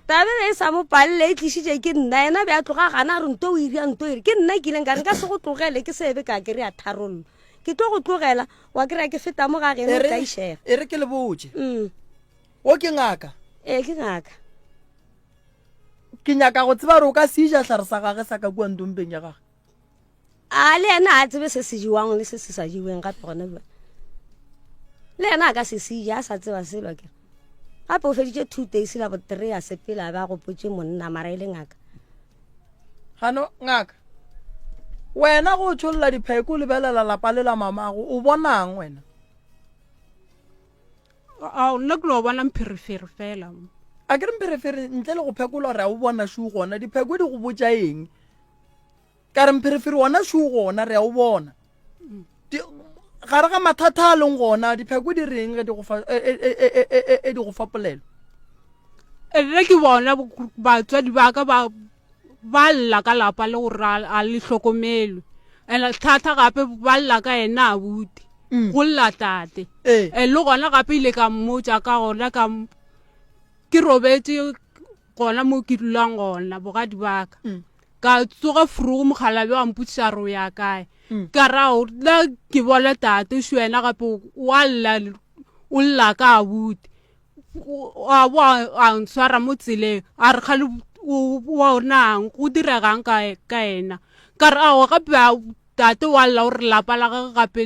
Taba e sa mo palle e tlišitše ke nna yena be a tloga gana a re nto o iria nto iri ke nna ke ileng ka re nka se go tlogele ke sebe ka kry-a tharollo ke tlo go tlogela wa kry-a ke feta mo ga geno E o re tlaišega e re ke le botše. Mm. Wo ke ngaka. Ee ke ngaka. Ke nyaka go tseba gore o ka se ja hlare sa gage sa ka kua ntompeng ya gage. A le yena a tsebe se se jewang le se se sa jeweng gape gona bjale. Le yena a ka se se ja a sa tseba selo ke. Gape o feditše 2 days la bo 3 a sepela a be a gopotše monna mara e le ngaka. Gano ngaka. Wena go tšholla dipheko o lebelela lapa le la mamago o bonang wena? Ao, nna ke no bona mpherefere fela. A ke re mpherefere ntle le go phekolwa re a o bona šo gona dipheko di go botša eng? Ka re mpherefere wona šo gona re a o bona. Gare ga mathata a leng gona dipheko di reng ge di go fa e, e, e, e, di go fa polelo? Nna ke bona batswadi ba ka ba ba lla ka lapa le gore a le hlokomelwe and thata gape ba lla ka ena abuti mm. go lla tate ee. And le gona gape ile ka mmotša ka gona ka ke robetše gona mo ke dulang gona bogadi baka mm. ka tsoga furugo mokgalabe wa mpotšiša re o ya kae mm. ka rao nna ke bona tate šo wena gape wa lla o lla ka abuti a bo a ntshwara mo tseleng a re kgale wa nang go diregang ka ka ena ka re ao gape tate wa lla gore lapa la gage gape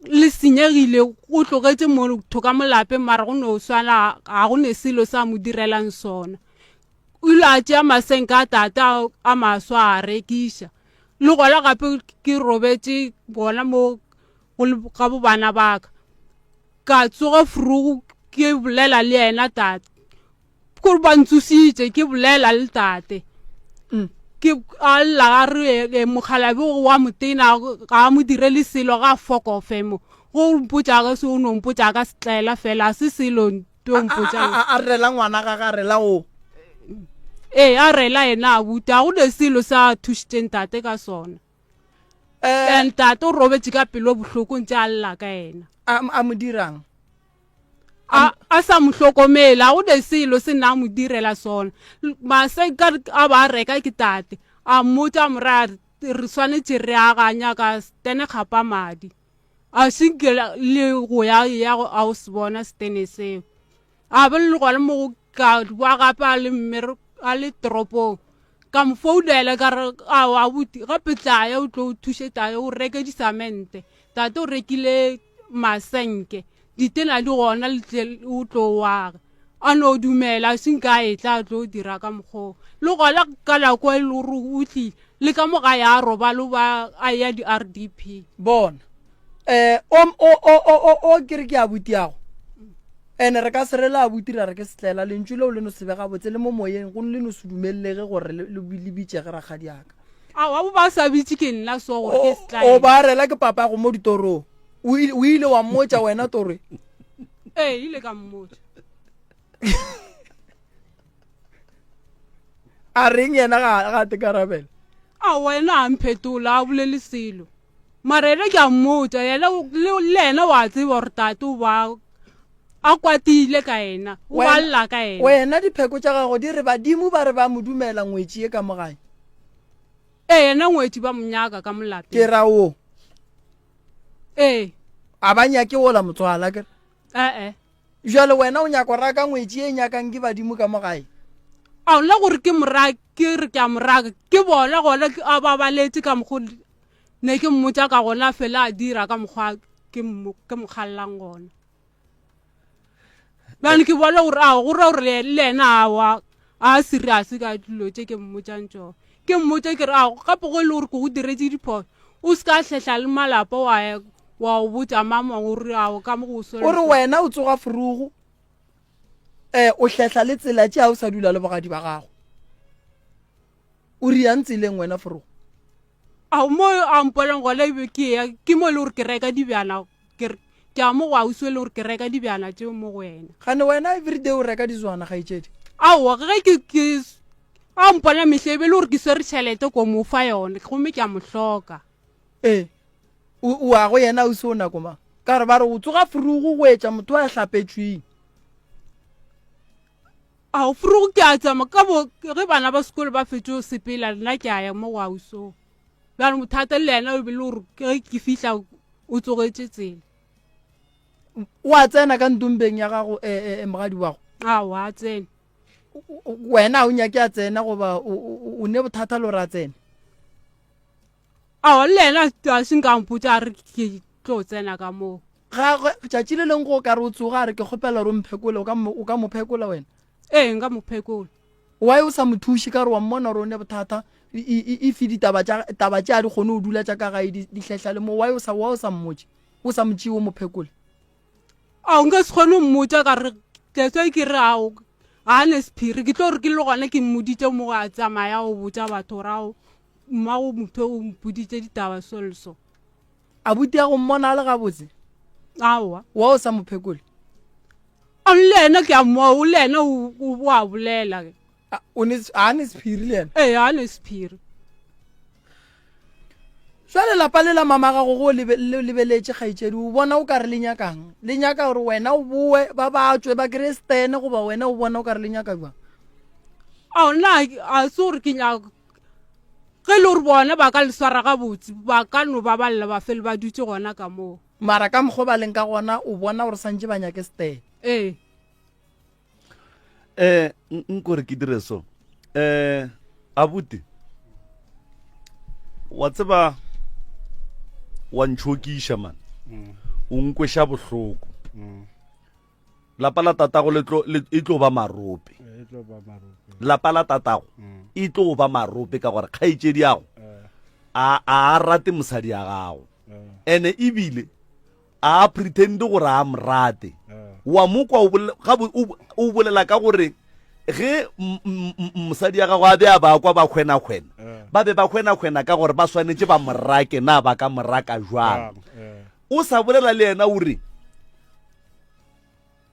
le senyegile o tlogetše motho ka molapeng mara go no swana ga go ne selo sa mo direlang sona o ile a tšea masenka a tate a maswa a rekiša le gona gape ke robetše gona mo ga bo bana baka Ka tsoga frugu ke bolela le yena tate. Kore ba ntsositše ke bolela le tate. Mm. Ke a lla a re e, mokgalabe wa motena ga a mo direle selo ga a fokofe mo. Go mpotša ge se o no mpotša ka setlaela fela a se selo nto mpotšang. A rela ngwana ga ga rela o. Ee a rela yena abuti a go ne selo sa thušitšeng tate ka sona. Eh, And tate o robetše ka pelo bohloko ntse a lla ka yena. A, a mo dirang? A, a sa mo hlokomele, a go ne selo se nna a mo direla sona. Mase ka a ba a reka ke tate, a mmotša a mo raya re swanetše re aganya ka stene kgapa madi. A se nke le go ya ya a o se bona stene seo. A be le gona mo go ka wa gape a le mmere a le toropong ka mo founela ka re ao abuti gape tlaya o tlo o thuše tate o reke disamente tate o rekile masenke ditena di gona le tle o tlo waga a no dumela a seng ka e tla tlo dira ka mokgoo le gona ka nako e le gore o tlile le ka mo gae a robale o ba a ya di-r d p bona um o o o o o ke re ke abuti yago Ene re ka se re le abuti ra re ke setlela, lentšu leo le no se be gabotse le mo moyeng, go le no se dumelelege gore le, le, le bitšege rakgadiaka. Aowa, bo ba sa bitše ke nna so gore ke setlaela. O ba rela ke papago mo ditorong. O ile, o ile wa mmotša wena toro e? Ee, ile ka mmotša. A reng yena ga, ga a te karabela? A wena a mphetola a bolele selo. Mara yena ke a mmotša, yena le le yena wa tseba gore tate o ba a kwatile ka yena, o ba lla ka yena. Wena dipheko tša gago di re badimo ba re ba mo dumela ngwetši ye ka mo gae. Ee, yena ngwetši ba mo nyaka ka mo lapeng. Ke ra wo. Ee. A ba nyake wola motswala ke re. Ee. Bjale wena o nyaka go raka ngwetši ye e nyakang ke badimo ka mo gae? A le gore ke morake, ke re ke a moraka, ke bona gona a ba baletše ka mokgo ne ke mmotša ka gona, a fela a dira ka mokgwa ke mo ke mo kgallang gona. Bjale ke bona gore a go ra gore le yena awa a serious ka dilo tše ke mmotšang tšona. Ke mmotša ke re a gape go e le gore ke go diretše diphoso o se ka hlehla le malapa wa ya wa o botša mama gore a ka mo go so. O re wena o tsoga forogo um o hlehla le tsela tše a o sa dula le bogadi ba gago. O riang tseleng wena forogo? A mo a mpolang gona ebe ke ya ke mo e le gore ke reka dibjana ke ke a mo go ausi e le gore ke reka dibjana tšeo mo go wena. Gane wena everyday o reka dizwana kgaetšedi? Aowa ge ke ke a mpona mehla e be e le gore ke swere tšhelete ko mo fa yone gomme ke a mo hloka. Ee o a go yena ausi o nako mang? Ka gore ba re o tsoga frugu go etša motho a hlapetšweng. Ao frugu ke a tsamaya ka bo ge bana ba sekolo ba fetše go sepela nna ke a ya mo go ausi. Bjale bothata le yena o be le gore ge ke fihla o tsogetše tsela. O a tsena ka ntombeng ya gago e, e, e mogadi wa go? Aowa a tsene. Wena o nyake a tsena goba o ne bothata le gore a tsene? Aowa le yena a se nka mpotša a re ke tlo tsena ka moo. Gagwe tšatši le leng go ka re o tsoga a re ke kgopela gore o mphekole o ka mo, o ka mo phekola wena? Ee nka mo phekola. Why o sa mo thuše ka gore wa mmona gore o ne bothata if ditaba tša taba tše a di kgone go dula tša ka gae di di hlehla le mo why o sa why o sa mmotše o sa mo tšee o mo phekole? Ao nka se kgone go mmotša ka re that's why ke re ao ga a ne sephiri ke tlo re ke le gona ke mmoditše mo a tsamaya o botša batho gore ao mmago motho o mpoditše ditaba so le so. Abuti ya go mmona a le gabotse? Aowa. Wa o sa mo phekole? A le yena ke a mo o le yena o o a bolela. A o ne a ne sephiri le yena? Ee, a ne sephiri. Jwale lapa le la mama gago go lebe, le lebeletše kgaetšedi o bona o ka re le nyakang? Le nyaka gore wena o boe ba ba tšwe ba kry-e stene goba wena o bona o ka re le nyaka jwang? Ao nna a se gore ke nyaka Ge e le gore bona ba ka le swara gabotse, ba ka no ba ba lla ba fele ba dutše gona ka moo. Mara ka mokgwa ba leng ka gona, o bona gore santše ba nyake setee. Ee. Eh, nko re ke dire so. Eh, abuti. Wa tseba wa ntšhokiša man. Mm. O nkweša bohloko. Mm. Lapa la tatago le tlo le e tlo ba marope. E tlo ba marope. Lapa la tatago mm. e tlo ba marope ka gore kgaetšedi yago eh. a a rate mosadi ya gago. Eh. Ene ebile a pretend gore a mrate. Eh. Wa mo kwa o bolela ka gore ge mosadi ya gago a be a ba kwa ba hwena-hwena ba be ba hwena-hwena ka gore ba swanetše ba morake na ba ka moraka jwang o sa bolela le yena o re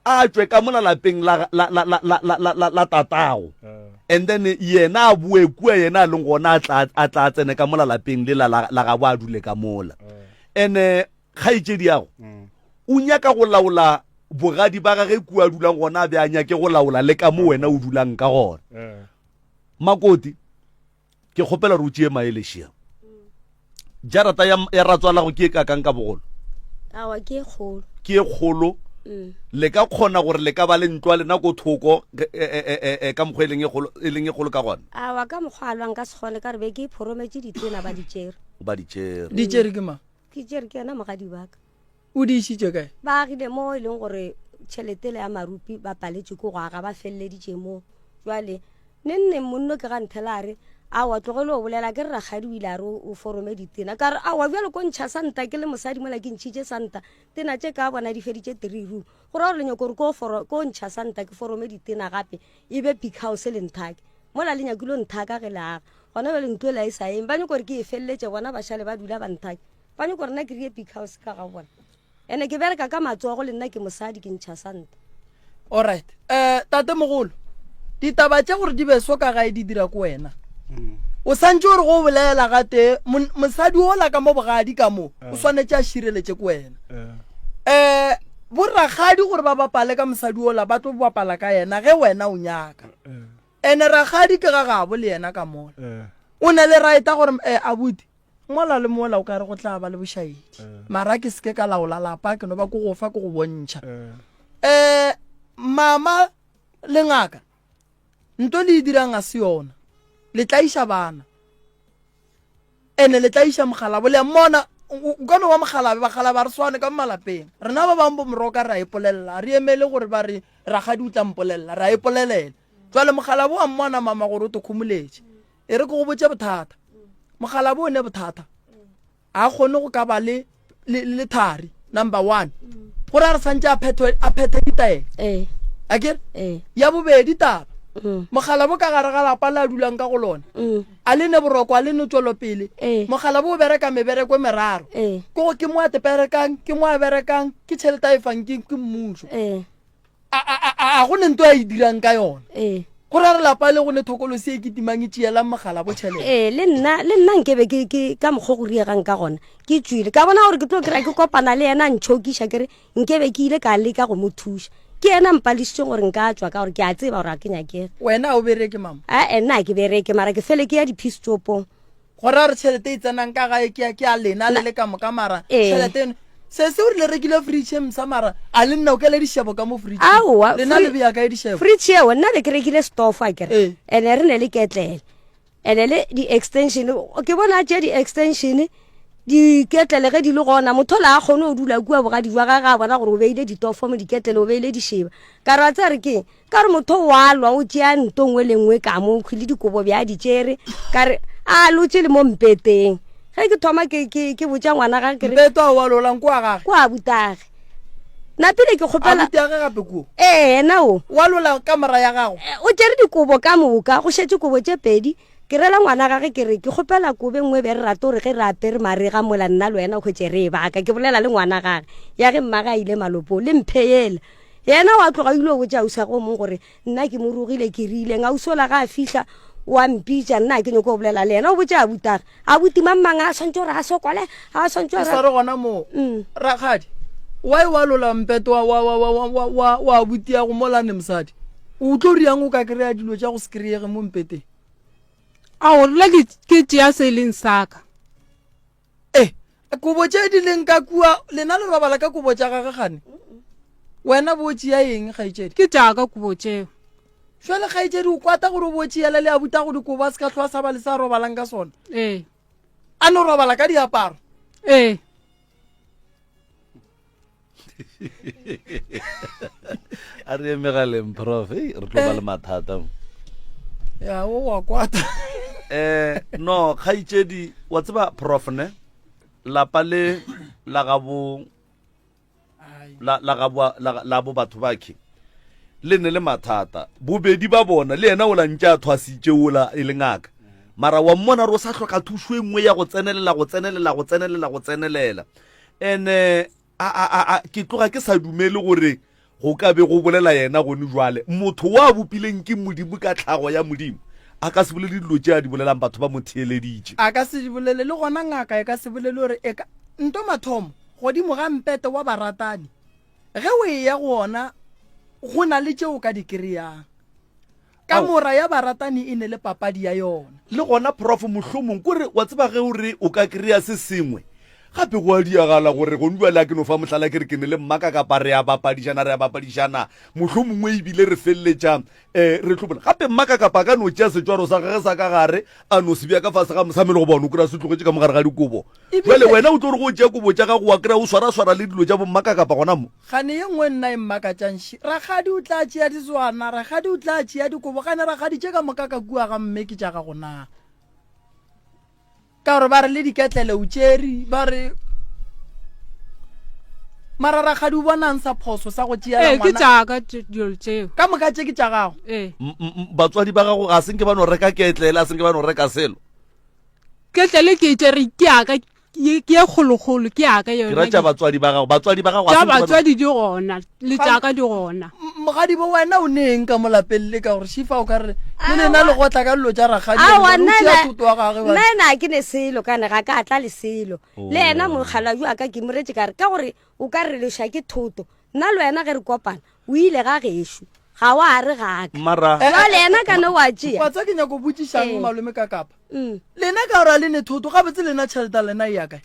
a tšwe ka mola lapeng la, la, la, la, la, la, la, la tatago eh. and then yena a boe kua yena a leng gona a tla a tla tsene ka mola lapeng le la la gabo a dule ka mola eh. and eh, kgaetšedi yago mm. o nyaka go laola bogadi ba gage kua a dulang gona a be a nyake go laola le ka mo wena o dulang ka gona makoti Ke kgopela gore o tšee maele šia. Jarata ya, ya ratswalago ke e kakang ka bogolo? Awa ke e kgolo. Ke e kgolo. Mm. Le ka kgona gore le ka ba le ntlo ya lena ko thoko e, e, e, ka mokgwa e leng e kgolo e leng e kgolo ka gona. Awa ka mokgwa a lwang ka se kgone ka re be ke iphorometše ditena ba di tšere. Ba di tšere. Di tšere ke mang? Ke tšere ke yena mogadi wa ka. O di išitše kae? Ba agile mo e leng gore tšhelete le ya marupi ba paletše ke go aga ba feleleditše mo. Jwale Neng neng monno ke ga nthela a re, Aowa, tlogele o bolela, ke re rakgadi o ile a re o forome ditena. Ka re, Aowa, bjalo ko ntšha santa ke le mosadi mola ke ntšhitše santa, tena tše ka bona di feditše three room. Go ra gore le nyoko gore ko foro, ko ntšha santa ke forome ditena gape e be big house le nthake. Mola le nyakile o nthaka ge le aga. Gona bjale ntlo ela e sa eme. Ba nyoko gore ke e feleletše bona ba šale ba dula ba nthake. Ba nyoko gore nna ke rie big house ka ga bona. Ene ke bereka ka matsogo le nna ke mosadi ke ntšha santa. Alright. Eh tate mogolo, ditaba tše gore di be so ka gae di dira ko wena. Mm. O santše o re go bolela gatee mosadi ola ka mo bogadi ka mo o swanetše a šireletše ke wena. Um borakgadi gore ba bapale ka mosadi ola ba tlo bapala ka yena ge wena o nyaka. Ene rakgadi ke ga gabo le yena ka mola. O na le right gore eh, abuti mola le mola o ka re go tla ba le bošaedi. Mara ke seke ka laola lapa ke no ba ko go fa ke go bontšha. Um mama le ngaka Nto le e dirang ga se yona. Le tlaiša bana. Ene le tlaiša mogalabo. Le a mmona, o ka no ba mogalabe, bagalabe ga re swane ka mo malapeng. Rena ba bangwe bo moroka re a ipolelela, ga re emele gore ba re rakgadi o tla mpolelela, re a ipolelela. Jwale mogalabo wa mmona mama gore o te khomoletše. E re ke go botše bothata. Mogalabo o ne bothata. A kgone go ka ba le le le thari number one gore a re santse a phethe a phethe ditaelo ee a kere ee ya bobedi taba mm. mogala bo ka gare ga lapa le a dulang ka go lona mm. a le ne boroko a le ne tšwelopele Ee. mogala bo o bereka mebereko e meraro ee ke go ke mo a teperekang ke mo a berekang ke tšhelete a e fang ke ke mmušo ee a a a a go ne nto a e dirang ka yona ee go ra re lapa le go ne thokolosi e kitimang e tšeelang mogala bo tšhelete ee le nna le nna nkebe ke ke ka mokgwa go riegang ka gona ke tswile ka bona gore ke tlo kry-a ke kopana le yena a ntšhokiša ke re nkebe ke ile ka leka go mo thuša ke yena mpalešitšeng gore nka tswa ka gore ke a tseba gore a ke nyakege wena o bereke mama ae nna a ke bereke mara ke fele ke ya di-peace topong Go ra gore tšhelete e tsenang ka gae ke ya ke ya lena le le ka moka mara Ee. tšhelete eno se se o rile rekile fridge e mpsha mara a le nna o kele dišebo ka mo fridge Aowa, lena fri- le beya kae dišebo fridge eo nna be ke rekile stofo a kere Ee. ene re ne le ketlele ene le di-extension ke bona tše di-extension diketlele ge di le gona motho la a kgone go dula kua bogadi jwa gage a bona gore o beile ditofo mo diketlele o beile dišeba ka re wa tsaya re keng Ka re motho wa lwa o tšea nto nngwe le nngwe ka mo khwi le dikobo bja di tšere ka re a lotše le mo mpeteng ge ke thoma ke ke ke botša ngwana ga ke re mpeto a wa lolang kwa gage kwa butage na pele ke kgopela abuti ya ge gape kuo ee yena o wa lola kamora ya gago Eh, o tšere dikobo ka moka go šetše kobo tše pedi ke rela ngwana gage ke re ke kgopela kobe nngwe be re rate gore ge re apere marega mola nna le wena o hwetše re e baka ke bolela le ngwana gage ya ge mmage a ile malopong le mphe yela Yena wa tloga o ile go botša ausi go mong gore nna ke mo rogile ke rileng. Ausi ola ga a fihla wa mpitša nna ke nyoko go bolela le yena o botša abutag abuti mang mang a swantse gore a sokole a swantse gore sware gona moo mm. rakgadi wa e wa lola mpeto wa wa wa wa wa wa wa abuti ya go molane mosadi o tlo riang o ka kry-a dilo tša go se kry-ege mo mpeteng ao le ke tšea se e leng saka E, kobo tše di leng ka kua, lena le robala ka kobo tša gage gane? Wena bo tšea eng, kgaetšedi? Ke tša ka kobo tšeo. Jwale kgaetšedi o kwata gore o bo tšeela le abuta go dikobo a se ka hlwa sa ba le sa robalang ka sona? Ee. A no robala ka diaparo? Ee. a re emegaleng prof re tlo ba le mathata ya o wa kwata eh no kgaitšedi wa tseba prof ne lapa le la gabo la la gabo la la bo batho ba ke le ne le mathata bobedi ba bona le yena o la ntše a thwasitše ola e le ngaka mara wa mmona re o sa hloka thušo e nngwe ya go tsenelela go tsenelela go tsenelela go tsenelela ene a, a, a, a, ke tloga ke sa dumele gore go ka be go bolela yena gone jwale motho wa bopileng ke modimo ka tlhago ya modimo a ka se bolele dilo tše a di bolelang batho ba mo theeleditše a ka se di bolele le gona ngaka e ka se bolele gore e ka nto mathomo godimo ga mpete wa baratani ge o eya go ona go na le tše o ka di kry-ang Kamora ya baratani e ne le papadi ya yona. Le gona Prof mohlomong kore wa tseba ge o re o ka kry-a se sengwe gape go a diagala gore gone bjale a ke no fa mohlala ke re ke ne le mmaka kapa re a bapadišana re a bapadišana mohlomongwe ebile re feleletša um re hlobola gape mmaka kapa a ka no tšea setšwaro sa gage sa ka gare a no se bja ka fase ga mosamelo goba o no kry-a se tlogetše ka mo gare ga dikobo jale wena o tlo re go tšea kobo tša gago wa kry-a o swaraswara le dilo tša bommaka kapa gona mo Gane ye nngwe nna e mmakatšang še, rakgadi o tla tšea ditswana, rakgadi o tla tšea dikobo, gane rakgadi tše ka moka ka kua ga mme ke tša gago na? Ka gore ba re le diketlele o tšere, ba re mara rakgadi o bonang sa phoso sa go tšeela Ee, ke ngwana tša ka dilo tšeo. ka moka tše ke tša gago. Ee. M- m- batswadi ba gago ga se nke ba no reka ketlele a se nke ba no reka selo Ketlele ke e tšere ke ya ka. Ke ye kgolokgolo ke yaka Ke ra tša yona. batswadi ba gago. Batswadi ba gago a Tša se ntho ba no- batswadi di gona le tša ka di gona. Mogadibo wena o ne eng ka mo lapeng le ka gore šifa o ka re le lena le gotla ka dilo tša rakgadi Aowa, o nna tšea ena- thoto wa gagwe nna ena a ke ne selo kane ga ka tla le selo le ena mokgalabje wa ka ke mo retše ka re ka gore o ka re leša ke thoto nna le wena ge re kopana o ile ga gešo ga wa re ga ka Mara jale ena ka ne wa tšea wa tsa ke nyako botšišang Ee. malome ka kapa Mm. lena ka gore a le ne thoto gabotse lena tšhelete ya lena e ya kae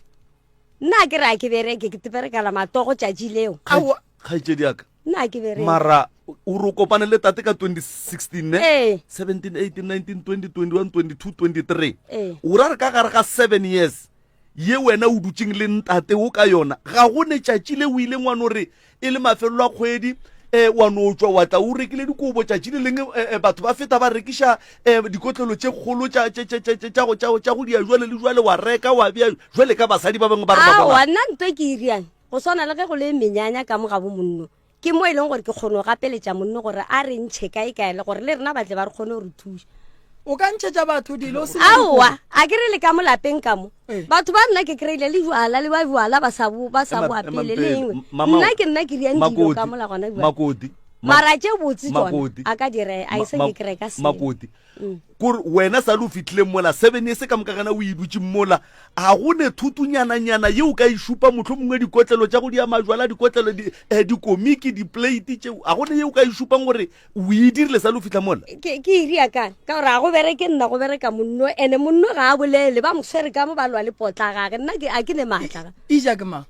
nna a ke re a ke bereke ke teberekela matogo tšatši leo Aowa. kgaetšedi ya ka nna a ke bereke mara o re o kopane le tate ka 2016 ne Ee. 17 18 19 20 21 22 23 Ee. o ra re ka gare ga 7 years ye wena o dutšeng le ntate wo ka yona, ga go ne tšatši le o ileng wa no re e le mafelelo a kgwedi um wa no tšwa wa tla o rekile dikobo tšatši le lengwe um batho ba feta ba rekiša um dikotlelo tše kgolo tša go dia jwale le jwale wa reka wa bea jwale ka basadi ba bangwe ba re ba bona. Nna nto e ke e riang go swana le ge go le menyanya ka mo ga bo monno Ke mo e leng gore ke kgone go gapeletša monno gore a re ntšhe kae kae le gore le rena ba tle ba re kgone go re thuša. O ka ntšhetša batho dilo o se na Aowa, dikobo. a ke re le ka mo lapeng ka mo. Ee. Batho ba nna ke kry-ile le jwala le ba jwala ba sa bo ba sa Ema- bo ema apele le pele. engwe. Mama- Nna ke nna ke riang dilo Makoti, ka mola gona bjale. Makoti, Ma- Mara tše botse tšona Makoti. a ka di reka, a e se Ma- ke ke reka selo. Makoti kore wena sa le o fihlileng mola seven years ka moka gana o e dutše mola a go ne thutunyananyana ye o ka e šupa motlho mongwe dikotlelo tša go dia majwala dikotlelo eh, dikomiki diplate tšeo a go ne ye o ka e šupang gore o e dirile sa le o fihla mola ke ke iria kang ka gore a go bereke nna go bereka monno ene monno ga a bolele ba mo swere ka mo ba lwa le potla gage nna ke a ke ne maatla ga Ija ke mang?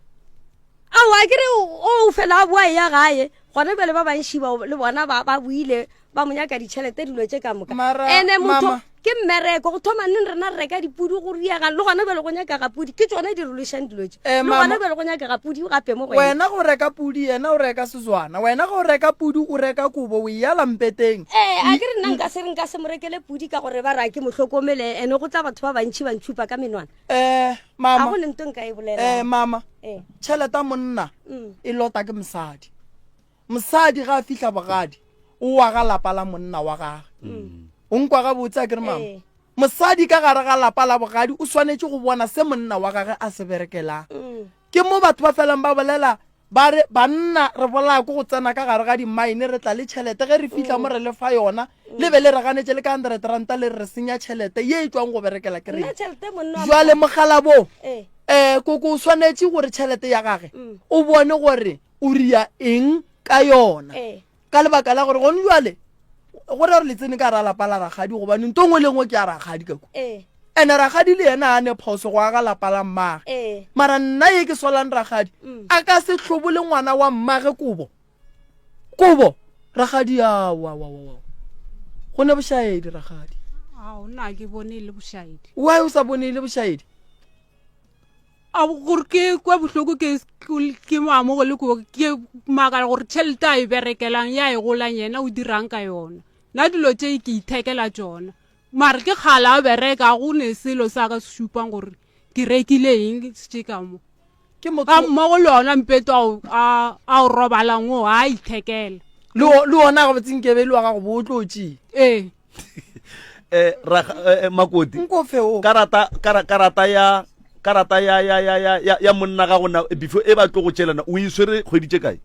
Aowa ke re o fela a boa ya gae gona bjale ba bantši ba le bona ba ba buile ba mo nyaka ditšhelete dilo tše ka moka Mara, ene motho mama. ke mmereko go thoma neng rena re reka dipudi go riega le gona bjale go nyakega pudi ke tsone di rološang dilo tše Eh, le mama. gona bjale go nyakega pudi gape mo go wena wena go reka pudi yena o reka sezwana wena go reka pudi o reka kobo o e yala mpeteng ee a ke re nna nka se re nka se mo rekele pudi ka gore ba re a ke mo hlokomele ene go tla batho ba bantšhi ba ntšhupa ka menwana eh ga mama go ne nto nka e eh bolelang mama ee tšhelete ya monna Mm. e lota ke mosadi mosadi ga a fihla bogadi o wa ga lapa la monna wa gage o nkwa gabotse a ke re mama Ee. mosadi ka gare ga lapa la bogadi o swanetše go bona se monna wa gage a se berekelang Mm. ke mo batho ba felang ba bolela Ba re, Banna, re bolaya ke go tsena ka gare ga dimmaene, re tla le tšhelete, ge re fihla mo re le fa yona, le be le re ganetše le ka hundred ranta le re re senya tšhelete ye e tšwang go berekela Nna kereke. tšhelete monna wa Jwale mokgalabo, Ee. um koko o swanetše gore tšhelete ya gage o bone gore o ria eng ka yona. Ee. Ka lebaka la gore gone jwale go ra gore le tsene ka ra lapa la rakgadi gobane nto nngwe le nngwe ke ya rakgadi ka kwa. Ee. Ene rakgadi le yena a ne phoso go aga lapa la mmage. Ee. Mara nna ye ke solang rakgadi a ka se hlobole ngwana wa mmage kobo. Kobo rakgadi aowa wa wa wa. Go ne bošaedi rakgadi. Ao nna ke bone e le bošaedi. Why o sa bone e le bošaedi? A gore ke kwa bohloko ke ke mo amogele ko ke makala gore tšhelete a e berekelang ya e golang yena o dirang ka yona nna dilo tše ke ithekela tšona mare ke kgala a bereka go ne selo sa ka se šupang gore ke rekile eng se ka mo Ke motho ga mmogo le yona mpeto a o- a a o robalang o a ithekela le o- le ona gabotse nkebe e le wa gago bo o tlo o tšea. ee eh, ra, eh, eh, makoti Nko fe o. karata kara, karata ya karata ya ya ya ya ya, ya monna ga gona before e ba tlo go tšelana o e swere kgwedi tše kae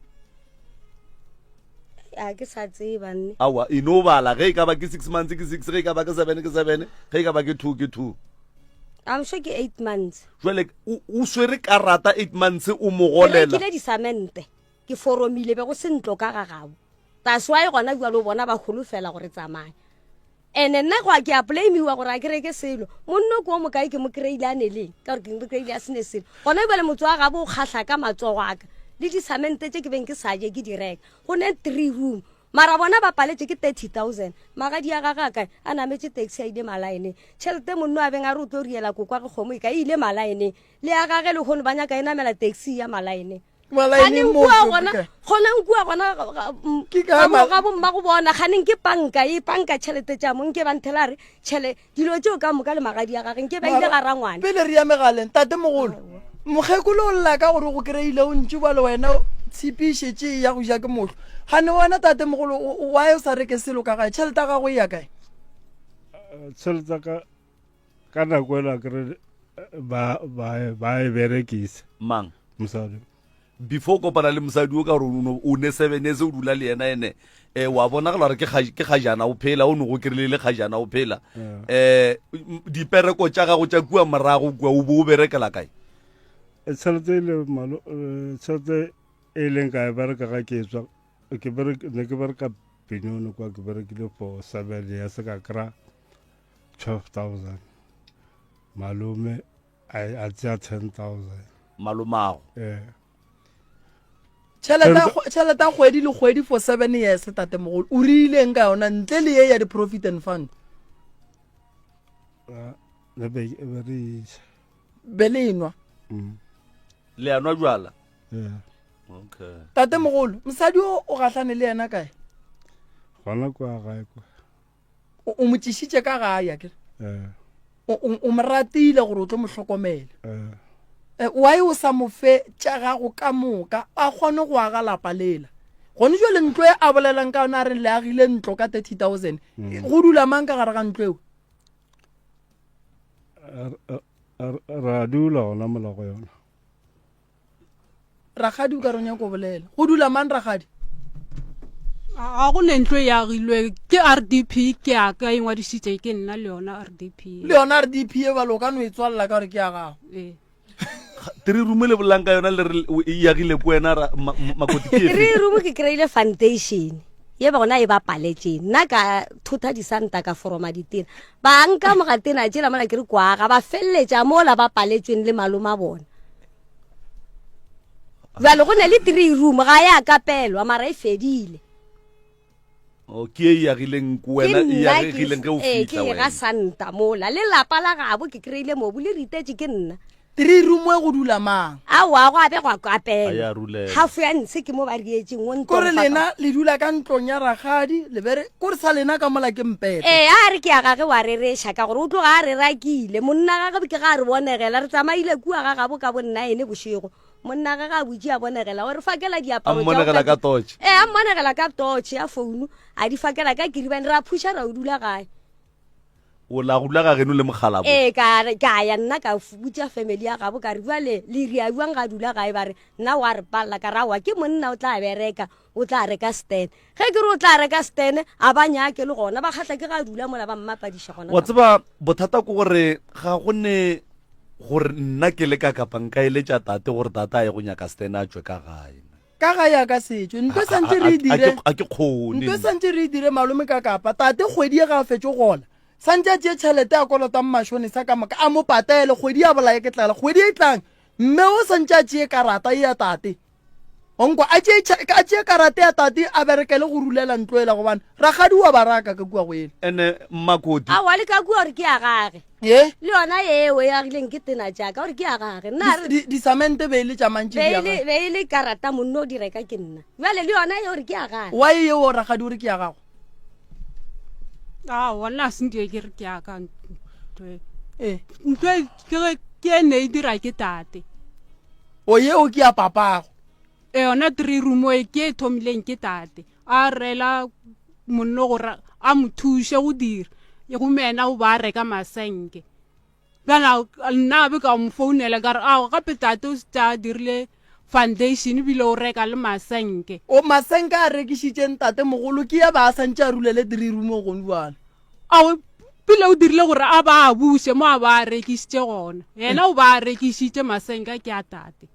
a ke sa tseba nne awa e no bala ge e ka ba ke six months ke six ge e ka ba ke seven ke seven ge e ka ba ke two ke two I'm sure ke eight months jwale o o swere karata eight months o mo ke golela rekile disamente ke foromile be go se ntlo ka ga gabo That's why gona bjalo o bona ba holofela gore tsamaya. Ene nna go a ke a blamiwa gore a ke reke selo. Monno ke o mokae ke mo kry-ile a neleng ka gore ke mo kry-ile a sene selo. Gona bjale motse wa gabo o kgahla ka matsogo a ka le disamente tše ke beng ke sa je ke di reka. Go ne three room mara bona ba paletše ke 30,000. Magadi a gage a kae? A nametše taxi a ile malaeneng. Tšhelete monno a beng a re o tlo riela kokwa ge kgomo e ka e ile malaeneng. Le ya gage lehono ba nyaka e namela taxi ya malaeneng. Malaeneng Kganeng mo kua ke gona kae? kgonang kua gona Ke kae ma- ga bomma go bona kganeng ke panka e panka tšhelete tša mo nke ba nthela re tšhele dilo tšeo ka moka le magadi a gage nke ba ile ga rangwane pele re ya megaleng tate mogolo mokgekolo o lla ka gore go kry-ile o ntši bale wena tshipi e šetše e ya go ja ke mohlo gane wena tate mogolo why o sa reke selo ka gae tšhelete ya gago e ya kae Eh, tšhelete ya ka ka nako ela ke re eh, Ba ba ba e berekisa. Mang? Mosadi. Before o kopana le mosadi o ka gore o ne seven years o dula le yena ene eh wa bonagala gore ke ke kgajana o phela o ne go kry-ile le kgajana o phela eh dipereko tša gago tša kua morago kua o bo o berekela kae? Tšhelete e le malo tšhelete e leng ka e bereka ga ke tswa ke bereka ne ke bereka Benoni kwa ke berekile for seven years ka kry-a 12000 malome a tsea 10000 malomago eh tšhelete ya kgwedi le kgwedi for seven years tatemogolo o rileng ka yona ntle le ye ya di-profit and fund be le enwa mm. le anwa jwala okay tatemogolo mosadi o o gahlane le yena kae gona kwa gae kwa o mo tšišitše ka gae akere eh. o mo ratile gore o tlo mo hlokomela eh. Eh, why o sa mo fe tša gago ka moka a kgone go aga lapa lela gone jale ntlo e a bolelang ka yona a re le agile ntlo ka 30 000 mm. go dula mang ka gare ga ntlo eo ra dula gona mola go yona Rakgadi o ka re o nyako bolela. Go dula mang rakgadi? Ga go ne ntlo e agilwe ke RDP ke ya ka e ngwadišitše ke nna le yona RDP. Le yona RDP e balo o ka no e tswalela ka gore ke ya gago. Ee. Three room le bolelang ka yona le re e agile ko wena Makoti ke efe? Three room ke kry-ile foundation ye bona e ba paletšeng nna ka thotha disanta ka foroma ditena ba nka mogatena tšela mola ke re kwaga ba feleletša mola ba paletšweng le maloma bona Bjale go ne le three room ga ya kapelwa mara e fedile. Oh, ke e agileng ko wena e agileng ge o eh, fihla wena. Ke ga santa mola le lapa la gabo ke kry-ile mobu le ritetše ke nna. Three room e go dula mang? Aowa go abe gwa kapela. Half ya ntshe ke mo ba rietšeng o ntlo. Kore lena le dula ka ntlong ya rakgadi le bere kore sa lena ka mola ke mpete. Ee a re ke ya gage wa rereša ka gore o tloga a re rakile monna gage ke ga a re bonegela re tsamaile kua ga gabo ka bo nna ene bošego. Monna gage a butše a bonegela o re fakela diaparo A mmonegela ka torch. Ee a mmonegela ka torch ya founu a di fakela ka kiribane ra phuša ra o dula gae. O la go dula ga geno le mokgalabo? Ee, ka re, ka ya nna ka botša family ya gabo ka re bjale le ria bjang ga dula gae ba re nna wa re palela ka re aowa ke monna o tla bereka o tla reka stand ge ke re o tla reka stand a ba nyake le gona ba kgahla ke ga dula mola ba mmapadiša gona Wa tseba bothata ke gore ga go ne gore nna ke le ka kapa nka eletša tate gore tate a ye go nyaka stand a tšwe ka gae. Ka ga ya ka setšo ntho e santse re e dire a ke kgone ntho e santse re e dire malome ka kapa tate kgwedi e ga a fetše gola santse a tšee tšhelete a kolotang mashonisa ka moka a mo patele kgwedi ya bolaye ke tlala kgwedi e tlang mme o santse a tšee karata e ya tate onkwa a tšee karata ya tate a berekele go rulela ntlo ela gobane rakgadi wa baraka ka kua go ela ene mmakoti aowa le ka kua gore ke ya gage Ye? Le yona yeo e agileng ke tena tša ka gore ke ya gage. Nna re Di- Disamente be e le tša mantši be di ya e le gage. be e le karata monno o di reka ke nna. Bjale le yona yeo re ke ya gage. Why yeo rakgadi o re ke ya gago? Aowa nna a se nke ke re ke ya ka ntho e. Ee. Ntho e ke ge ke e ne e dira ke tate. O yeo ke ya papago. E yona three room e ke e thomileng ke tate. A rela monno gore a mo thuše go dira gomme yena o ba a reka masenke. Bjale nna be ka mo founela ka re ao gape tate o šetše a dirile foundation ebile o reka le masenke. O masenke a rekišitšeng tatemogolo ke ya ba a santše a rulele three room gone bjale. Ao pele o dirile gore a ba a buše mo a ba a rekišitše gona. Yena o ba a rekišitše masenke ke a tate.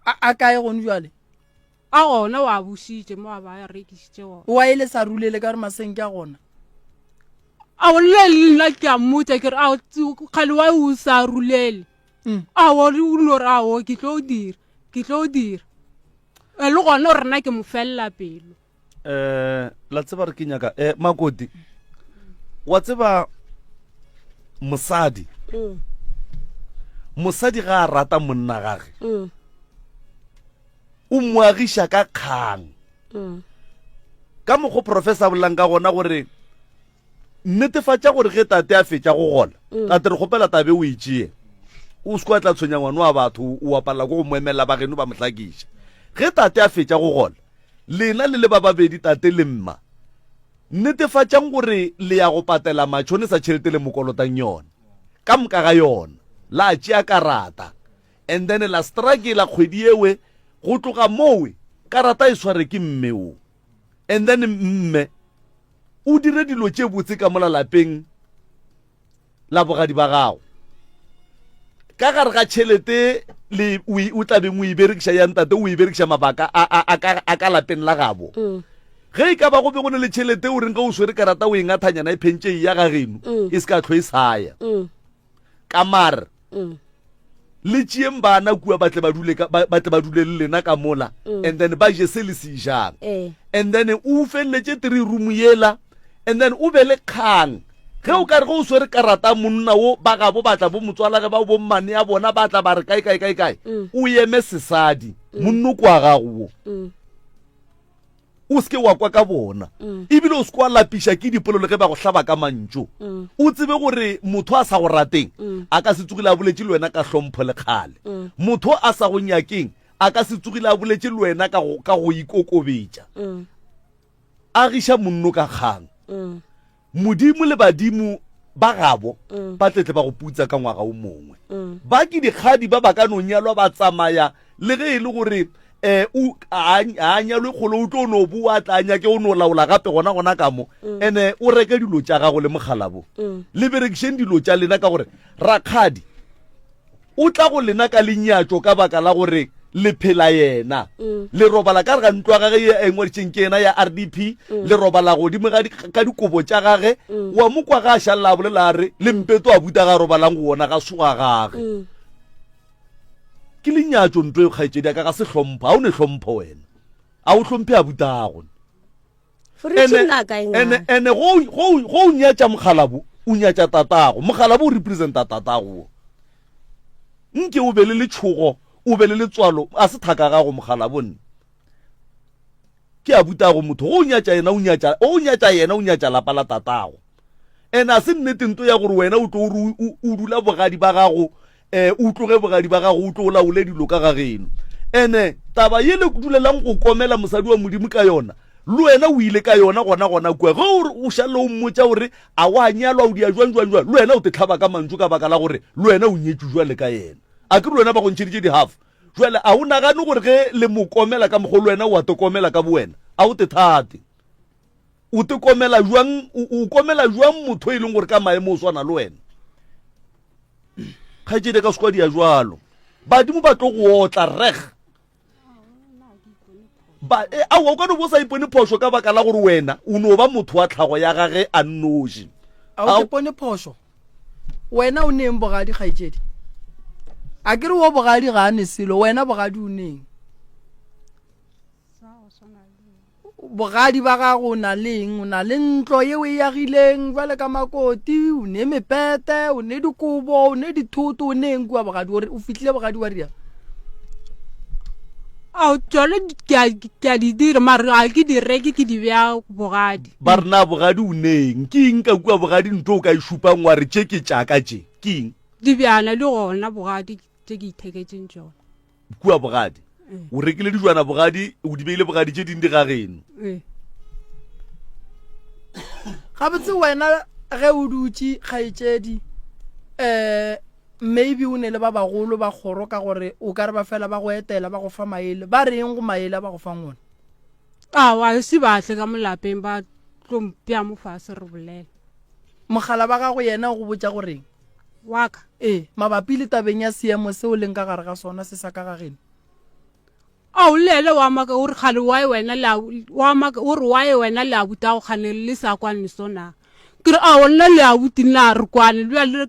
A a kae gone bjale? A gona o a bušitše mo a ba a rekišitše gona. Wa e le sa rulele ka gore masenke a gona. A o le nna ke a mmotša ke re a kgale wa o sa rulele. Mm. A o no re a o ke tlo dira ke tlo dira. E le gona gore nna ke mo felela pelo. Eh la tseba re ke nyaka eh Makoti. Wa tseba mosadi. Mm. Mosadi ga a rata monna gage. Mm. O mo agiša ka kgang. Mm. Ka mokgo professor a bolelang ka gona gore netefatša gore ge tate a fetša go gola mm. tate re kgopela tabe o e tšee o se kwa tla tshwenya ngwana wa batho o aparela ko go mo emelela ba geno ba mo hlakiša ge tate a fetša go gola lena le le ba babedi tate le mma netefatšang gore le ya go patela matšhonisa tšhelete le mo kolotang yona ka moka ga yona. La tšea karata and then la struggle kgwedi yewe go tloga mowe karata e sware ke mme wo and then mme o dire dilo tše botse ka mola lapeng la bogadi ba gago ka gare ga tšhelete le o tlabeng o e berekiša ya ntate o e berekiša mabaka a ka lapeng la gabo mm. ge e ka ba go be go ne le tšhelete o reng ge o swere karata o e ngathanyana e phentše e ya ga geno mm. e se ka tlho e saya mm. ka mare mm. le tšeeng bana kua ba tle ba dule ba tle ba dule le lena ka mola mm. and then ba je se le se jang eh. and then o feleletše three room yela and then o be le kgang ge o ka re ge o swere karata monna wo ba gabo ba tla bo motswala ge ba bo mmane ya bona ba tla ba re kae kae kae kae mm. o eme sesadi monno kwa gago wo O se ke wa kwa ka bona, e bile o se ke wa lapiša ke dipolelo ge ba go hlaba ka mantšu. O tsebe gore motho a sa go rateng a ka se tsogile a boletše le wena ka hlompho le kgale. Motho a sa go nyakeng a ka se tsogile a boletše le wena ka go, ka go ikokobetša. Agiša monno ka kgang. Modimo le badimo ba gabo mm. ba tletle ba go putsa ka ngwaga o mongwe mm. ba ke dikgadi ba ba ka no nyalwa ba tsamaya le ge e le gore um a nyalwe kgolo o tlo no boa tla nyake o no laola gape gona gona ka mo mm. ene o reke dilo tša gago le mogalabo le berekišeng dilo tša lena ka gore rakgadi O tla go lena ka lenyatšo ka baka la gore le phela yena. Mm. Le robala ka re ga ntlo ya gage ye a engwaditšeng ke yena ya RDP, mm. le robala godimo ga ka dikobo tša gage. Mm. Wa mo kwa ga a šalela a bolela a re le mpeto a buta ga robalang go wona ga soga gage. Mm. Ke lenyatšo ntlo e kgaetšedi ya ka ga se hlompho, ga o ne hlompho wena. A o hlomphe a butago. Ene ene go go go nyatša mokgalabo, o nyatša tatago. Mokgalabo o representa tatago. Nke o be le letšhogo, o be le letswalo, a se thaka gago mokgalabo nne. Ke a butago motho, go nyatša yena o nyatša, o nyatša yena o nyatša lapa la tatago. Ene a se nnete nto ya gore wena o tlo o dula bogadi ba gago um o tloge bogadi ba gago o tlo o laole dilo ka ga geno ene taba ye le dulelang go komela mosadi wa modimo ka yona le wena o ile ka yona gona gona kua ge o šalle o mmotša gore a wa nyalwa o dia jwang jwang jwang le wena o te tlhaba ka mantšu ka baka la gore le wena o nyetšwe jwale ka yena a ke le wena ba go ntšheditše di-half jwale a o nagane gore ge le mo komela ka mokgwa le wena o a te komela ka bowena a o te thate o te komela jwang o komela jwang motho e leng gore ka maemo o swana le wena kgaetšedi ka sekwa dia jwalo badimo ba tlo go otla reg ba e, aowa o ka no bo sa ipone phošo ka baka la gore wena o no ba motho wa tlhago ya gage a nnoši a o ipone phošo wena o neng bogadi kgaetšedi a ke re wo bogadi ga a ne selo wena bogadi o neng Bogadi ba gago o na le eng? O na le ntlo ye o e agileng jwale ka makoti, o ne mepete, o ne dikobo, o ne dithoto, o ne eng kua bogadi? O re o fihlile bogadi wa riang? Ao tšone ke a ke a di dira mare ga ke di reke ke di bea bogadi. Ba re na bogadi o ne eng? Ke eng ka kua bogadi ntho o ka e šupang wa re tše ke tšaka tše? Ke eng? Dibjana di gona bogadi tše ke itheketšeng tšona. kua bogadi o rekile dijwana bogadi o di beile bogadi tše ding di ga geno Ee. gabotse wena ge o dutše kgaetšedi um maybe o ne le ba bagolo ba kgoro ka gore o ka re ba fela ba go etela ba go fa maele ba reng go maele a ba go fang ona Aowa se batle ka mo lapeng ba tlo mpea mo fase re bolela. Mogala ba gago yena o go botša goreng Wa ka. Ee, mabapi le tabeng ya seemo se o leng ka gare ga sona se sa ka ga geno. Ao, le yena wa maka, o re kgane why wena le a, wa maka, o re why wena le abutago kgane le sa kwane so na? Ke re ao nna le abuti nna re kwane, bjale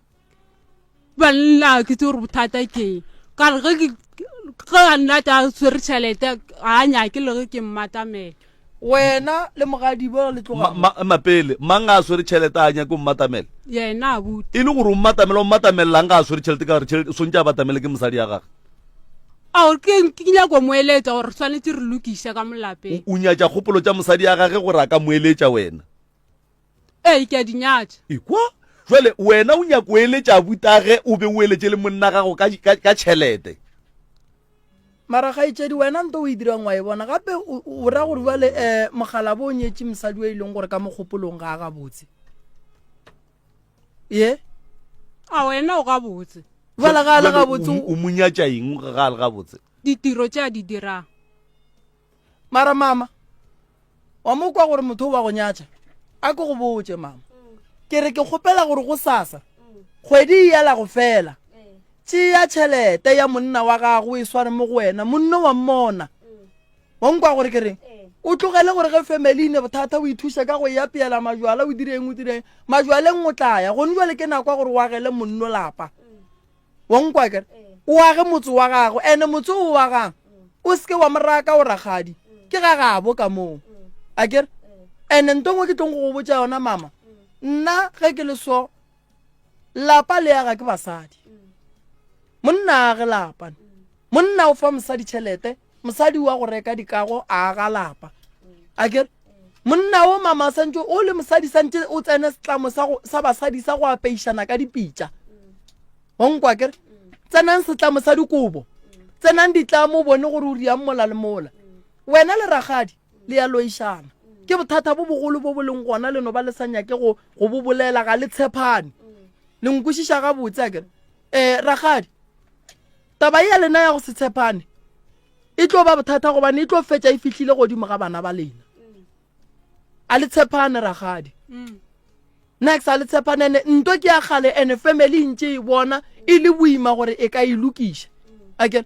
bjale nna ke tse gore bothata ke eng. Ka re ge ke ge a nna ta swere tšhelete ga a nyake le ge ke mmatamela. Wena le mogadibo le tloga Ma, ma, mapele mang a swere tšhelete a nyake o mmatamela Yena abuti. e le gore o mmatamela o mmatamelelang ga a swere tšhelete ka gore tšhelete swantše a batamele ke mosadi ya gage Ao ke ke nyako mo eletša gore swanetše re lokiše ka mo lapeng. o nyatša kgopolo tša mosadi ya gage gore a ka mo eletša wena Ee ke a di nyatša. Ekwa jwale wena o nyako eletša abutage o be o eletše le monna gago ka, ka, ka tšhelete Mara kgaetšedi wena nto o e dirang wa e bona gape o ra gore bjale um eh, mogalabo o nyetše mosadi o e leng gore ka mogopolong ga a gabotse ye a wena o gabotse. Bjale ga a le gabotse o o mo nyatša eng ga a le gabotse? Ditiro tše a di dirang. Mara mama, wa mo kwa gore motho o wa go nyatša? A ke go botše mama. Ke re ke kgopela gore gosasa kgwedi e yela go fela, tšea tšhelete ya monna wa gago o e sware mo go wena, monno wa mmona. Wa nkwa gore ke reng? O tlogele gore ge family e ne bothata o ithuše ka go e apeela majwala o dire eng o dire eng. Majwaleng o tla ya. Gone jwale ke nako ya gore o agele monno lapa. Wa nkwa kere? O age motse wa gagwe. Ene motse o o agang o seke wa mo raka o rakgadi. Ke ga gabo ka moo. Akere? Ene nto nngwe ke tlong go go botša yona mama. Nna ge ke le so Lapa le aga ke basadi. Monna a age lapa. Monna o fa mosadi tšhelete, mosadi wa go reka dikago a aga lapa. A kere monna o mama santse o le mosadi santse o tsene setlamo sa go sa basadi sa go apeišana ka dipitša. Wa nkwa kere tsenang setlamo sa dikobo. Tsenang ditlamo o bone gore o riang mola le mola. Wena le rakgadi le ya loišana. Ke bothata bo bogolo bo bo leng gona le no ba le sa nyake go go bo bolela ga le tshepane. Le nkwešiša gabotse akere? Eh rakgadi, taba ye ya lena ya go se tshepane e tlo ba bothata gobane e tlo fetša e fihlile godimo ga bana ba lena. A le tshepane rakgadi. Nex a le tshepane ene nto ke ya kgale ene family e ntše e bona e le boima gore e ka e lokiša. Akere?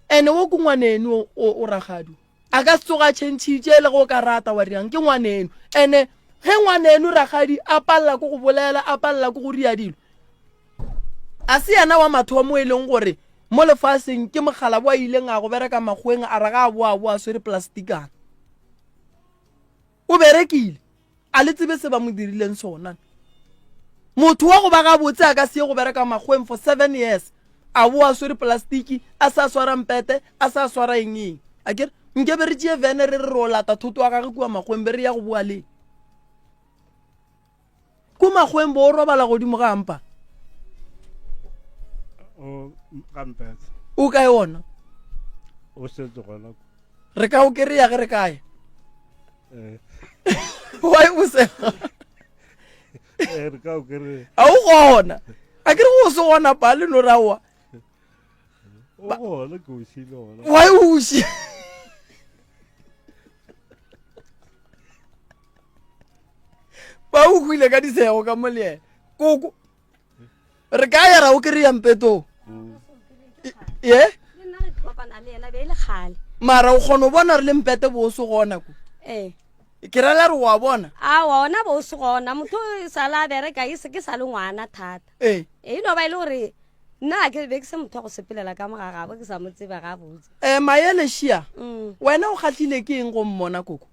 Ene wo ke ngwaneno o o rakgadi. A ka se tsoge a tšhentšhitše le ge o ka rata wa dirang, ke ngwaneno. Ene ge ngwaneno rakgadi a palela ke go bolela, a palela ke go ria dilo, a se yena wa mathomo e leng gore mo lefaseng ke mokgalabo a ileng a go bereka makgoweng a re ga a boa boa swere plastikana. O berekile, a le tsebe se ba mo dirileng sona. Motho wa go ba gabotse a ka se ye go bereka makgoweng for seven years, a boa a swere plastiki, a sa swara mpete, a sa swara eng eng. Akere nke be re tšee vene re re ro lata thoto wa gage kua makgoweng be re ya go boa leng? Ko makgoweng bo o robala godimo ga mpa. O ga mpete. O kae ona? O setse gona. Re ka o kry-a ge re kae? Eh. Why o sega? Eh, re ka o kry-a. A o gona. A ke re go se gona pa le no raoa. O gona ke o šile gona. Why o shi? Ba o hwile ka disego ka mo le yena. Koko. Re ka ya ra o kry-a mpetong. Ye? Le nna ge ke kopana le yena be e le kgale. Mara o kgona go bona re le mpete bo o se gona ko. Ee. Ke rela re wa bona. Aowa ona bo o se gona motho o sa le a bereka e se ke sa le ngwana thata. Ee. E no ba e le gore nna ke be ke se motho wa go sepelela ka mo ga gabo ke sa mo tseba gabotse. Eh Maele Shia, Mm. wena o kgahlile ke eng go mmona koko?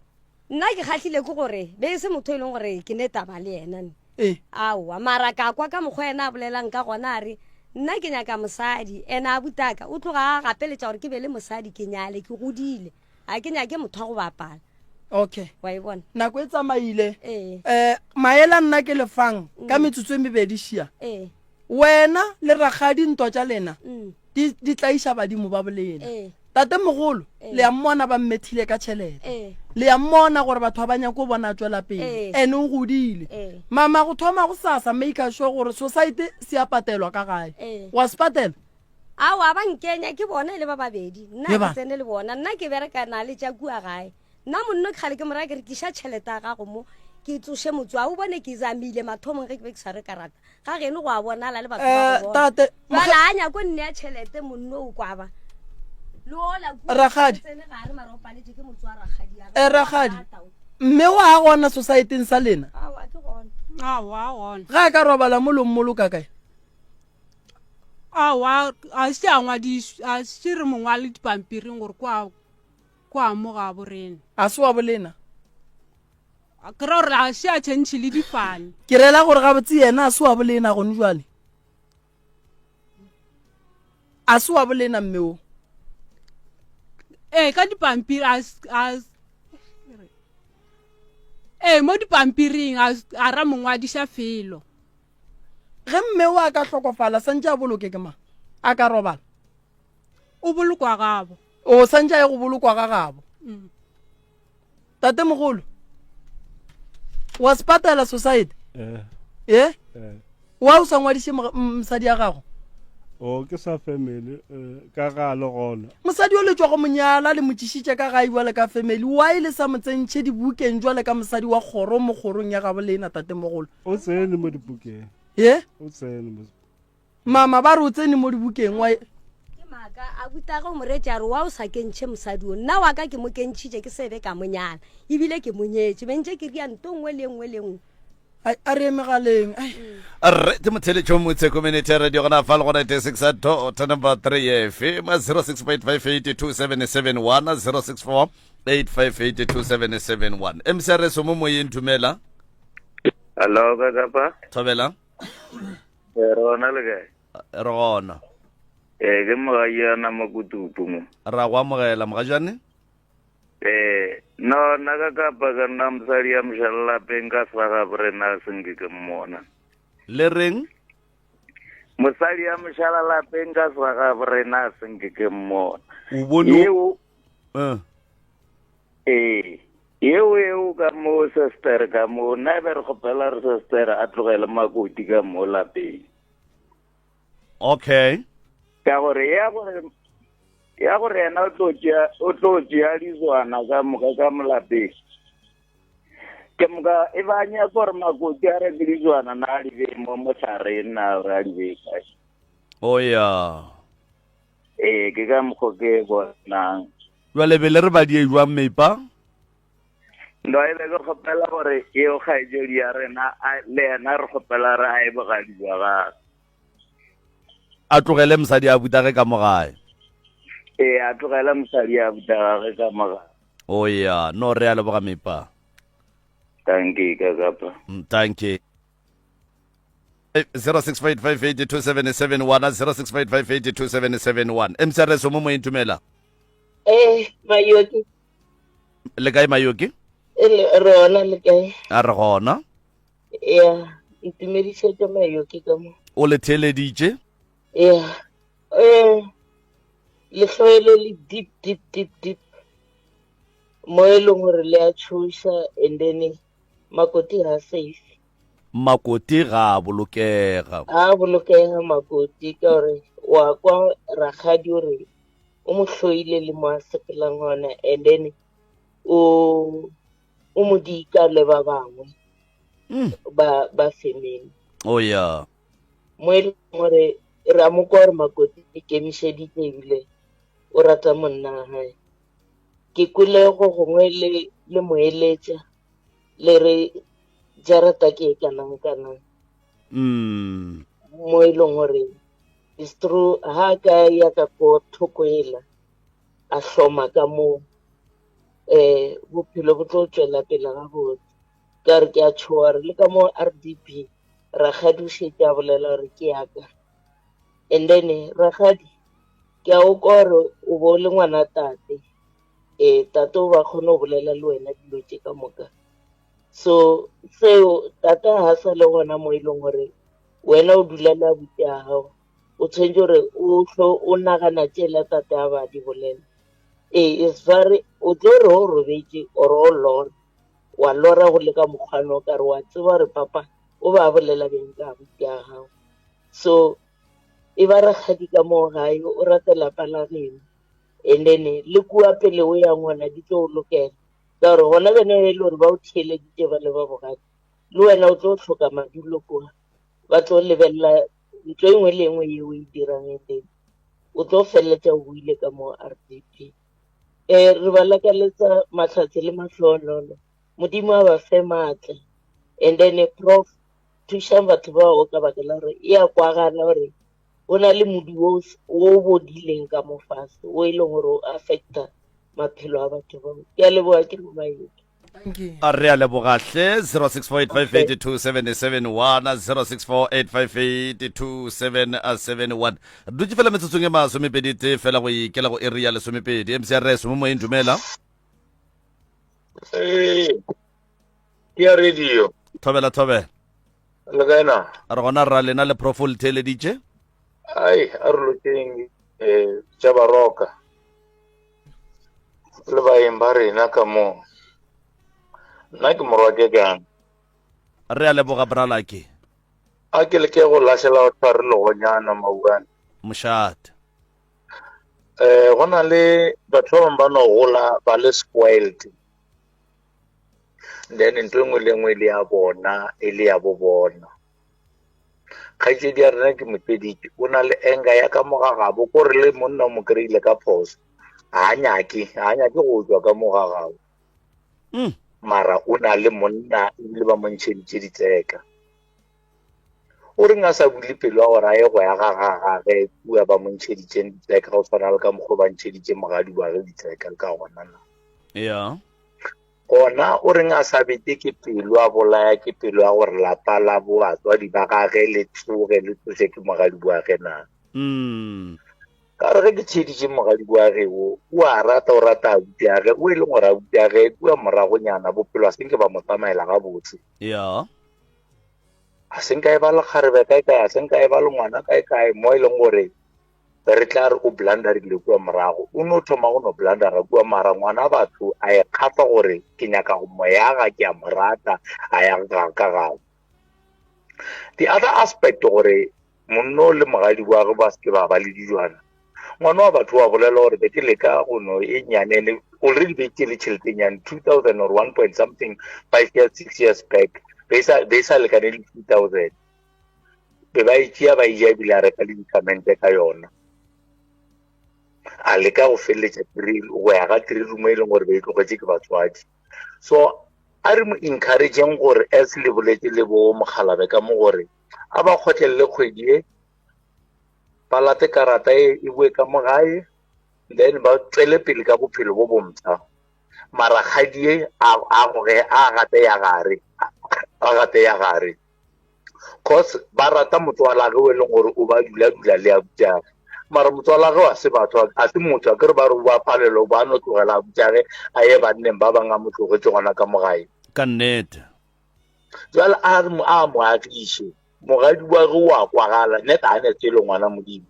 Nna ke kgahlile ke gore be e se motho e leng gore ke ne taba le yena ne. Ee. Aowa, mara ka kwa ka mokgwa yena a bolelang ka gona a re, Nna ke nyaka mosadi, ene abutaka o tloga a gapeletša gore ke be le mosadi ke nyale, ke godile, ga ke nyake motho wa go bapala. Okay. Wa e bona? Nako e tsamaile. Ee. Eh, maele a nna ke lefang ka metsotso e mebedi šia. Ee. Wena le rakgadi ntwa tša lena mm. di di tlaiša badimo ba bolena. Ee. Tatemogolo Ee. le a mmona ba mmethile ka tšhelete. Ee. Le a mmona gore batho ba ba nyako bona a tšwela pele. Ee. Ene o godile. Ee. Mama go thoma go sasa make sure gore society se a patelwa ka gae. Ee. Wa se patela? Aowa ba nkenya ke bona e le ba babedi nna Ye ke ba. tsene le bona nna ke bereka na le tša kua gae Nna monno ke kgale ke mo raya ke re tliša tšhelete ya gago mo ke tsoše motse wa o bone ke zamile mathomong ge ke be ke sware karata ga geno go a bonala le batho ba Eh, go bona tate jale a nyako nnea tšhelete monno o kwaba le ola kua, Rakgadi. ke tsene gare mara o paletše ke motse wa rakgadi ya Eh, rakgadi. mme wa gona societeng sa lena awa ke gona awa gona ga a ka robala mo lommolo ka kae awa a se a ngwadišwa a se re mongwale dipampiring gore kwa Kwa mo ga bo rena. A se wa bolena? Ke ra gore a se a change le difane. Ke rela gore gabotse yena a se wa bolena gone jwale. A se wa bolena mme o. Ee, ka dipampiri a a Ee, mo dipampiring a a ra mongwadiša felo. Ge mme o a ka hlokofala santše a boloke ke mang? A ka robala. O bolokwa gabo. O santše a ye go bolokwa ga gabo. Mm. Tatemogolo, wa se patela society? Eh. Ye? Eh. Wa o sa ngwadiše mosadi ya gago? O ke sa family eh, ka ga le gona. Mosadi o le tšwa go monyala le mo tšišitše ka gae bjale ka family why le sa mo tsentšhe dibukeng jwale ka mosadi wa kgoro mo kgorong ya gabo lena tatemogolo? O tsene mo dibukeng. Ye? O tsene mo. Mama ba re o tsene mo dibukeng why? Ke maaka abutage o moreetše a re wa o sa kentšhe mosadi o nna wa ka ke mo kentšhitše ke sebe ka mo nyala ebile ke mo nyetše be ntše ke ria nto nngwe le nngwe le nngwe. Ai, a re emegaleng ai. Rre ke motheletšo motse community radio gona fa le gona 86 dot number 3 fm 0685827771 064 8582771 mcrs o mo moyeng dumela. Hello, ka kapa? Thobela. Eh, re gona le kae? Re gona. Eh, ke mogajana Makutupu mo. Ra go amogela mogajane. Eh, no nna ka kapa ka nna mosadi ya mošalalapeng ka sa gabo rena a senke ke mmona. Le reng? Mosadi ya mošalalapeng ka sa gabo rena a senke ke mmona. O bone Yeo Eh. ee yeo eo ka mo sister ka mo nna e be re kgopela re sister a tlogele makoti ka mo lapeng. Okay. Ka gore ya gore ya gore yena o tlo tšea o tlo tšea dizwana ka moka ka molapeng ke moka e ba nyaka gore makoti a reke dizwana na a di bee mo mohlareng na gore a di bee kae o ya ee ke ka mokgo ke bonang jale be le re ba die jwang meipa ndo e be ke kgopela gore eo kgaetšedi ya rena le yena re kgopela re a e bogadi jwa gagwe a tlogele mosadi a butage ka mo gae ee a tlogele mosadi a butagage ka mo gae o ya no re a leboga mepa thank you ka kapa Thank you 0655827771 0655827771 mcrs o mo moyeng tumela Eh, Mayoki. Le kae Mayoki? E le rona le kae? A re gona. Ya, ntumedišetše Mayoki ka mo. O le theeleditše? Ya. Eh, lehloyo le le deep deep deep deep mo e leng gore le a tshoša and then makoti ga safe. Makoti ga a bolokega. Ga a bolokega makoti ka gore wa kwa rakgadi o re o mo hloile le mo a sepelang gona and then o o mo dika le ba bangwe mm. ba ba family oh yeah mo e leng gore re a mo kwa gore makoti ikemišeditše ebile o rata monna wa gae ke kwele go gongwe le le mo eletša le re jarata ke e kanang kanang mm. mo e leng gore It's true, ha ka ya ka ko thoko ela a hloma ka moo eh bophelo bo tlo tšwela pele gabotse ka re ke a tšhoga re le ka mo RDP rakgadi o šetše a bolela gore ke yaka and then rakgadi ke a o kwa gore o bo le ngwana tate eh tate o ba kgone go bolela le wena dilo tše ka moka so seo tate ga sa le gona mo e leng gore wena o dula le abuti ya gago o tshwanetse gore o hlo o nagana tšela tate a ba di bolela ee is very o tlo re o robetše or o lora wa lora go le ka mokgwane o kare wa tseba gore papa o ba bolela beng ka abuti ya gago so e ba rakgadi ka moo gae o rate lapa la geno and then le kua pele o yang gona di tlo o lokela ka gore gona bene e le gore ba o theeleditše ba le ba bogadi le wena o tlo hloka madulo kua ba tlo lebelela ntlo e nngwe le engwe ye o e dirang e teng o tlo feleletša o buile ka mo RDP um re ba lakaletsa mahlatse le mahlogonolo modimo a ba fe maatla and then prof thušang batho bao ka baka la gore e a kwagala gore go na le modu wo o bodileng ka mo fase o e leng gore o affecta maphelo a batho bao ke a leboga ke momaeke A re a leboga hle 0648582771 0648582771 re dutše fela metsotsong e masomepedi tee fela go ikela go iri ya lesomepedi mcrs mo moyeng dumela Ee, ke ya radio. Thobela thobela. Le kae na? Re gona rra lena le prof o le theeleditše. Ai, a re lokeng eh tša baroka. Le baeng ba rena ka mo. Nna ke morwa ke kang. Re a leboga bralaki. A ke leke go lahlela go tshware legonyana mauane. Mošate. Eh go na le batho ba bangwe ba no gola ba le spoiled. Then ntho e nngwe le nngwe e le ya bona e le ya bo bona. Kgaetšedi ya rena ke mopeditše o na le anger ya ka mo ga gabo ko re le monna o mo kry-ile ka phoso. Ga a nyake, ga a nyake go tšwa ka mo ga gabo. Mm. Mara o na le monna ebile ba mo ntšheditše ditseka. O reng a sa bule pelo ya gore a ye go ya ga ga gage kua ba mo ntšheditšeng ditseka go tshwana le ka mokgwa ba ntšheditše mogadi wa ge ditseka ka gona na? Ya. Gona o reng a sa bete ke pelo a bolaya ke pelo ya gore lapa la bo batswadi ba gage le tsoge le tsoše ke mogadi wa ge na? Mm. Ka gore ge ke theeditše mogadi wa ge wo, o a rata o rata abuti ya ge, o e leng gore abuti ya ge kua moragonyana bophelo a se nke ba mo tsamaela gabotse. Ya. A se nka e ba lekgarebe kae kae, a se nka e ba le ngwana kae kae, mo e leng gore re tla re o blunderile kua morago. O no thoma go no blundera kua, mara ngwana batho a e kgafa gore ke nyaka go mo yaga, ke a mo rata, a ya ga ka gabo. The other aspect gore monno le mogadi wa ge ba se ke ba ba le dijwana. Ngwana wa batho wa bolela gore be ke leka go no e nnyane ene already be ke le tšhelete e nnyane 2000 or 1 point something 5 years 6 years back be sa be sa lekane le 2000 be ba e tšea ba e ja ebile a reka le disamente ka yona a leka go feleletša go ya ga three room e leng gore be e tlogetše ke batswadi so a re mo encourageng gore as le boletše le bo mokgalabe ka mo gore a ba kgotlelele kgwedi e ba late karata e e boe ka mo gae then ba tswele pele ka bophelo bo bompsha mara kgadie a a goge a gate ya gare a gate ya gare cause ba rata motswalage o e leng gore o ba dula dula le abutyage mara motswalage wa se batho a se motho a kere ba re ba palelo ba no tlogela abutyage a ye banneng ba bangwe a mo tlogetše gona ka mo gae ka nnete jwale a re a mo agiše Moradi wa ge o a kwagala, net ga ne selo ngwana Modimo.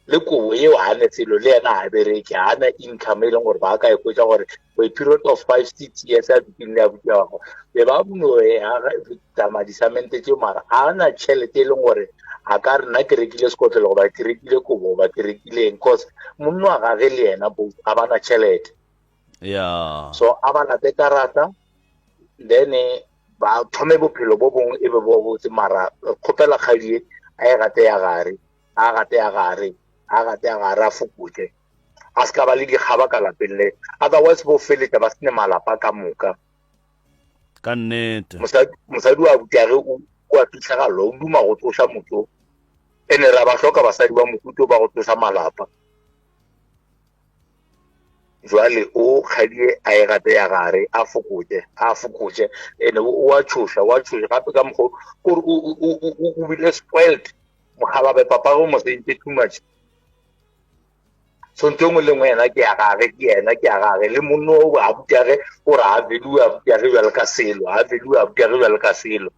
Le kobo yeo ga ne selo, le yena ga bereke, ga na income e leng gore ba ka e hwetša gore for a period of 5, 6 years a dutseng le abuti wa gagwe. Be ba no tsamaya disamente tšeo mara ga na tšhelete e leng gore a ka re nna ke rekile sekotlelo goba ke rekile kobo goba ke rekile eng, cause monna wa gage le yena both ga ba na tšhelete. Yeah. So a ba late karata then ba thome bophelo bo bongwe e be bo botse mara kgopela kgadi e a e gate ya gare a gate ya gare a gate ya gare a fokotse a se ka ba le dikgaba ka lapeng le otherwise bo feletša ba sene malapa ka moka ka nnete mosadi wa butiage o a fitlhagalwa o duma go tsoša motho ene ra ba hloka basadi ba mohuto ba go tsoša malapa Jwale o kgadie a e gate ya gare, a fokotše, a fokotše, ene o a tšhoša, o a tšhoša gape ka mokgo kore o bile spoiled. Mokgalabe papa go mo sentše too much. So ntho e nngwe le nngwe yena ke ya gage, ke yena ke ya gage. Le monno o a butiage gore a veliwe a butiage bjalo ka selo, a veliwe a butiage bjalo ka selo.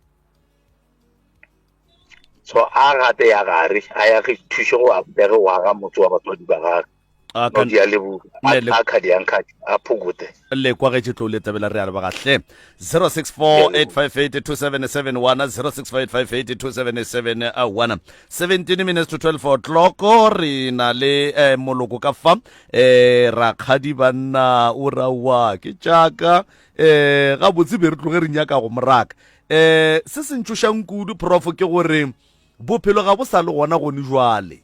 So a gate ya gare, a ya ge thuše go a butiage go aga motse wa batswadi ba gage. A ka- No, di a leboga. Ne, le- A khadi ya nkhadi, a phokotse. le kwagetše tlou le tabela re a leboga hle 0648582771 0648582771 17 minutes to 12 o'clock re na le eh, moloko ka fa eh rakgadi banna o rawa ke tšaka eh gabotse be re tloge re nyaka go moraka eh se se ntšhošang kudu prof ke gore bophelo ga bo sa le gona gone jwale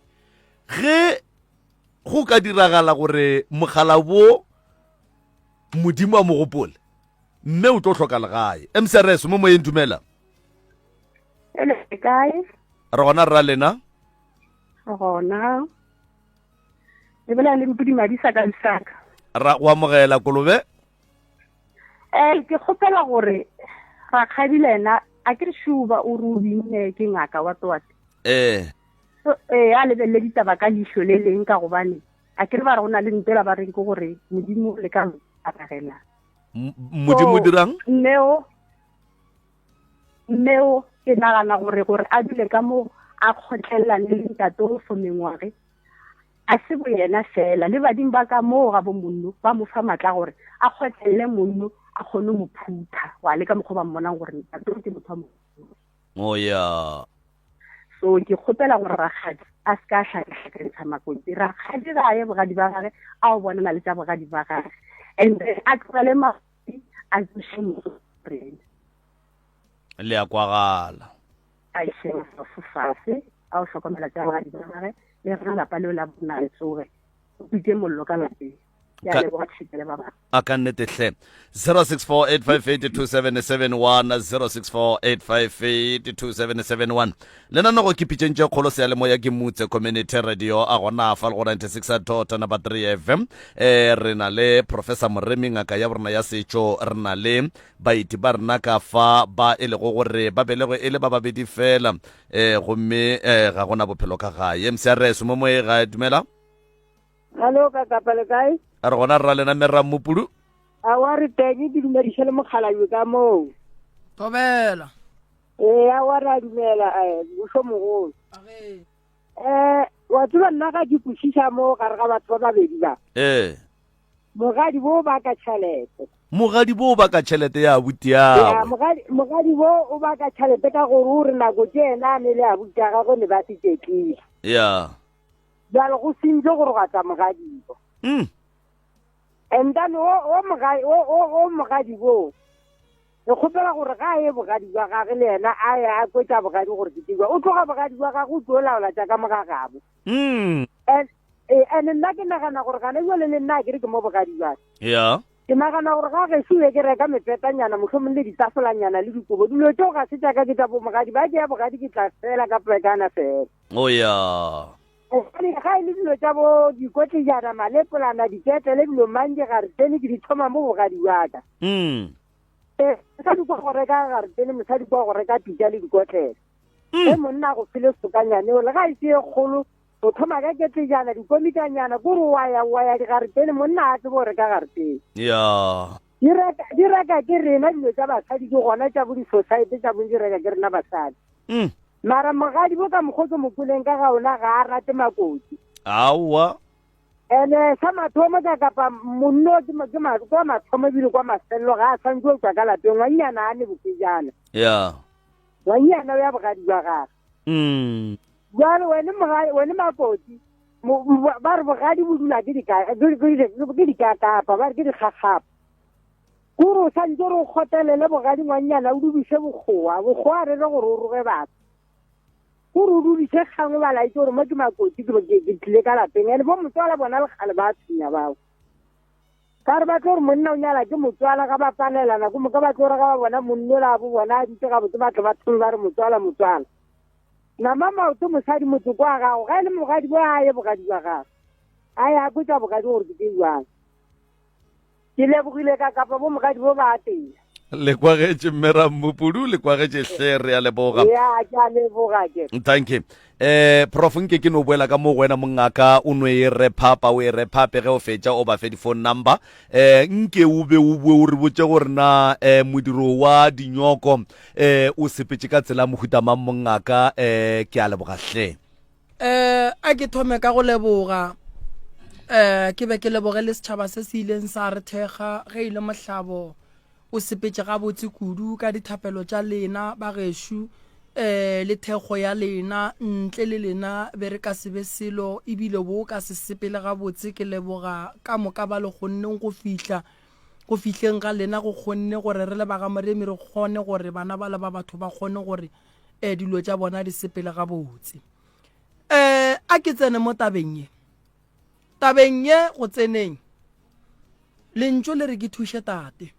Ge go ka diragala gore mogala wo Modimo a mo gopole, mme o tlo hloka legae. MCRS mo moyeng dumela. Ele kae? Re gona rra lena. Re gona. Le bolela le mpudi madisa ka Lusaka. Ra go amogela kolobe. Eh ke kgopela gore rakgadi le ena a ke re shuba o re o binne ke ngaka wa toate. Eh. Ee, a lebelele ditaba ka leihlo le leng ka gobane a ke re ba re go na le ntela ba reng ke gore modimo le ka aragela. Modimo dirang? Mmeo mmeo ke nagana gore gore a dule ka mo a kgotlelelane le ntate o for mengwage a se bo yena fela le badimo ba ka moo ga bo monno ba mo fa matla gore a kgotlelele monno a kgone mo phutha wa le ka mokgwa ba mmonang gore ntate o ke motho wa mo Oh yeah. So ke kgopela gore rakgadi A se ka a hlakahlakantsha makoti. Rakgadi ga a ye bogadi ba gage a o bonana le tša bogadi ba gage. And then a tlogele makoti a tsoše motho rena. Le a kwagala. A iše maswafo fase a o hlokomela tša bogadi ba gage le gona lapa leo la bona le tsoge. O pitše mollo ka lapeng. Ke a leboga Tšhika le ba bangwe. A ka nnete hle. 0648582771 0648582771 Lenanego ke pitšeng tše kgolo seyalemoya ke Mutse Community Radio a gona fa le go 96 dot number 3 FM. Eh re na le Professor Moremi ngaka ya borena ya setšo re na le baeti ba rena ka fa ba e lego gore ba belegwe e le ba babedi fela eh gomme eh ga gona bophelo ka gae. MCRS mo moe ga dumela. Hallo ka kapa le kae? A re gona rra lena mme Rammopulu. Aowa re teng ke dumediše le mokgalabje ka moo. Thobela. Ee aowa re a dumela eh, mmušo mogolo. Eh wa tseba nna ga ke kwešiša mo gare ga batho ba babedi ba. Ee. Mogadi bo baka tšhelete. Mogadi bo baka tšhelete ya abuti ya. Ya mogadi mogadi bo o baka tšhelete ka gore o re nako tše yena a ne le abuti ya gagwe ne ba se tšetlile. Ya. Bjale go sentše gore gwa tla mogadibo. Mm. And then o o mogadi o o o mogadibo. Re kgopela gore ga a ye bogadi bja gage le yena a ye a kwetša bogadi gore ke tšewa. O tloga bogadi bja gage o tlo laola tša ka mo ga gabo. Mm. And eh, and nna ke nagana gore gana jwale le nna ke re ke mo bogadi bja. Yeah. Ke nagana gore ga gešo be ke reka mepetanyana mohlomong le ditafolanyana le dikobo dilo tšeo ga se tša ka ke tša bomogadi ba ke ya bogadi ke tla fela ka plekana fela. O ya. Gobane ga e le dilo tša bo dikotlejana, malepolana, diketlele, dilo mang digaretene ke di thoma mo bogadi bja ka. Mm. Ee, mosadi kwa go reka garetene, mosadi kwa go reka pitša le dikotlele. Ge monna a go file sokanyane o le ga e se ye kgolo, o thoma ka ketlejana, dikomikanyana, kore wa ya wa ya digaretene, monna a tsebe go reka garetene. Ya. Di reka di reka ke rena dilo tša basadi ke gona tša bo di-society tša bo di reka ke rena basadi. Mm. Mara mogadi bo ka mokgo ke mo kweleng ka ga ona ga a rate makoti. Aowa. Ene sa mathomo ka kapa monno ke ma- ke ma- kwa mathomo ebile kwa mafelelo ga a swantse o tswa ka lapeng ngwannyana a ne bokejana. Ya. Ngwannyana o ya bogadi jwa gagwe. Mm. Jwale wene moga wene makoti mo- mo- ba re bogadi bo dula ke dika ke ke- ke dikakapa ba re ke dikgakgapa. Kore o santse gore o kgotelele bogadi ngwannyana o dudiše bokgowa bokgowa re re gore o roge batho kore o dudiše kgang o ba laetse gore mo ke makoti ke tlile ka lapeng ene bo motswala bona lekgale ba tshwenya bao ka re ba tlo gore monna o nyala ke motswala ga ba palelana ko moka ba tlo re ga ba bona monnola bo bona a dutse gabotse ba tle ba thome ba re motswala motswala nama maoto mosadi motho kwa gago ga e le mogadi bo a ye bogadi ba gago a ya kwetsa bogadi gore ke tse jwang Ke lebogile ka kapa bo mogadi bo ba ateya. Le kwagetše mme Rammupudu, le kwagetše hle, re a leboga. Ya, ke a leboga ke. Thank you. Eh, Prof nke ke no boela ka mo go wena mongaka o no e rephapa o e rephape ge o fetša o ba fe di-phone number eh nke o be o bue o re botše gore na eh modiro wa dinyoko eh o sepetše ka tsela mohuta mang mongaka eh ke a leboga hle. Eh, a ke thome ka go leboga eh ke be ke leboge le setšhaba se se ileng sa re thekga ge ile mohlabo o sepetše gabotse kudu ka dithapelo tša lena ba gešo eh le thekgo ya lena ntle le lena be re ka se be selo ebile bo ka se sepele gabotse ke leboga ka moka ba le kgonneng go fihla go fihleng ga lena go kgonne gore re le ba ga Moremi re kgone gore bana ba le ba batho ba kgone gore eh dilo tša bona di sepele gabotse eh a ke tsene mo tabeng ye tabeng ye go tseneng lentšu le re ke thuše tate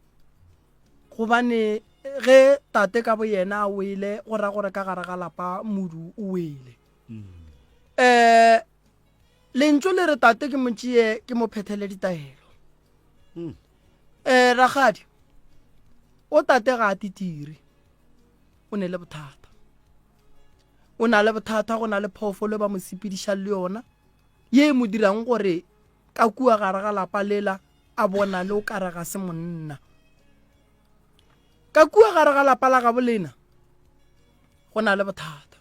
gobane ge tate ka bo yena a wele go ra gore ka gare ga lapa modu o wele um lentšu le re tate ke mo tšee ke mo phethele ditaelo um rakgadi o tate ga a titire o ne le bothata o na le bothata go na le phoofolo ba mo sepedišang le yona ye e mo dirang gore ka kua gare ga lapa lela a bona le o kare ga se monna ka kua gare ga lapa la gabo lena go na le bothata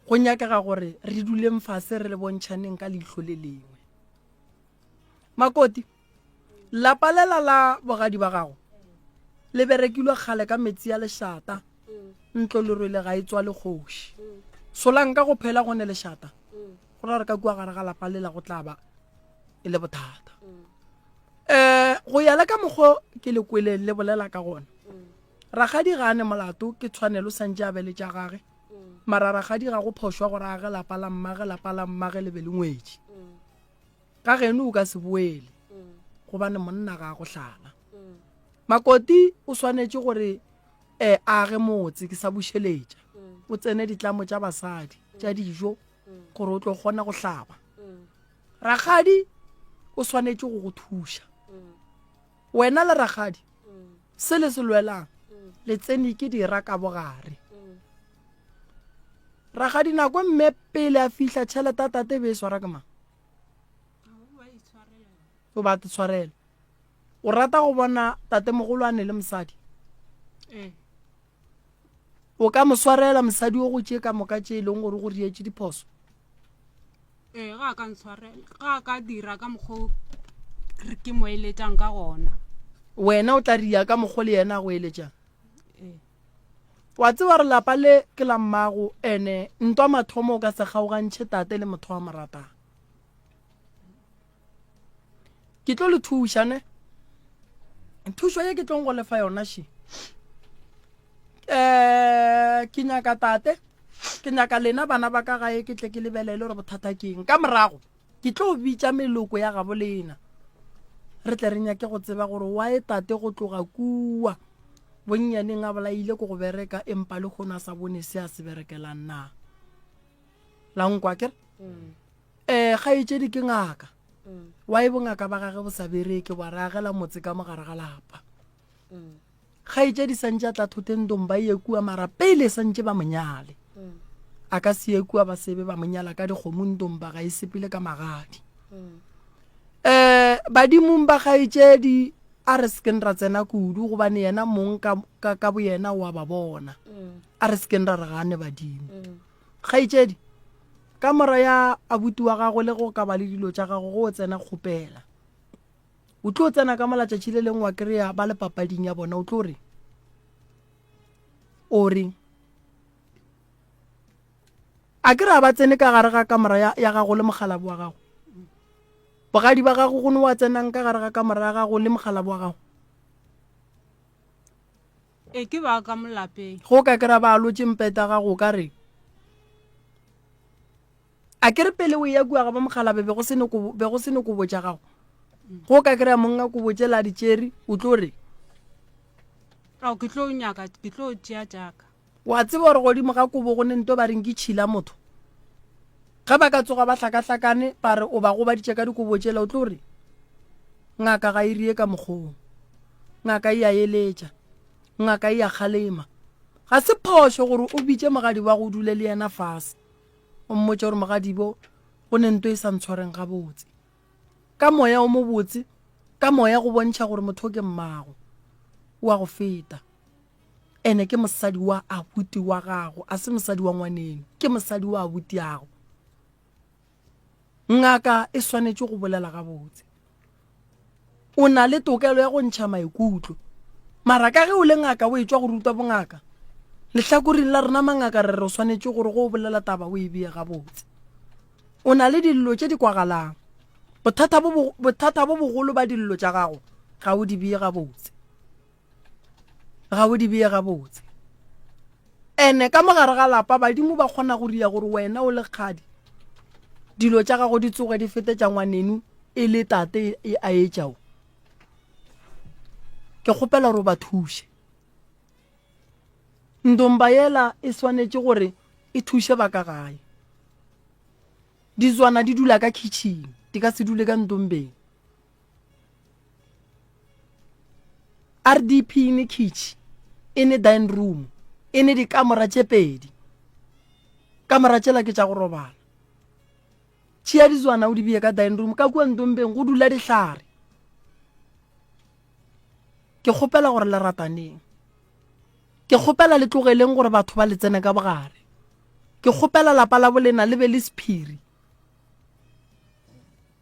go nyakega gore re duleng fase re le bontšhaneng ka leihlo le lengwe Makoti, lapa lela la bogadi ba gago le berekilwe kgale ka metsi a lešata, ntlo lerwele ga e tswale kgoši. Solanka go phela go ne lešata, go ra gore ka kua gare ga lapa lela go tla ba e le bothata. Um go ya le ka mokgo ke le kweleng le bolela ka gona, rakgadi ga a ne molato, ke tshwanelo santše a be le tša gage, mara rakgadi ga go phošwa gore a ge lapa la mmage, lapa la mmage le be le ngwetši. Ga geno o ka se boele, gobane monna ga a go hlala. Makoti o swanetše gore um a age motse, ke sa bušeletša, o tsene ditlamo tša basadi tša dijo gore o tlo kgona go hlaba. Rakgadi o swanetše go go thuša. Wena le rakgadi se le se lwelang le tsene ke dira ka bogare. Rakgadi nako mme pele a fihla tšhelete ya tate e be e swara ke mang? O ba te tshwarela. O rata go bona tatemogolwane le mosadi? Ee. O ka mo swarela mosadi o go tše ka moka tše e leng gore go rietše diphoso? Ee, ga a ka ntshwarela, ga a ka dira ka mokgwa ke mo eletšang ka gona. Wena o tla ria ka mokgwa le yena a go eletšang? Ee. Wa tseba gore lapa le ke la mmago, ene ntwa mathomo o ka se kgaogantšhe tate le motho wa mo ratang. Ke tlo le thuša ne. Thušo ye ke tlong go lefa yona še. Eh, ke nyaka tate, ke nyaka lena bana ba ka gae ke tle ke lebelele gore bothata ke eng. Ka morago ke tlo bitša meloko ya gabo lena. Re tle re nyake go tseba gore why tate go tloga kua bonnyaneng a bolaile ko go bereka empa le kgono a sa bone se a se berekelang na. La nkwa ke re? Mm. Eh, kgaetšedi ke ngaka. Mm. Why bongaka ba gage bo sa bereke wa re agela motse ka mogare ga lapa. Mm. Kgaetšedi santše a tla thoteng dong ba ye kua mara pele santše ba monyale. Mm. A ka se ye kua ba sebe ba monyala ka dikgomo ntong ba ga e sepele ka magadi. Mm. Eh, badimong ba kgaetšedi a re sekeng ra tsena kudu gobane yena mong ka, ka, ka boyena o a ba bona. Mm. A re sekeng ra re gane badimo. Mm. Kgaetšedi, kamora ya abuti wa gago le go ka ba le dilo tša gago go o tsena kgopela. O tlo tsena ka mola tšatši le lengwe wa kry-a ba le papading ya bona o tlo re o re a ke re a ba tsene ka gare ga kamora ya, ya gago le mogalabo wa gago bogadi ba gago go ne wa tsenang ka gare ga kamora ya gago le mogalabo wa gago E ke ba ka mo lapeng. Go ka kry-a ba alotše mpete gago o ka re a ke re pele o eya kua ga ba mogalabe be go se ne kobo be go se ne kobo tša gago go ka kry-a monga kobo tšela a di tšere o tlo re Ao ke tlo nyaka ke tlo tšea tšaka. Wa tseba gore godimo ga kobo go ne nto ba reng ke tšhila motho ge ba ka tsoga ba hlakahlakane ba re o ba gobaditše ka dikobo tšela o tlo re ngaka ga e rie ka mokgong ngaka e a eletša ngaka e a kgalema ga se phošo gore o bitše mogadi wa go dule le yena fase o mmotše gore mogadibo go ne nto e sa ntshwareng gabotse ka moya o mobotse ka moya go bontšha gore motho ke mmago o a go feta Ene ke mosadi wa abuti wa gago, a se mosadi wa ngwaneno, ke mosadi wa abutiago. Ngaka e swanetše go bolela gabotse. O na le tokelo ya go ntšha maikutlo. Mara ka ge o le ngaka o etšwa go rutwa bongaka, lehlakoreng la rena mangaka re re o swanetše gore go o bolela taba o e bee gabotse. O na le dillo tše di kwagalang. Bothata bo bothata bo bogolo ba dillo tša gago ga o di bee gabotse. Ga o di bee gabotse. Ene ka mogare ga lapa badimo ba kgona go ria gore wena o le kgadi dilo tša gago di tsoge di fete tša ngwaneno e le tate e a etšao. Ke kgopela gore o ba thuše. Ndomba yela e swanetše gore e thuše ba ka gae. Ditswana di dula ka kitchen, di ka se dule ka ndombeng. RDP e ne khitšhi, e ne dining room, e ne dikamora tše pedi. Kamora tšela ke tša go robala. Tšea ditswana o di beye ka dining room, ka kua ndombeng go dula dihlare. Ke kgopela gore le rataneng. Ke kgopela le tlogeleng gore batho ba le tsene ka bogare. Ke kgopela lapa la bolena le be le sephiri.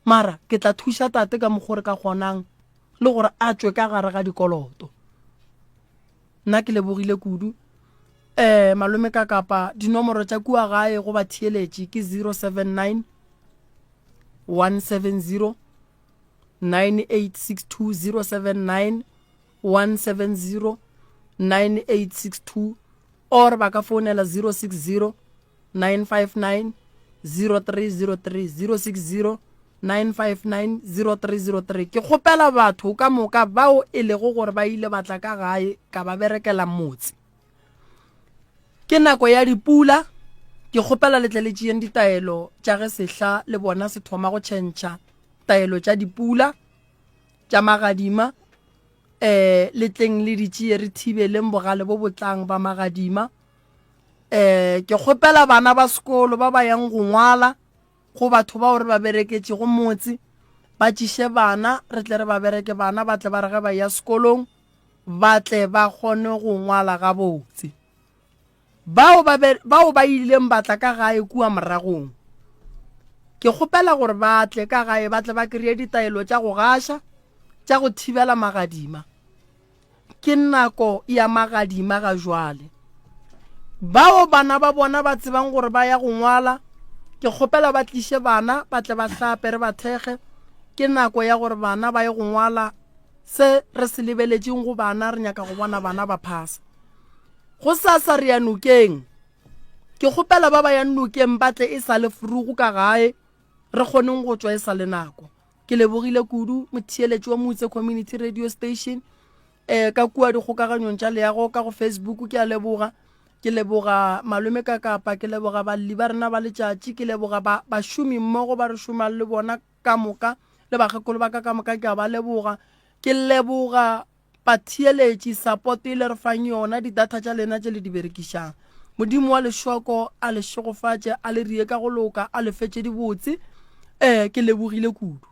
Mara ke tla thuša tate ka mokgo re ka kgonang le gore a tšwe ka gare ga dikoloto. Nna ke lebogile kudu. Eh malome ka kapa dinomoro tša kua gae go batheeletši ke 079 170 9862 079 170 9862 or ba ka founela 060 959 0303 060 959 0303. Ke kgopela batho ka moka bao e lego gore ba ile ba tla ka gae ka ba berekela motse. Ke nako ya dipula, ke kgopela le tle le tšeeng ditaelo tša ge sehla le bona se thoma go tšhentšha, taelo tša dipula, tša magadima, um le tleng le di tšee re thibeleng bogale bo bo tlang ba magadima. Um ke kgopela bana ba sekolo ba ba yang go ngwala go batho bao re ba bereketšego motse, ba tšiše bana re tle re ba bereke bana ba tle ba re ge ba ya sekolong ba tle ba kgone go ngwala gabotse. Bao ba, be, bao ba ileng ba tla ka gae kua moragong, ke kgopela gore ba tle ka gae ba tle ba kry-e ditaelo tša go gaša, tša go thibela magadima. Ke nako ya magadima ga jwale. Bao bana ba bona ba tsebang gore ba ya go ngwala, ke kgopela ba tliše bana ba tle ba hlape re ba thekge. Ke nako ya gore bana ba ye go ngwala. Se re se lebeletšeng go bana, re nyaka go bona bana ba phasa. Gosasa re ya nokeng. Ke kgopela ba ba yang nokeng ba tle e sa le frugu ka gae, re kgoneng go tšwa e sa le nako. Ke lebogile kudu motheeletši wa Moutse Community Radio Station eh, ka kua dikgokaganyong tša leago ka go Facebook ke a leboga. Ke leboga malome ka kapa, ke leboga balli ba rena ba letšatši, ke leboga ba bašomi mmogo ba re šomang le bona ka moka le bakgekolo ba ka ka moka ke a ba leboga. Ke leboga Batheeletši, support e le re fang yona, di data tša lena tše le di berekišang. Modimo wa lešoko a le šegofatše, a le rie ka go loka, a le fe tše dibotse. Eh, ke lebogile kudu.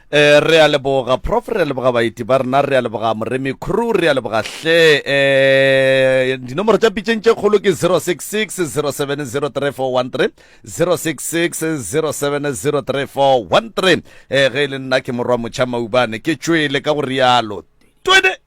Eh, re a leboga prof, re a leboga baeti ba rena, re a leboga moremi crew, re a leboga hle. Eh, dinomoro tša pitšeng tše kgolo ke 066 0703413 066 0703413. Eh, ge e le nna ke morwa motšha maubane, ke tšwele ka go rialo. Twene!